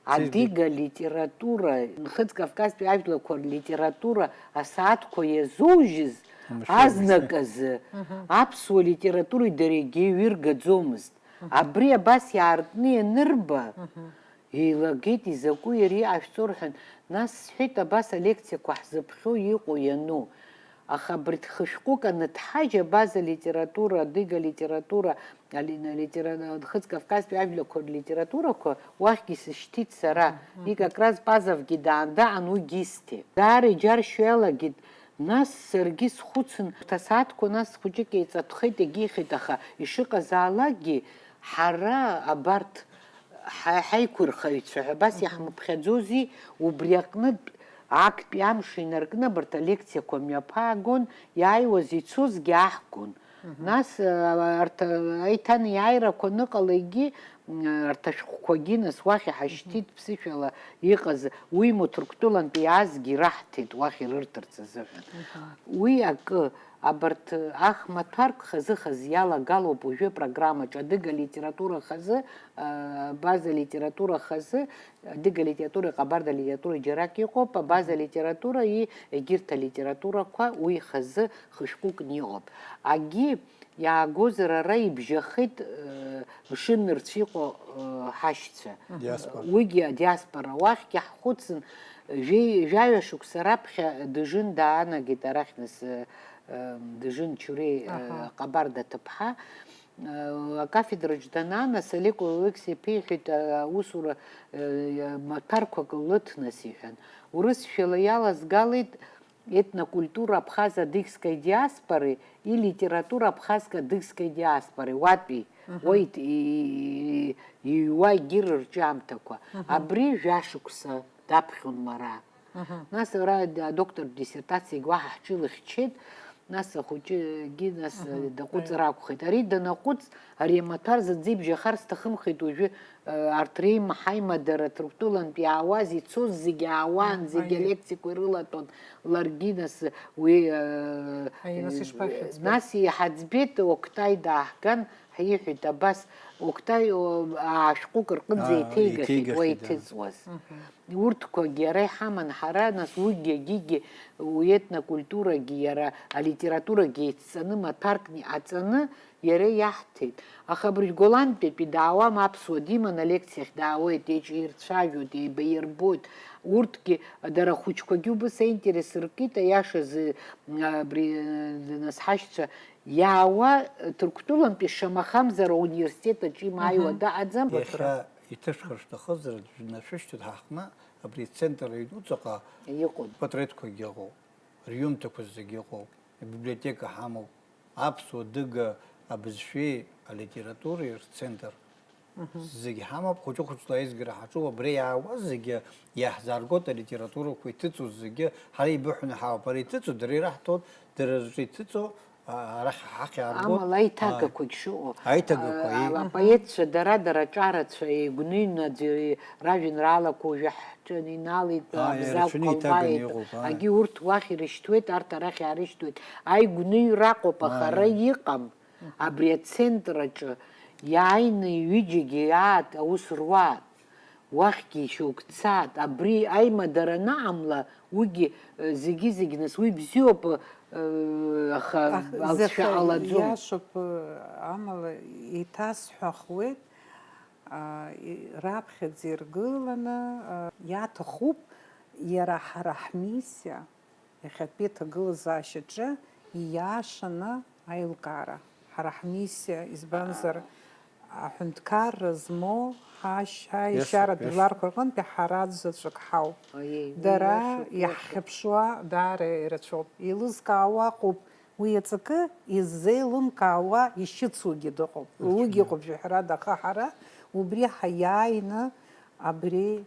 ааи. Адыга литература, Нхыҵ-Кавказтәи ажәлақәа рлитература асааҭқәа иазоужьыз Амшәыр азныказы Мгм. аԥсуа литературеи дареи егьаҩ иргаӡомызт. Абри абас иаартны ианырба, Мгм. еилагеит, изакәу иара иҟашәҵо рҳәан, нас сҳәеит, абас алекциақәа ҳзыԥхьо иҟоу иану. Аха абарҭ хышәҟәык аныҭҳажь, абаза литература, адыга литература, али-, литера-, Нхыҵ-Кавказтәи ажәлақәа рлитературақәа уахьгьы сышьҭит сара. Мгм, мгм. И как раз Пазовгьы даан-даан уигьы исҭеит. Даара иџьаршьо иалагеит. Нас саргьы схәыцын, урҭ асааҭқәа нас хәыҷык еиҵатәхеит, егьихеит, аха ишыҟазаалакгьы ҳара абарҭ ҳа-, ҳаиқәырхаҩцәа ҳәа абас Мгм. иаҳмыԥхьаӡози, убри аҟнытә актәи амш инаркны абарҭ алекциақәа мҩаԥаагон, иааиуаз ицозгьы аҳкәын. Мгм. Нас, а, арҭ, а, аиҭанеиааирақәа аныҟала егьи, м, арҭ ашәҟәқәагьы нас уахь иҳашьҭит Мгм. ԥсышәала иҟаз, уимоу Ҭырқәтәылантәи иаазгьы ираҳҭеит уахь ирырҭарц азыҳәан. Мгм. Уи акы, абарҭ ахмаҭәарк хазы-хазы иалагалоуп уажәы апрограммаҿы, адыга литература хазы, а, абаза литература хазы, адыга литературеи аҟабарда литературеи џьарак иҟоуп, абаза литературеи егьырҭ алитературақәа уи хазы хышәҟәыкны иҟоуп. Агьи иаагозар ара ибжьахеит, э, мшын нырцә иҟоу, э, ҳашьцәа. Диаспора. Уигьы адиаспора. Уахьгьы ҳхәыцын, жәеи-, жәаҩа шықәса раԥхьа Дыжын даанагеит арахь нас, э, э, Дыжын Чуреи, э, Аҳа. Ҟабарда ҭыԥҳа. Э, акафедраҿ данаанас, Олег Олег-иԥа иҳәеит, э, аусура, э, маҭәарқәак лыҭ, нас, иҳәан. Урысшәала иалазгалеит Этнокультура абхазо-адыгской диаспоры и литература абхазско-адыгской диаспоры, уатәи, Мгм. уа ит-, и-, и-, иҩуа егьырҭ рҿиамҭақәа. Мгм. Абри жәашықәса даԥхьон лара. Мгм. Нас ара д-, адоктортә диссертациагь уаҳа ҳҿы илыхьчеит, нас ахәыҷыгьы нас, Мгм. даҟәыҵыр акәхеит. Ари данаҟәыҵ, ари амаҭәар зынӡа ибжьахар сҭахымхеит уажәы, э, арҭ реимаҳаимадара Ҭырқәтәылантә иаауаз, ицоз зегьы аауан, Мгм. зегьы Аиеи. алекциақәа ирылатәон, ларгьы нас уи, э, Аиеи, нас э, ишԥашәыӡбеи? Нас иҳаӡбеит, Октай дааҳган, ҳиҳәеит, абас, Октай, о, аа, шәҟәык рҟынӡа Аа, еиҭеигахьеит, уа еиҭеигахьеит, да. иҭыҵуаз. Мгм. Урҭқәагьы ара иҳаман ҳара, нас уигьы, егьигьы, уи етнокультурагьы, иара алитературагьы еицҵаны, маҭәаркны иҟаҵаны, иара иаҳҭеит. Аха абыржә Голландиатәи даауам, аԥсуа диман, алекциахь даауеит, еиҿирцәажәоит, еибаирбоит. Урҭгьы, дара ахәыҷқәагьы убыс аинтерес ркит, аиашазы, абри, нас ҳашьцәа иаауа, Ҭырқәтәылантәи шамахамзар ауниверситет аҿы имааиуа Мгм. дыҟаӡам. Иахьа, Иҭышәхыр шәҭахызар, аӡә днашәышьҭуеит ҳаҟны, абри ацентр аҩнуҵаҟа Иҟоуп. Патреҭқәагьы ыҟоуп, рҩымҭақәа зегьы ыҟоуп, абиблиотека ҳамоуп, аԥсуа-адыга абызшәеи алитературеи рцентр зегьы ҳамоуп, хәыҷы-хәыҷла аизгара ҳаҿуп, абра иаауаз зегьы иаҳзааргоит, алитературақәа иҭыҵуаз зегьы ҳара ибыҳәаны ҳауп, ара иҭыҵуа дара ираҳҭоит, дара рҿы иҭыҵуа, а, арахь ҳахь иаарго, Амала аиҭагақәагь а, шыҟоу, аиҭагақәа, а, еи. Апоетцәа дара-дара аҿарацәа еигәныҩны аӡәы ражәеинраалақәа уажәы ҳҿы иналеит, Ааи, Абзагә рацәаны иҭаганы Колбааи, иҟоуп, ааи. Агьи урҭ уахь ирышьҭуеит, арҭ арахь иаарышьҭуеит. Аигәныҩра акәуп, аха Ааи. Ара иҟам. Абри ацентр аҿы иааины ҩыџьагьы иаат аус руаат, уахьгьы шьоук цаат, абри аимадара анаҟамла, уигьы, э, зегьы-зегь нас, уи бзиоуп, э, аха Ах, алҵшәа зехьа ҟалаӡом. Иашоуп, э, амала еиҭасҳәахуеит, а, и-, раԥхьаӡа иргыланы, а, иаҭахуп иара ҳара ҳмиссиа. Иахьатәи аҭагылазаашьаҿы ииашаны аилкаара. Ҳара ҳмиссиа, избанзар, аҳәынҭқарра змоу ҳашьа-, Иашоуп, ишьаратә иашоуп. Жәларқәа рҟынтәи ҳара аӡә заҵәык ҳауп. Аиеи, уи Дара иашоуп, иашоуп. Иаҳхьыԥшуа даара ирацәоуп. Еилызкаауа ыҟоуп уи аҵакы, иззеилымкаауа ишьыцугьы дыҟоуп. Уигьы Рацәаны. Ыҟоуп, жәаҳәарада, аха ҳара убри ҳаиааины абри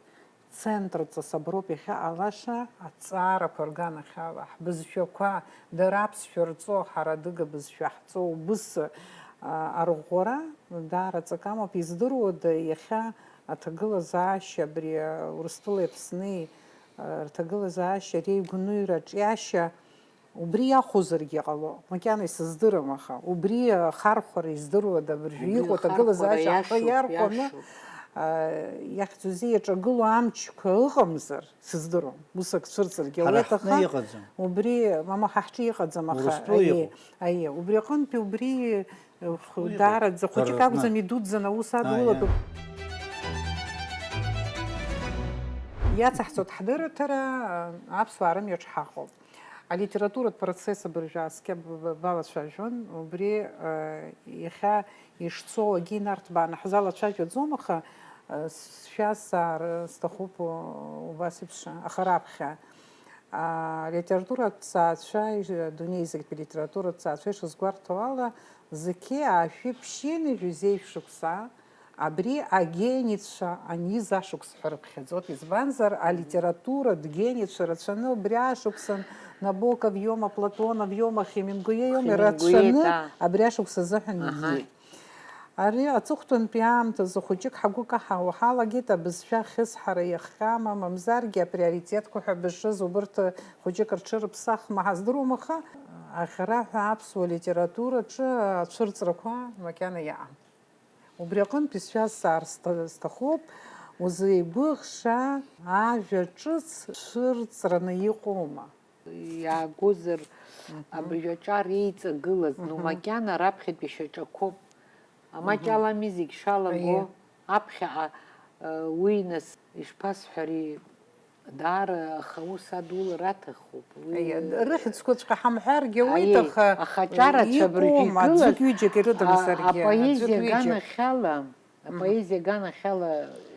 Центрҵас аброуп иахьа алаша аҭҵаарақәа рганахьала, ҳбызшәақәа, дара аԥсшәа рҵо, ҳара адыга бызшәа ҳҵо, убыс, а, арӷәӷәара даара ҵакы амоуп. Издыруада, иахьа аҭагылазаашьа абри, а, Урыстәылеи Аԥсни, а, рҭагылазаашьа реигәныҩра аҿиашьа Убри иахәозаргьы ҟало, макьана исыздырам, аха убри ахархәара издыруада, абыржәы Убри иҟоу ахархәара аҭагылазаашьа ахы иашоуп, иархәаны, иашоуп. А, иахьӡузеи, иаҿагылоу амчқәа ыҟамзар, сыздыруам, ус ак цәырҵыргьы Ҳара ауеит, ҳҟны аха иҟаӡам. Убри, мама, ҳа ҳҿы иҟаӡам, аха, Урыстәыла аиеи, иҟоуп. Аиеи, убри аҟынтәи убри, э, Урыстәыла иҟоуп. Даараӡа хәыҷык Ҳара акәӡам, рҟны. Идуӡӡан аус А, адулатәуп. Иа. Иацаҳҵоит ҳдырраҭара, а, аԥсуаа рымҩаҿ ҳаҟоуп. Алитературатә процесс абыржәы ааскьа б-, б-, балацәажәон, убри, э, иахьа ишцо агьи нарҭбааны ҳзалацәажәаӡом, аха, э, сшәазҵаар сҭахуп, у-, убас еиԥш, аха раԥхьа. А, литературатә ҭҵаацәа, иж-, адунеи зегьтәи литературатә ҭҵаацәа ишазгәарҭо ала, зқьи аашәи ԥшьынҩажәи жәеиза шықәса, Абри агенеццәа аниз ашықәс ҳәа рыԥхьаӡоит, избанзар, алитературатә генеццәа рацәаны убри ашықәсан Набоков иоума, Платонов иоума, Хемингуеи иоума, Хемингуеи, рацәаны да. Абри ашықәс азыҳәан Аҳа. Ииит. Ари аҵыхәтәантәи аамҭазы хәыҷык ҳагәы каҳауа ҳалагеит, абызшәа ахьысҳара иахҟьама, мамзаргьы априоритетқәа ҳәа бызшыз убырҭ хәыҷык рҽырыԥсахма ҳаздыруам, аха аӷьараҳәа аԥсуа литератураҿы ацәырҵрақәа макьана иаам. Убри аҟынтә исшәазҵаар сҭа-, сҭахуп, узеигәыӷша ажәа ҿыц цәырҵраны иҟоума? Иаагозар, Мгм. Абыржәы аҿар еиҵагылаз, ну, Мгм. Макьана раԥхьатәи шьаҿақәоуп. Амаҷ Мгм. Алами зегь шалаго, Аиеи. Аԥхьаҟа, э, уи нас ишԥасҳәари, Даара, аха аус адулара аҭахуп. Уи Аиа, рыхьӡқәаҵәҟьа ҳамҳәаргьы ауеит, Аиеи, аха аха аҿарацәа абыржәы иҟоума, игылаз, аӡәык-ҩыџьак ирыдым а, саргьы, апоезиа аӡәык-ҩыџьак. Аганахьала, Мгм. Апоезиа аганахьала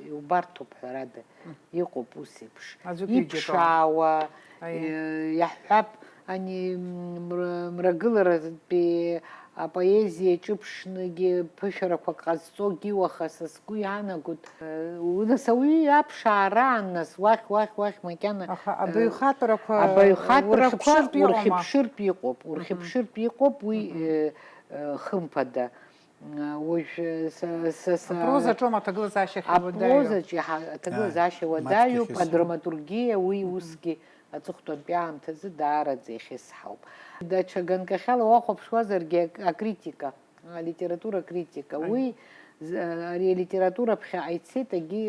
иубарҭоуп, ҳәарада, Мгм. Иҟоуп ус еиԥш. Аӡәык-ҩыџьак. Иԥшаауа, Аиа. Э, иаҳҳәап, ани, м, мра-, мрагыларатәи апоезиа ҿыԥшныгьы ԥышәарақәак ҟазҵогьы уаха са сгәы иаанагоит. Э, у-, нас ауаҩы иаԥшаара аан, нас уахь, уахь, уахь макьана, Аха э, абаҩхатәрақәа абаҩхатәрақәа урхьыԥшыртә иҟоума? Урхьыԥшыртә иҟоуп, Мгм. Урхьыԥшыртә иҟоуп уи, Мгм. Э, э, хымԥада. Э, уажә, э, са, са, са Апрозаҿоума аҭагылазаашьа ахьуадаҩу? Апрозаҿы иаҳа-, аҭагылазаашьа Ааи, уадаҩуп, маҷк иахьысҳәо. Адраматургиа уи Мгм. Усгьы аҵыхәтәантәи аамҭазы даараӡа иахьысҳауп. Даҽа ганкахьала уахәаԥшуазаргьы ак-, акритика, алитература критика, Аи. Уи з-, ари алитература ԥхьаҟа ицеит, акгьы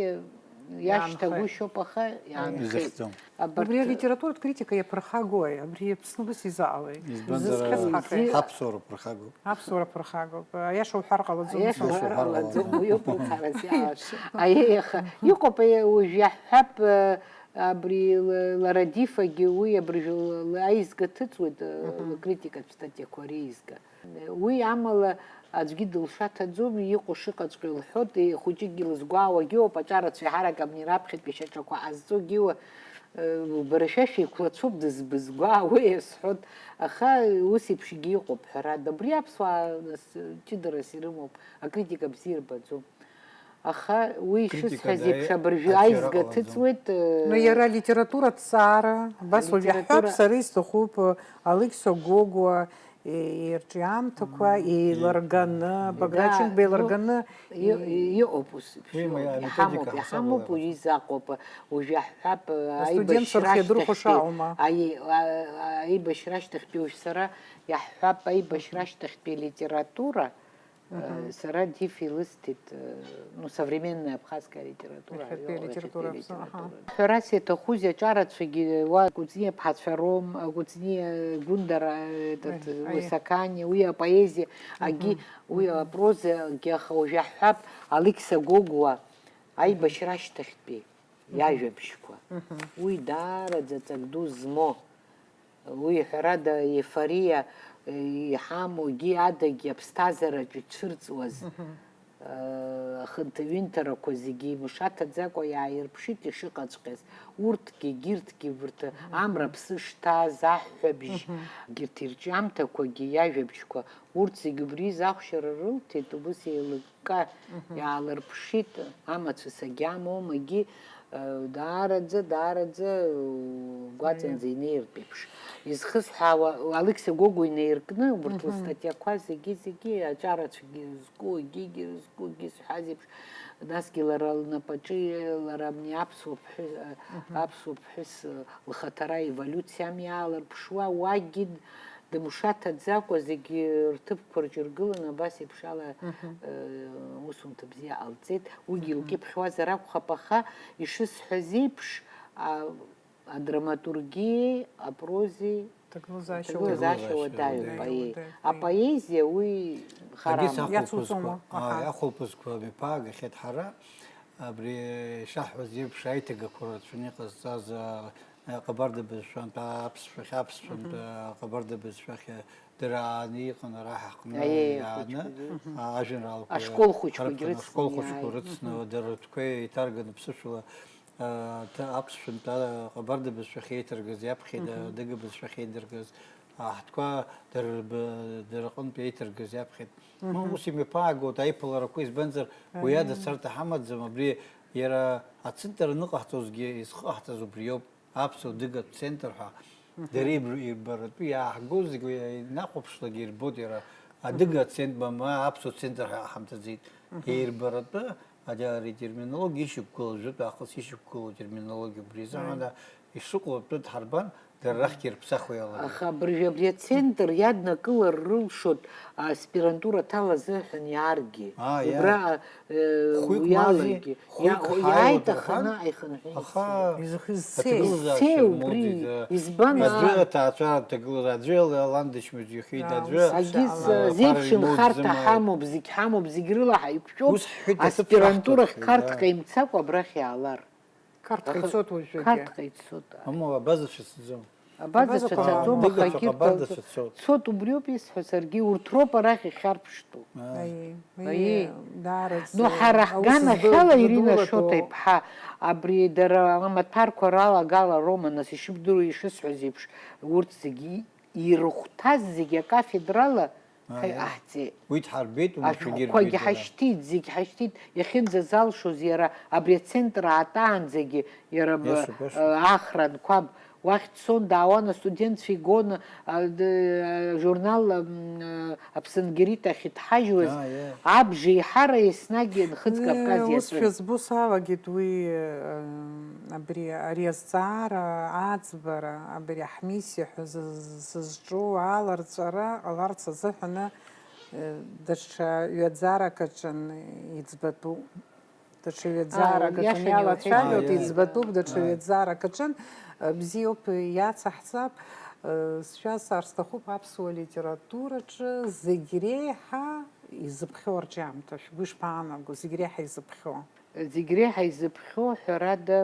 иаанхеит. Иашьҭагәышьоуп, аха иаанхеит. Изыхьӡом. Абарҭ Убри алитературатә критика иаԥырхагои? Абри Аԥсны ус изаауеи? Избанзар, Зызхьысҳахеи? Зызхьысҳахеи? Ҳаԥсуара ԥырхагоуп. Аԥсуара ԥырхагоуп. Аиаша уҳәар ҟалаӡом, Аиаша ус уҳәар ҟалаӡом, уи уԥырхагоуп. Аиеи, аха иҟоуп, уажә иаҳҳәап, э, Абри Л-, Ларадифагьы уи абыржәы л-, л-, аизга ҭыҵуеит, э, Мгм. Лкритикатә статиақәа реизга. Уи амала аӡәгьы дылшаҭаӡом, иҟоу шыҟаҵәҟьоу лҳәоит, ихәыҷыкгьы лызгәаауагьы ыҟоуп, аҿарацәа еиҳарак абни раԥхьатәи шьаҿақәа ҟазҵогьы ыҟоуп, бара шәа шәеиқәлацәоуп, дызбызгәаауеи сҳәоит, аха ус еиԥшгьы иҟоуп, ҳәарада, абри аԥсуаа, нас, ҷыдарас ирымоуп, акритика бзиа ирбаӡом. Аха уи Критика ишысҳәаз еиԥш, даиа абыржәы ачара аизга ҟалаӡом. Ҭыҵуеит, э, Ну, иара алитературатә ҭҵаара, абас уажә алитература иаҳҳәап, сара исҭахуп, э, Алықьса Гогәуа, э, ирҿиамҭақәа, Мм. еилырганы, Баграт Да, Шьынқәба ну, еилырганы, и-, и-, иҟоуп ус еиԥш, Уи ма иҟоуп. Иҳамоуп, амҩаԥгатәи иҳамоуп, ҳасабала уи ыҟаӡам. Изаҟоуп, уажә иаҳҳәап, э, Астудентцәа аибашьра рхы иадырхәо ашьҭахьтәи, шаҟоума? аи-, а-, а-, аибашьра ашьҭахьтәи уажә сара иаҳҳәап, аибашьра ашьҭахьтәи литература, Э, Мгм. Сара Дифи илысҭеит, э, ну, современная абхазская литература, Иахьатәи иоуа, алитература иахьатәи аԥсы, аҳа. Литература. Ҳәарас иаҭахузеи, аҿарацәагьы уа Кәыҵниа ԥҳацәа ром, э, Кәыҵниа, э, этот, Аи, э, аи. Уасаканиа, уи апоезиа, агьи, Мгм. уи Мгм. апрозагьы, аха уажә иаҳҳәап, Алықьса Гогәуа, аибашьра ашьҭахьтәи. Мгм. Иажәабжьқәа. Мгм. Уи даараӡа ҵак ду змоу, уи, ҳәарада, еифориа, э, иҳамоугьы адагьы аԥсҭазаараҿы ицәырҵуаз, Мгм. э, ахынҭаҩынҭарақәа зегьы имшаҭаӡакәа иааирԥшит ишыҟаҵәҟьаз. Урҭгьы, егьырҭгьы, урҭ Мгм. амра аԥсы шҭаз, аҳәҳәабжь, Мгм. егьырҭ ирҿиамҭақәагьы, иажәабжьқәа, урҭ зегьы убри изы ахәшьара рылҭеит, убыс еилыкка Мгм. иаалырԥшит, амацәыс агьама, омагьы, э, даараӡа, даараӡа, э, гәаҵанӡа Аиеи. Инеиртә еиԥш. Изхысҳәаауа, Алықьса Гогәуа инаиркны, убырҭ Мгм. лыстатиақәа зегьы-зегьы, аҿарацәагьы зку, егьигьы зку, егьи зҳәаз еиԥш, насгьы лара лнапаҿы, лара абни аԥсуа ԥҳәыс, э, Мгм. аԥсуа ԥҳәыс, э, лхаҭара, эволюциа ами иаалырԥшуа, уагьы Дымшаҭаӡакәа зегьы рҭыԥқәа рҿы иргыланы абас еиԥш ала, Мгм. э, усумҭа бзиа ҟалҵеит. Уигьы Мгм. илкьыԥхьуазар акәхап, аха, ишысҳәаз еиԥш, а, адраматургиеи апрози Ҭагылазаашьа ҭагылазаашьа уадаҩуп. Уадаҩуп, Уадаҩуп, аиеи. Уадаҩуп, аиеи. Апоезиа уи Егьыс харам. ахәылԥазқәа, Иацуҵома? Аҳа. Ахәылԥазқәа мҩаԥаагахьеит ҳара, абри ишаҳҳәаз еиԥш аиҭагақәа рацәаны иҟазҵаз, а, Ҟабарда бызшәантә аԥсшәахь, аԥсшәантә Мгм. ҟабарда бызшәахь дара ааны иҟан, ара ҳаҟны Аиеи, иааны, ахәыҷқәагьы. Мгм. а, ажәеинраалақәа Ашкол хәыҷқәагьы рыԥхьаны, рыцны ашкол иааит. Хәыҷқәа рыцны, Мгм. дара ртәқәа еиҭарганы ԥсышәала, а, ҭа-, аԥсшәантә, а, ҟабарда бызшәахь еиҭаргаз иаԥхьеит, Мгм. адыга бызшәахь еидыргаз, а, ҳтәқәа дара рб-, дара рҟынтә еиҭаргаз иаԥхьеит. Ну, Мгм. ус имҩаԥаагоит аиԥыларақәа, избанзар, уи Аиеи. ада царҭа ҳамаӡам, абри иара ацентр аныҟаҳҵозгьы изхыҟаҳҵаз убриоуп. Аԥсуа дыгатә центр ҳәа, Мгм. дара иб-, ирбаратәы иааҳгоз зегьы инахәаԥшлак ирбоит иара. Адыга Мгм. центр, ма аԥсуа центр ҳәа ҳамҭаӡеит. Мгм. Ирбаратәы, ари атерминологиа ишьақәгылоу, жәытә аахыс ишьақәгылоу атерминологиа убри азыҳәан Аи. ишыҟоу атәы дҳарбан, дара рахьгьы ирԥсахуа иалагеит. Аха абыржәы абри ацентр иаднакылар рылшоит аспирантура аҭала азыҳәан иааргьы. Аа, иа. Убра Э, Хәҩык уи мази, алангьы. Хәҩык Иа-, ҳаиуеит иааит, аха рҳәан, наҟ ихынҳәит. Аха Изхыз Изцеи. Изцеи Аҭагылазаашьа убри, лмоуӡеит, избан аӡәы ас-, аҭаацәара аҭагылаз, аӡәы аландышьмыз иухьеит, Ааи, аӡәы, ус Агьыс, а, а, зеиԥш ԥара нхарҭа имоуӡам, ҳамоуп, зегь ҳамоуп, зегь рыла ҳаиқәшәоуп, ус ҳҳәеит, аспирантура аҭыԥ хкарҭәҟа шаҳҭоит, имцакәа абрахь иаалар. Карҭҟа Аха ицоит уажәыгьы. Карҭҟа ицоит, ааи. Амала абазацәа сыӡом. Абазацәа Абазацәа цаӡом, Адыгацәа аха егьырҭ ҟабардацәа цоит. Цоит, убриоуп исҳәаз, саргьы урҭ роуп арахь ихьарԥштәу. Аиеи, Аиеи. Аиеи, даараӡа. Ну, ҳара аус ҳган ахьала здылатәу. Ирина Шоҭа-иԥҳа, абри дара амаҭәарқәа ралагала роума, нас, ишыбдыруа, ишысҳәаз еиԥш, урҭ зегьы ирыхәҭаз зегьы акафедрала Аиеи. Ҳаи, ҳаҳҵеит. Уи дҳарбеит, умшәагьы Ашәҟәқәагьы рбеит, дара. Ҳашьҭит, зегь ҳашьҭит, иахьынӡазалшоз иара абри ацентр аатаанӡагьы, иара б-, Иашоуп, иашоуп. э, ахра анқәаб, уахь дцон, даауан, астудентцәа игон, а, д-, а, журнал, м, а, Аԥсынгерит ахь иҭҳажьуаз, Ааи, ааи. абжеиҳара еснагь Нхыҵ Кавказ Э, ус иаҿын. Шәызбо салагеит уи, э, абри, ари азҵаара аӡбара, абри ҳмиссиа ҳәа зыз-, сызҿу аларҵәара ҟаларц азыҳәаны, э, даҽа ҩаӡарак аҿын иӡбатәуп. Даҽа ҩаӡарак Ааи, аҿы иашан иалацәажәоит, иуҳәеит. Иӡбатәуп, даҽа Ааи. ҩаӡарак аҿы, э, бзиоуп, иацаҳҵап, э, сшәазҵаар сҭахуп, аԥсуа литератураҿы зегь реиҳа изыԥхьоу арҿиамҭа, шәгәы ишԥаанаго, зегь реиҳа изыԥхьоу? Зегь реиҳа изыԥхьоу, ҳәарада,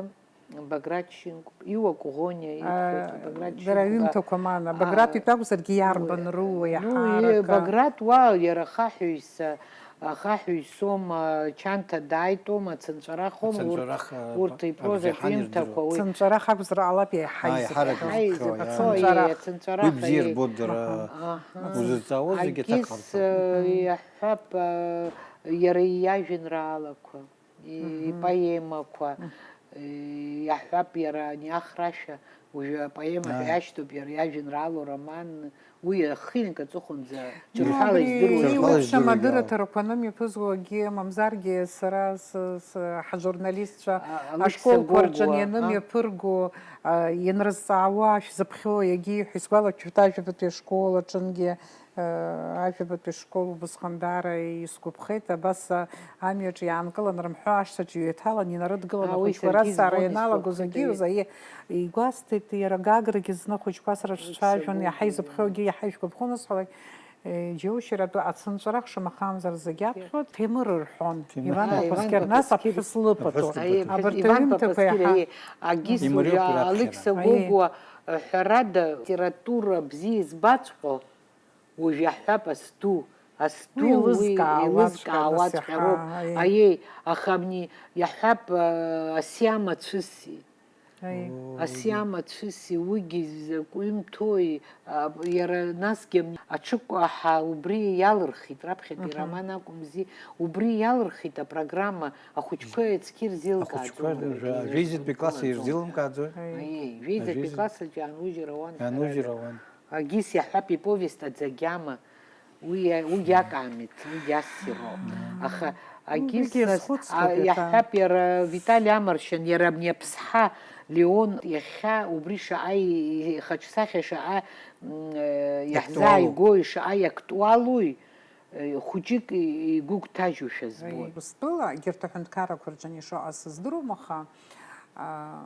Баграт Шьынқәба, Иуа Коӷониа, ибҳәоит, Баграт Дара Шьынқәба. Аҩымҭақәа маан, Баграт итәы акәзаргьы иарбан руа Ну, иаҳарак? Баграт уа иара ахаҳәаҩса, ахаҳәаҩ соума, Чанҭа дааитоума, Цынҵәарахома, урҭ, Цынҵәарах, урҭ ипрозатә Абзиаҳан ҩымҭақәа ирдыруа. Уи. Цынҵәарах акәзар ҟалап иаҳа Ааи, ҳара изыҳәа. Ҳара Ҳаи, изыҳәа, Цынҵәарах. Цынҵәарах. Уи бзиа рбоит дара. Аҳа. Узызҵаауа зегьы аҭак Агьыс, ҟарҵоит. Э, иаҳҳәап, э, иара иажәеинраалақәа, и-, ипоемақәа, э, иаҳҳәап, иара ани Ахрашәа, уажәы апоема ҳәа иашьҭоуп, иара иажәеинраалоу роман, уи ахинк аҵыхәанӡа џьырҳәала издыруа. Уи Џьырҳәала лыԥшәма издыруа, Адыра иоуа. Ҭарақәаны мҩаԥызгогьы, мамзаргьы сара с-, с-, ҳажурналистцәа А, Алықьса ашколқәа рҿы Гогәуа, а? Ианымҩаԥырго, а, ианрызҵаауа, шәзыԥхьоу, иагьиҳәо, исгәалашәоит ажәабатәи ашкол аҿынгьы, а, ажәабатәи ашкол убысҟан даара исгәаԥхеит, абас, а, амҩаҿы иаанкылан, рымҳәо ашҭаҿы иҩеиҭалан, инарыдгылан, А, уи ахәыҷқәа саргьы рацара избон, ианалагоз исгәаԥхеит, егьиуз, аиеи. Аиеи, игәасҭеит, иара Гаграгьы зны ахәыҷқәа сара Алықьса шәцәажәон, иаҳа Гогәуа, изыԥхьоугьы, иаҳа ишәгәаԥхо, нас ҳәа, Э, џьоушьаратәы ацынҵәарах шамахамзар зегь аԥхьо, Ҭемыр рҳәон, Ҭемыр. Иван А, Иван Папаскер, нас Папаскер. Аԥҳәыс лыпату. Аԥҳәыс лыпату. Аиеи, Абарҭ Иван аҩымҭақәа Папаскер, иаҳа аиеи, Агис Имариоуп уажәы ирааԥхьара. Алықьса Аиеи. Гогәуа, ҳәарада, литература бзиа избаҵәҟьо, уажә иаҳҳәап, асту, асту Уи уи еилызкаауаҵәҟьа, еилызкаауаҵәҟьа нас роуп. Иаҳа, аиеи. Аиеи, аха абни иаҳҳәап, а, асиа мацәыси. Аиеи. Асиа мацәыси, уигьы закә ҩымҭои, а, иара насгьы аҽыкәаҳа убри иалырхит, раԥхьатәи Мгм. роман акәымзи, убри иалырхит апрограмма, ахәыҷқәа аӡәгьы ирзеилкааӡом. Ахәыҷқәа жәа-, жәеизатәи класс ирзеилымкааӡои? Аиеи, жәеизатәи Жәеизатәи. Класс аҿы иаанужьыр ауан, Иаанужьыр ҳәарада. Ауан. Агис иаҳҳәап, иповест аӡагьама, уи, уигьы акаамеҭ, уигьы ассир ауп. Аха агис Уигьы нас, азхәыцтәуп а, иаҳа. Иаҳҳәап, иара Витали Амаршьан, иара абни аԥсҳа Леон иахьа убри шаҟа и-, ихаҿсахьа шаҟа, м, э, Иактуалу. Иаҳзааигои, шаҟа иактуалуи, э, хәыҷык и-, игәыгәҭажьушәа збоит. Урыстәыла егьырҭ аҳәынҭқаррақәа рҿы ишыҟаз сыздыруам, аха, а,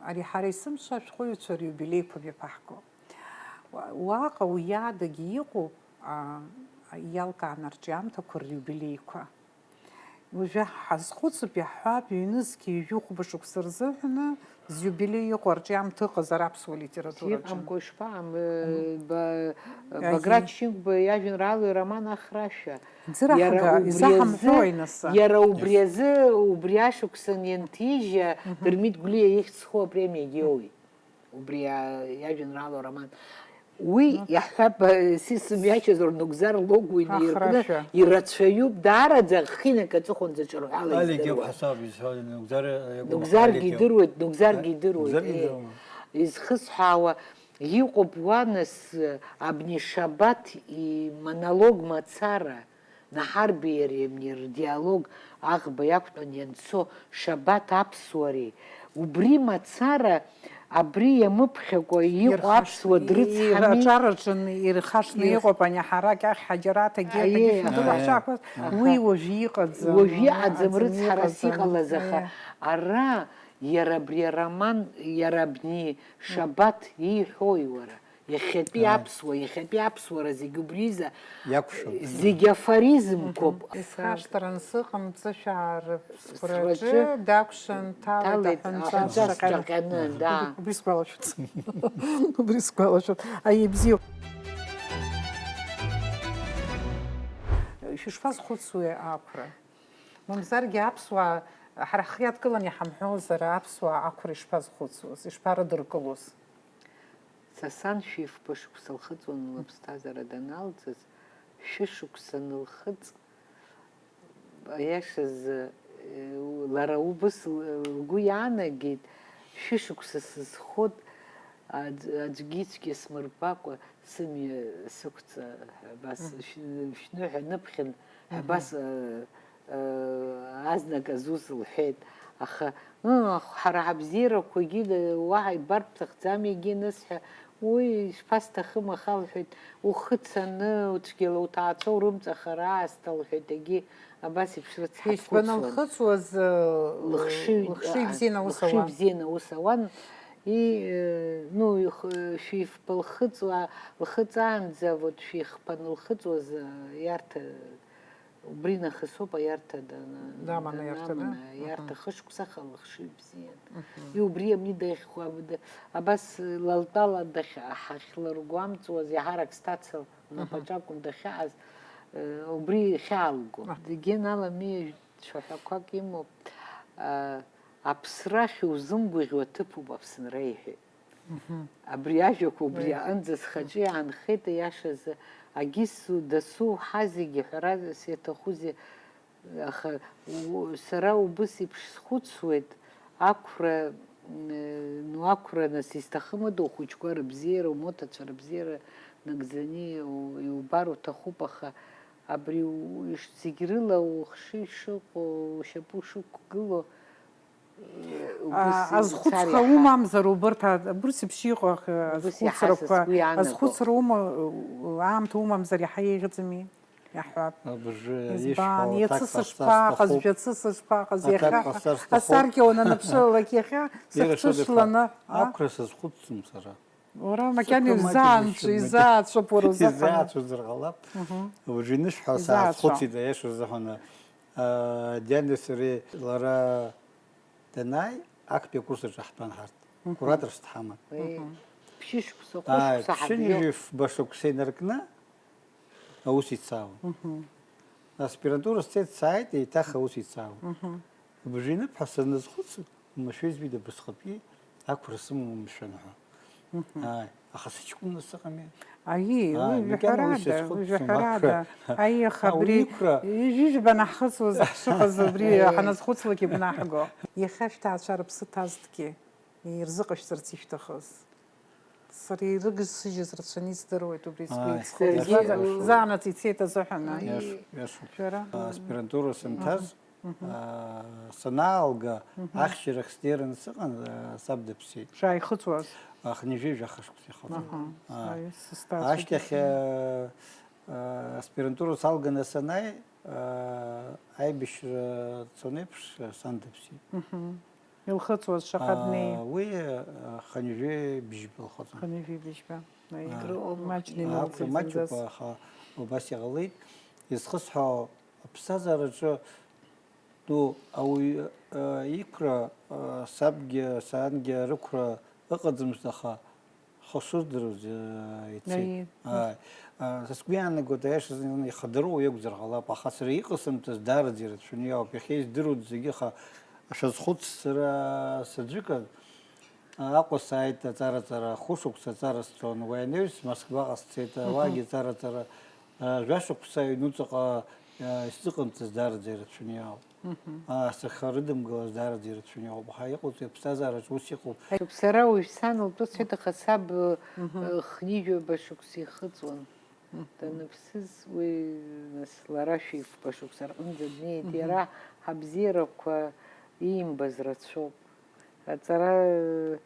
ари ҳара есымша ашәҟәыҩҩцәа риубилеиқәа мҩаԥаҳго. Уа-, уаҟа уи адагьы иҟоуп, а, иалкааны арҿиамҭақәа риубилеиқәа. Уажәы ҳазхәыцып, иаҳҳәап, ҩнызқьи ҩажәи хәба шықәса рзыҳәаны зиубилеи иҟоу арҿиамҭа ыҟазар аԥсуа литератураҿы. Иҟамкәа ишԥаҟам, э, ба-, Аиеи. Баграт Шьынқәба иажәеинраалеи роман Ахрашәа. Иара Ӡырҳага, убри изаҳамҳәои азы, нас? Иара убри азы, убри ашықәсан ианҭижьа, Мгм. Дырмит Гәлиа ихьӡ зху апремиагьы иоуеит. Убри, а, иажәеинраала роман. Уи, иаҳҳәап, а, сисымҩашьозар, Нугзар Логәуа инаиркны Ахрашәа. Ирацәаҩуп, даараӡа ахинак аҵыхәанӡа ҿырҳәала Алик издыруа. Иақәҳасаб изҳәо, Нугзар, э, Нугзаргьы Алик иоуп. Идыруеит, Нугзаргьы А, идыруеит, Нугзаргьы э. Идыруама? Изхысҳәаауа, иҟоуп уа, нас, абни Шабаҭ имонолог мацара, Наҳарбеи иареи абни рдиалог аӷба иақәтәан ианцо Шабаҭ аԥсуареи, убри мацара, абри иамыԥхьакәа иҟоу Ирхашҭ-, аԥсуа дрыцҳами. Аҿараҿы ирхашҭны Ирх- иҟоуп ани ҳарак ахь Ҳаџьараҭ Агьеҭ Аиеи, Агьеҭ аха. Шәдыруа Аиеи. Шәақәаз, Аха. Уи уажәы иҟаӡам, Уажәы уи иҟаӡам аӡамрыцҳарас иҟаӡам. Иҟалаз, аха Аиеи. Ара иара абри ароман, иара абни Шабаҭ ииҳәои уара? Иахьатәи Ааи. Аԥсуа, иахьатәи аԥсуара зегь убриза, Иакәшоит. Зегь афоризмқәоуп. Мгм. Исхашҭран сыҟам, ҵышәаа рыԥсқәраҿы Сраҿы дакәшан, дҭалеит дҭалеит аҳәынҵәа аҳәынҵәа сҿаҟьаны. Сҿаҟьаны, да. Убри сгәалашәоит. Убри сгәалашәоит. Аиеи, бзиоуп. Шәышԥазхәыцуеи ақәра? Мамзаргьы аԥсуаа, ҳара ҳхы иадкыланы иҳамҳәозар, аԥсуаа ақәра ишԥазхәыцуаз, ишԥарыдыркылоз? Са сан шәи-фба шықәса лхыҵуан лыԥсҭазаара даналҵыз, шәышықәса анылхыҵ, аиашазы, лара убыс лгәы иаанагеит, шәышықәса сызхот, аӡ-, аӡәгьы ицәгьа смырбакәа, сымҩа сықәҵа, абас Мгм. шә-, шәныҳәа ныԥхьан, Мгм. абас, э, э, азныказ ус лҳәеит. Аха, ыы, ах-, ҳара ҳабзиарақәагьы, э, уаҳа ибартә бҭахӡам, егьи анысҳәа, уи шԥасҭахым, аха, лҳәеит, ухы цаны, уцәгьала уҭаацәа урымҵаха, раасҭа, лҳәеит, егьи абас еиԥш рыцҳа Ишәбаны дхәыцуан. Лхыҵуаз, э, Лыхшыҩ, лыхшыҩ а, бзианы аус лыхшыҩ ауан. Бзианы аус ауан. И, э, ну, их-, шәи-фба лхыҵуа, лхыҵаанӡа, вот, шәи-хԥа анылхыҵуаз, э, иарҭа, Убри нахыс ауп аиарҭа дана-, Даман аиарҭа, да? данаман, аиарҭа Аҳа. хышықәсаха лыхшыҩ бзиан. Мгм. И убри амни дахьхәа-, абас лалтәала дахь-, ҳахьлыргәамҵуаз, иаҳарак сҭаца Мгм. лнапаҿы акәын дахьаҟаз, э, убри ихьаалго. Аҳ. Дегьынала, ми шәаҳәақәак имоуп, а, аԥсра ахьузымгәаӷьуа ҭыԥуп Аԥсынра, иҳәеит. Мгм. Абри ажәақәа убри Уи. аҟынӡа схаҿы иаанхеит, аиашазы, агьыс дасу ҳазегьы ҳәарас иаҭахузеи, аха у-, сара убыс еиԥш схәыцуеит, ақәра, м, ну, ақәра нас изҭахымыда ухәыҷқәа рыбзиара, умоҭацәа рыбзиара нагӡаны иу-, иубар уҭахуп, аха абри у-, иш-, зегь рыла ухшыҩ шыҟоу, ушьапы шықәгылоу, Убыс А, азхәыцра иаҳа- умамзар убырҭ, а, абырс еиԥш иҟоу, а, Убыс иаҳа азхәыцрақәа, сгәы иаанагоит. Азхәыцра ума-, аамҭа умамзар иаҳа еиӷьӡами? Иаҳҳәап. Абыржәы Избан, ишәҳәо иацы аҭак ҟасҵар сышԥаҟаз, сҭахуп. Жәацы сышԥаҟаз, Аҭак иахьа ҟасҵар сҭахуп. Асаркьа уананԥшылалак, иаҳа Иара сыхцәышланы, шыдыԥха, а? Ақәра сызхәыцӡом сара. Уара макьана Сыԥсымаҭ изаанҵәо, ишьапы изаацәоуп уара узыҳәан. Изаацәазар ҟалап. Мгм. Уажәы инышәҳәа Изаацәа. саазхәыцит, аиаша рзыҳәан. А, Дианеи сареи лара данааи, актәи акурс аҿы ҳтәан ҳарҭ. Мгм. Кураторс дҳаман. Уи Мгм. ԥшьышықәса, Ааи, хәышықәса ҳабжьоуп. Ԥшьынҩажәи фба шықәса инаркны аус ицаауан. Мгм. Аспирантура сцеит, сааит, еиҭах аус ицаауан. Мгм. Убжа инып ҳәа саназхәыц, умашәа избеит абасҟатәи ақәра сымоума, мшәан, ҳәа. Мгм. Ааи, аха сыҷкәынны сыҟами. Аиеи, Ааи, уи макьана уи жәаҳәарада, сазхәыцӡом, уи жәаҳәарада. ақәра. Аиеи, аха Ҳа, абри уи иқәра. ҩыжәба наҳхыҵуаз ҳшыҟаз абри Еи. ҳаназхәыцлак игәнаҳго. Иахьа шәҭаацәа рыԥсы ҭазҭгьы, ирзыҟашәҵарц ишәҭахыз. Сара ирыгсыжьыз рацәаны исдыруеит убри сгәы Ааи. иҵхо. Саргьы Избанзар, у- заанаҵ ицеит азыҳәан, аи. Иашоуп, иашоуп. Шәара? Аспирантура санҭаз, Мгм. Мгм. аа, санаалга, Мгм. ахьчарахь снеираны сыҟан, аа, саб дыԥсит. Шааихыҵуаз? Аха ҩажәи жәаха шықәса ихыҵуан. Аҳа. Ааи. Аи, сыстацәа. Ашьҭахь, аа, аа, аспирантура салганы санааи, аа, аибашьра цон еиԥш, сан дыԥсит. Мгм. Илхыҵуаз шаҟа Аа, днеи? Уи, аа, хынҩажәи бжьба лхыҵуан. Хынҩажәи бжьба. Аи, Аа. Акрыҟоума? Маҷны Ақәра илымҵит маҷуп, зынӡас. Аха убас иҟалеит. Изхысҳәаау аԥсҭазаараҿы, ну, ауаҩы, аа, иқәра, аа, сабгьы, сангьы рықәра ыҟаӡамызт, аха хы шырдыруаз, аа, ицеит. Аиеи. Ааи. Аа, са сгәы иаанагоит, аиаша азы ихадароу иакәзар ҟалап, аха сара иҟасымҵаз даараӡа ирацәаны иоуп. Иахьа издыруеит зегьы, аха шәазхәыц, сара саӡәыказ, Аҟәа сааит аҵараҵара, хәышықәса аҵара сцон, уи анаҩс Москваҟа сцеит, Мгм. уаагьы аҵараҵара, а, жәашықәса аҩнуҵаҟа, а, исзыҟамҵаз даараӡа ирацәаны иҟоуп. Мгм. А, сахьарыдымгалаз даараӡа ирацәаны иҟоуп. Аха иҟоуҵои, аԥсҭазаараҿ ус иҟоуп. Сара уаҩ сан лтәы сҳәеит, аха саб, Мгм. э, хнижәаба шықәса ихыҵуан. Мгм. Даныԥсыз уи, нас, лара шәи фба шықәса рҟынӡа днеит. Мгм. Иара ҳабзиарақәа иимбаз рацәоуп. Аҵара, э,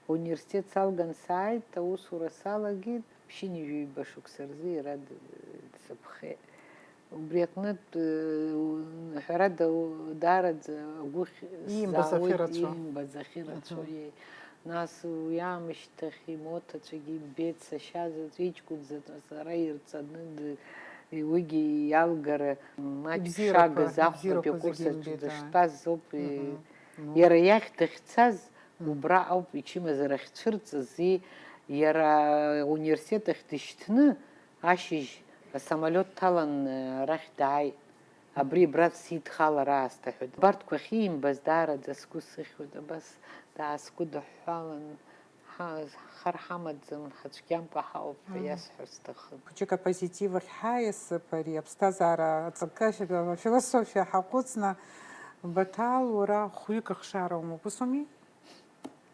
университет салган сааит, аусура салагеит, ԥшьынҩажәи ҩба шықәса рзы иара д-, дсыԥхеит. Убри аҟнытә, э, ҳәарада, у-, даараӡа агәыхь Иимбаз сзаауеит, ахьырацәоу. иимбаз ахьырацәоу, Аҳа. Иеи. Нас уи аамышьҭахь имоҭацәагьы иббеит, сашьа заҵә, иҷкәын заҵә, сара ирҵаны д-, уигьы иалгара маҷк Ибзиарақәа, шагыз, ахәбатәи ибзиарақәа зегьы акурс аҿы имбеит, аа. дыштәаз ауп, э, Мгм. Ну. Иара иахь дахьцаз, Мгм. убра ауп ичымазара ахьцәырҵыз, и-, иара ауниверситет ахь дышьҭны, ашьыжь асамолиот дҭалан, арахь дааит. Абри абра сидхалар аасҭа ҳәа. Абарҭқәа ахьимбаз даараӡа сгәы сыхьуеит, абас даасгәыдыҳәҳәалан, ҳа-, хар ҳамаӡам, ҳацәгьамкәа ҳаҟоуп ҳәа Мгм. иасҳәар сҭахын. Хәыҷык апозитив ахь ҳаиасып, ари аԥсҭазаара аҵакы, афилософиа ҳаҟәыҵны, Баҭал, уара хәҩык ахшара умоуп, ус ауми?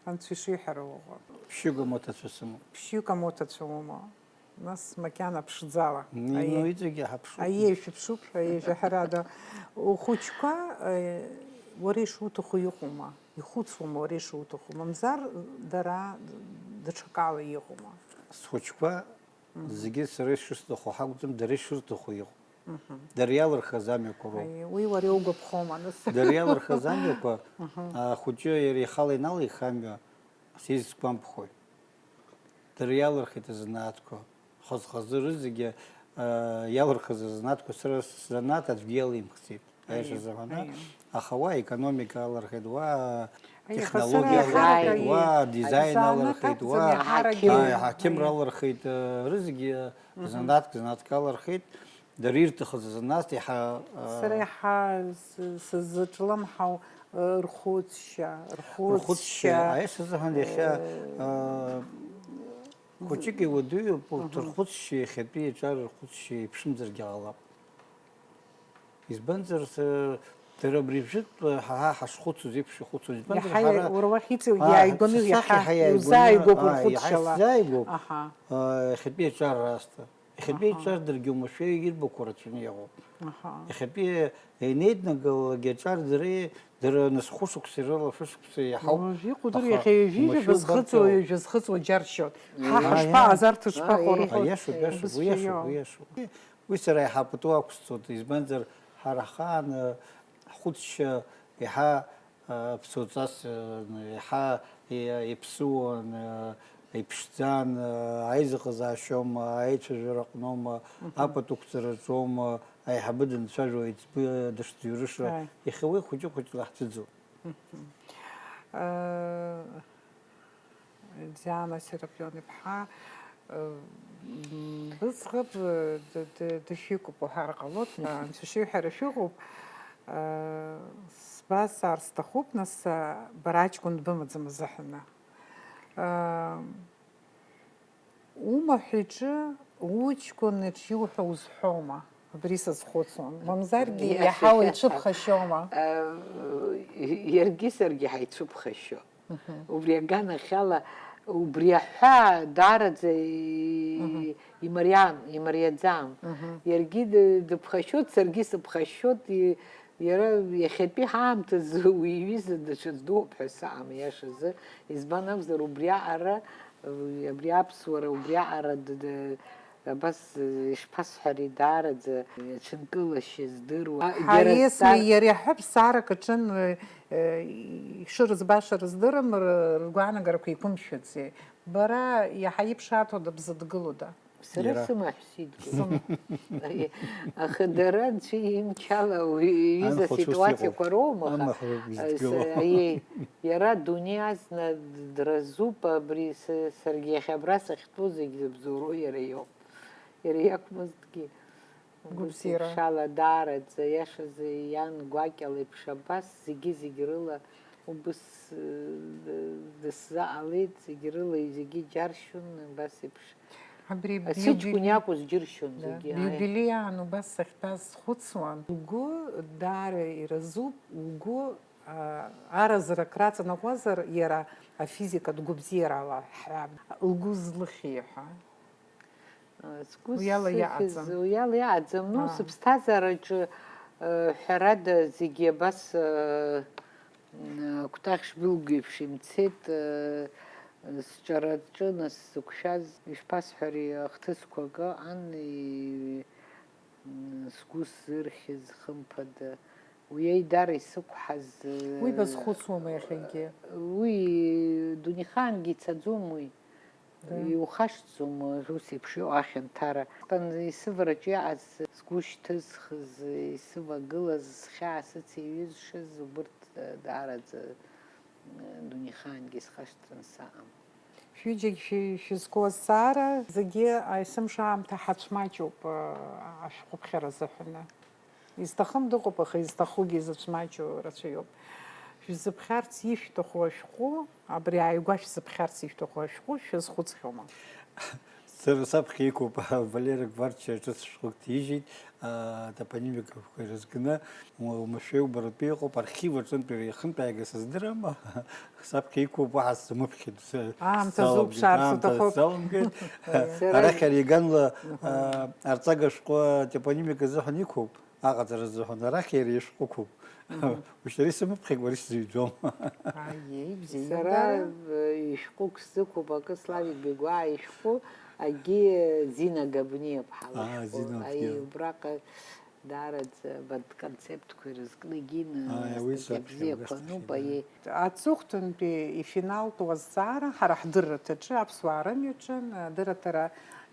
Анцәа ишиҳәара уҟоуп. Ԥшьҩык амоҭацәа сымоуп. Ԥшьҩык амоҭацәа умоуп. Нас макьана ԥшӡала. Ни-, Аиеи. ну, иҵегьы ҳаԥшуп. Аиеи, шәыԥшуп, аиеи, жәаҳәарада. Ухәыҷқәа, э, уара ишуҭаху иҟоума? Ихәыцуама уара ишуҭаху? Мамзар дара даҽакала иҟоума? Схәыҷқәа Мгм. зегьы сара ишысҭаху ҳакәӡам, дара ишырҭаху иҟоуп. Мгм. Дара иалырхыз амҩақәа роуп. Аиеи, уи уара иугәаԥхома, нас? Дара иалырхыз амҩақәа, Мгм. ахәыҷы иара ихала иналихыз амҩа, са исгәамԥхоит. Дара иалырхит азанааҭқәа. Хаз-хазы рызегьы, Иалырхыз азанааҭқәа сара сзанааҭ аӡәгьы иалимхӡеит, аиашазы ҳәаны. Аиа. Аха уа аекономика алырхит, уа Аиа, технологиа аха сара алырхит, иахьа уа дизайн азанааҭ алырхит, акәӡам, уа иаҳа аи, аракгьы. ҳақьымра алырхит, рызегьы занааҭк, занааҭк алырхит, дара ирҭахыз азанааҭ иаҳа, Сара иаҳа с- сыззаҿлымҳау, э, рхәыцшьа, рхәыцшьа, рхәыцшьа. Аиашазы ҳәан иахьа, э, хәыҷыки уадаҩуп урҭ рхәыцшьа, иахьатәи иаҿар рхәыцшьа еиԥшымзаргьы ҟалап. Избанзар, с- дара абри жәытә ҳа ҳа ҳашхәыцуаз еиԥш ихәыцуан. Избанзар, Иаҳа ҳара, уара уахь иҵегь аа, иааигәаны, ҳсахьа иаҳа иаҳа иааигәаны, иузааигәоуп аа, рхәыцшьала. иаҳа исзааигәоуп, Аҳа, аа, иахьатәи аҿар раасҭа. Иахьатәи Аҳа. Аҿар даргьы оумашәа ирбақәо рацәаны иҟоуп. Аҳа. Иахьатәи ианеиднагылалак аҿар дара, дара нас хәышықәса ирыла, фышықәса иаҳауп. Уажә иҟоу дыр, аха иахьа ҩажәижәаба уамашәа зхыҵуа, убарҭоуп. Ҩажәа зхыҵуа џьаршьоит. Ҳа Аиеи. Ҳашԥаҟаз, арҭ шԥаҟоу, Аиеи. Рхәыцшьа? Иашоуп, иашоуп, уи иашоуп, уи иашоуп. Уи сара иаҳа пату ақәсҵоит, избанзар, ҳара ҳхаан, э, ҳхәыцшьа иаҳа, э, ԥсуаҵас, э, иаҳа, э, иԥсуан, э, иԥшӡан, э, аизыҟазаашьоума, аицәажәара аҟноума, Мгм. Апатуқәҵараҿоума, аиҳабы данцәажәо аиҵбы дышӡырҩыша, Ааи. Иахьа уи хәыҷы-хәыҷла ҳцәыӡуп. Мгм. Э, Диана Серапион-иԥҳа, э, м, быӡӷаб, э, д-, д-, дышәикуп уҳәар ҟалоит, э, анцәа шиҳәара шәыҟоуп, э, сбазҵаар сҭахуп, нас, э, бара аҷкәын дбымаӡам азыҳәаны. Э, умаҳә иҿы, уҷкәын иҿ иуҳәо узҳәома? Абри сазхәыцуан. Мамзаргьы Иашәа, иаҳа иашәа. Уиҽыԥхашьома? Э, иаргьы саргьы ҳаицәыԥхашьо. Мгм. Убри аганахьала, убри аҳәаа даараӡа и-, Мгм. Имариам-, имариаӡам. Мгм. Иаргьы ды-, дыԥхашьоит, саргьы сыԥхашьоит, и-, иара иахьатәи ҳаамҭазы уи иҩыза даҽаӡә дууп ҳәа саам, иашазы. Избан акәзар, убри аҟара, абри аԥсуара, убри аҟара д-, д-, Абас, э, ишԥасҳәари, даараӡа, э, ҽынкылашьа здыруа. А, џьара Ҳаиасми сцар- иареи аҳәыԥсаарак аҿын, э, э, ишырыӡбаша рыздырам, р-, ргәаанагарақәа еиқәымшәаӡеи? Бара иаҳа иԥшааҭода, бзыдгылода? Сара Иара. Сымаҳә сидгылоуп. Сымаҳә. Аха дара анцәа имчала уи иҩыза Анхәыц ус ситуациақәа иҟоуп. Роума, аха, Амаҳә роуп э, изҭгылоу. С-, аиеи, иара адунеи азна дразуп, абри с-, саргьы иахьа абра сахь Ду зегь зыбзоуроу иара иоуп. Иара иакәмызҭгьы, Гәыбзиара. Гәыбзиара даараӡа, иашазы, иан гәакьала еиԥш абас, зегьы-зегь рыла убыс, э, дысзаҟалеит, зегь рыла зегьы џьаршьон, абас еиԥш. Абри Сыҷкәын биубили-, иакәыз џьыршьон да, зегьы, ааи. Биубилеи аан убас сахьтәаз схәыцуан. Угәы даара иразуп, угәы, а, аразра краҵанакуазар, иара афизикатә гәыбзиарала ҳәа, лгәы злыхьи ҳәа. Сгәы Уи ала сыхьыз, иаҟаӡам. Уи ала иаҟаӡам. Ну, Аа. Сыԥсҭазаараҿы, э, ҳәарада, зегьы абас, э, м, акәтаӷь шбылгәеиԥш имцеит, э, сҿараҿы нас сзықәшәаз, ишԥасҳәари, ахҭысқәа акы ыҟан, и-, м, сгәы сзырхьыз, хымԥада, уи аидара исықәҳаз, э, Уи базхәыцуама иахьагьы? Уи дунеихаангьы ицаӡом уи. Да. Иухашҭӡом ус еиԥш иҟоу ахьанҭара. Усҟан исывараҿы иаҟаз, сгәы шьҭызхыз, исывагылаз, схьаа сыцеиҩызшаз, убырҭ, э, даараӡа, э, дунеихаангьы исхашҭран саҟам. Шәҩыџьагь шәи-, шәызку азҵаара, зегьы есымша аамҭа ҳацәмаҷуп, э, ашәҟәыԥхьара азыҳәаны. Изҭахым дыҟоуп, аха изҭахугьы изыцәмаҷу рацәаҩуп. Шәзыԥхьарц ишәҭаху ашәҟәы, абри ааигәа шәзыԥхьарц ишәҭаху ашәҟәы шәазхәыцхьоума? Сара саԥхьа иқәуп, Валера Гварчиа ҿыц шәҟәык ҭижьит, а, топонимикақәа ирызкны, уа-, уамашәа убаратәы иҟоуп, архив аҿынтә иара ихынтә ааига сыздырам, саԥхьа иқәуп, уаҳа сзамыԥхьеит, с-, Аамҭа сзалымгеит, зуԥшаар аамҭа сҭахуп. Сзалымгеит. Сара Арахь иара иганла, Аҳа. А, арҵага ашәҟәы атопонимика азыҳәан иқәуп. Аҟаҵара азыҳәан арахь иара ишәҟәықәоуп. Мгм. Ушьҭа ари сымыԥхьакәа ари сзыҩӡом. Аиеи, бзиа Сара, дара. Э, ишәҟәык сзықәуп, акы Славик Бегәаа ишәҟәы, агьи Зина Габниаԥҳа Аа, лышәҟәы. Зина Аиеи, Габниа. Убраҟа даараӡа абарҭ концептқәа ирызкны егьины Ааи, уи статиа саԥхьа бзиақәа убас ануп, ҭахьан, аиеи. Аҵыхәтәантәи ифиналтәу азҵаара ҳара ҳдырраҭаҿы, аԥсуаа рымҩаҿы, адырраҭара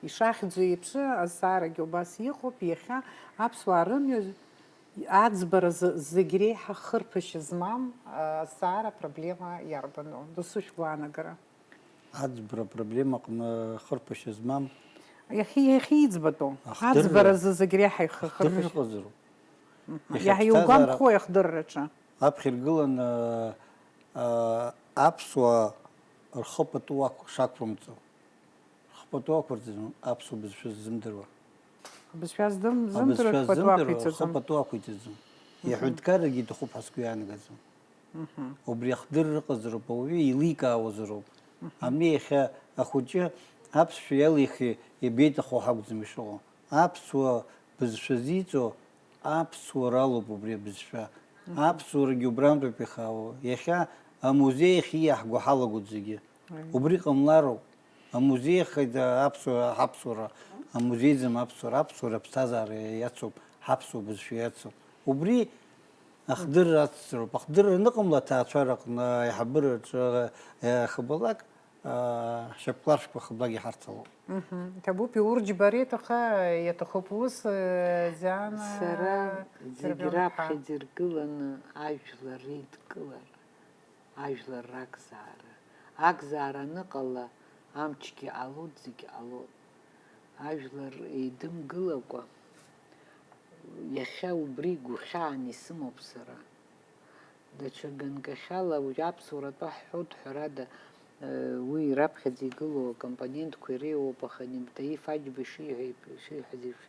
Ишахьӡу еиԥш, азҵаарагьы убас иҟоуп, иахьа аԥсуаа рымҩа аӡбаразы зегь реиҳа хырԥашьа змам азҵаара проблема иарбану? Досу шәгәаанагара. Аӡбра проблема аҟны хырԥашьа змам. Иахьа, иахьа иӡбатәу. Аӡбаразы зегь реиҳа ихы Ахдырра ыҟазароуп. Иаҳа иугәамԥхои ахдырраҿы? Аԥхьа иргыланы аԥсуаа рхы пату шақәымҵо. Рхы пату ақәырҵаӡом аԥсуа бызшәа ззымдыруа. Абызшәа ззымдыруа рхы пату ақәиҵаӡом. Рхы пату ақәиҵаӡом. Иаҳәынҭқаррагьы иҭахуп ҳәа сгәы иаанагӡом. Убри ахдырра ыҟазароуп, ауаҩы еиликаауазароуп. Ами иахьа ахәыҷы аԥсшәа иалихи иабеиҭаху ҳакәӡам ишыҟоу. Аԥсуа бызшәа зиҵо аԥсуара алоуп убри абызшәа. Аԥсуарагьы убрантәоуп ихаау. Иахьа амузеи ахь ииаҳго ҳалагоит зегьы. Убри ҟамлароуп. Амузеи ахеит аԥсуара, ҳаԥсуара, амузеи зым аԥсуара, аԥсуара аԥсҭазаара иацуп, ҳаԥсуа бызшәа иацуп. Убри ахдырра ацҵароуп. Ахдырра аныҟамла аҭаацәараҟны, аиҳабыраҿы, хыбалак, ҳшьапқәларшәқәа хыбалак иҳарҭалоуп. Ҭабуп, иурџьбареит, аха иаҭахуп ус, Диана. Сара зегь раԥхьаӡа иргыланы ажәлар реидкылара. Ажәлар ракзаара. Акзаара аныҟала, амчгьы ҟалоит, зегь ҟалоит. Ажәлар еидымгылакәа, иахьа убри гәхьаан исымоуп сара. Даҽа ганкахьала уи аԥсуаратәы ҳҳәоит, ҳәарада, уи раԥхьаӡа игылоу акомпонентқәа иреиуоуп, аха Нимтаиф Аџьба ишиҳәа-, ишиҳәаз еиԥш,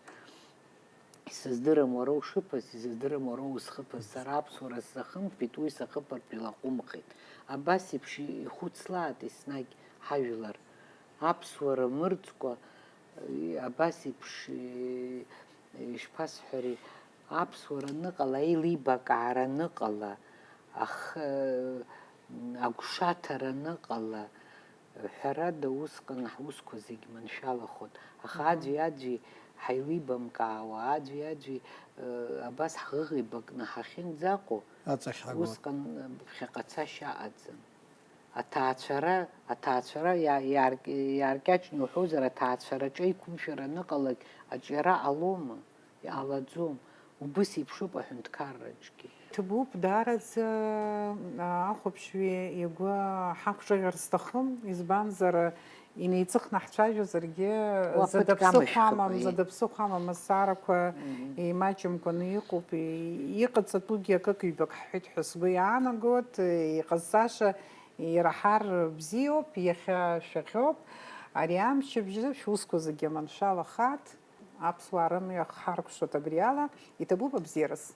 Исыздырам уара ушыԥаз, исыздырам уара узхыԥаз, сара аԥсуара сзахымԥеит, уи сахыԥартә илаҟәымхеит. Абас еиԥш ихәыцлааит еснагь ҳажәлар. Аԥсуара мырӡкәа, абас еиԥш, ишԥасҳәари, аԥсуара аныҟала, еилибакаара аныҟала, ах-, агәшаҭара аныҟала, Ҳәарада, усҟан ҳусқәа зегь маншәалахоит, аха аӡәи-аӡәи ҳаилибамкаауа, аӡәи-аӡәи абас ҳӷыӷибакны ҳахьынӡаҟоу, аҵахь ҳагоит. Усҟан ԥхьаҟа цашьа аҟаӡам. Аҭаацәара, аҭаацәара иа-, иаарк-, иааркьаҿны уҳәозар, аҭаацәараҿы аиқәымшәара аныҟалак аҿиара ҟалома? Иҟалаӡом. Убыс еиԥшуп аҳәынҭқарраҿгьы. Ҭабуп, даараӡа, аа, ахәаԥшҩы игәы ҳақәҿаӷьыр сҭахым, избанзар, инеиҵыхны ҳцәажәозаргьы, Уа зада ԥыҭк ԥсыхәа амам, амышәҭуп, зада ԥсыхәа амам, азҵаарақәа Мгм. еимаҷымкәаны иҟоуп, и-, иҟаҵатәугьы акык-ҩбак ҳҳәеит ҳәа сгәы иаанагоит, иҟазҵаша ираҳар бзиоуп, иахьа шәаӷьоуп, ари амчыбжьы шәусқәа зегьы аманшәалахааит. Аԥсуаа рымҩа ҳаркәшоит абри ала, иҭабуп абзиараз.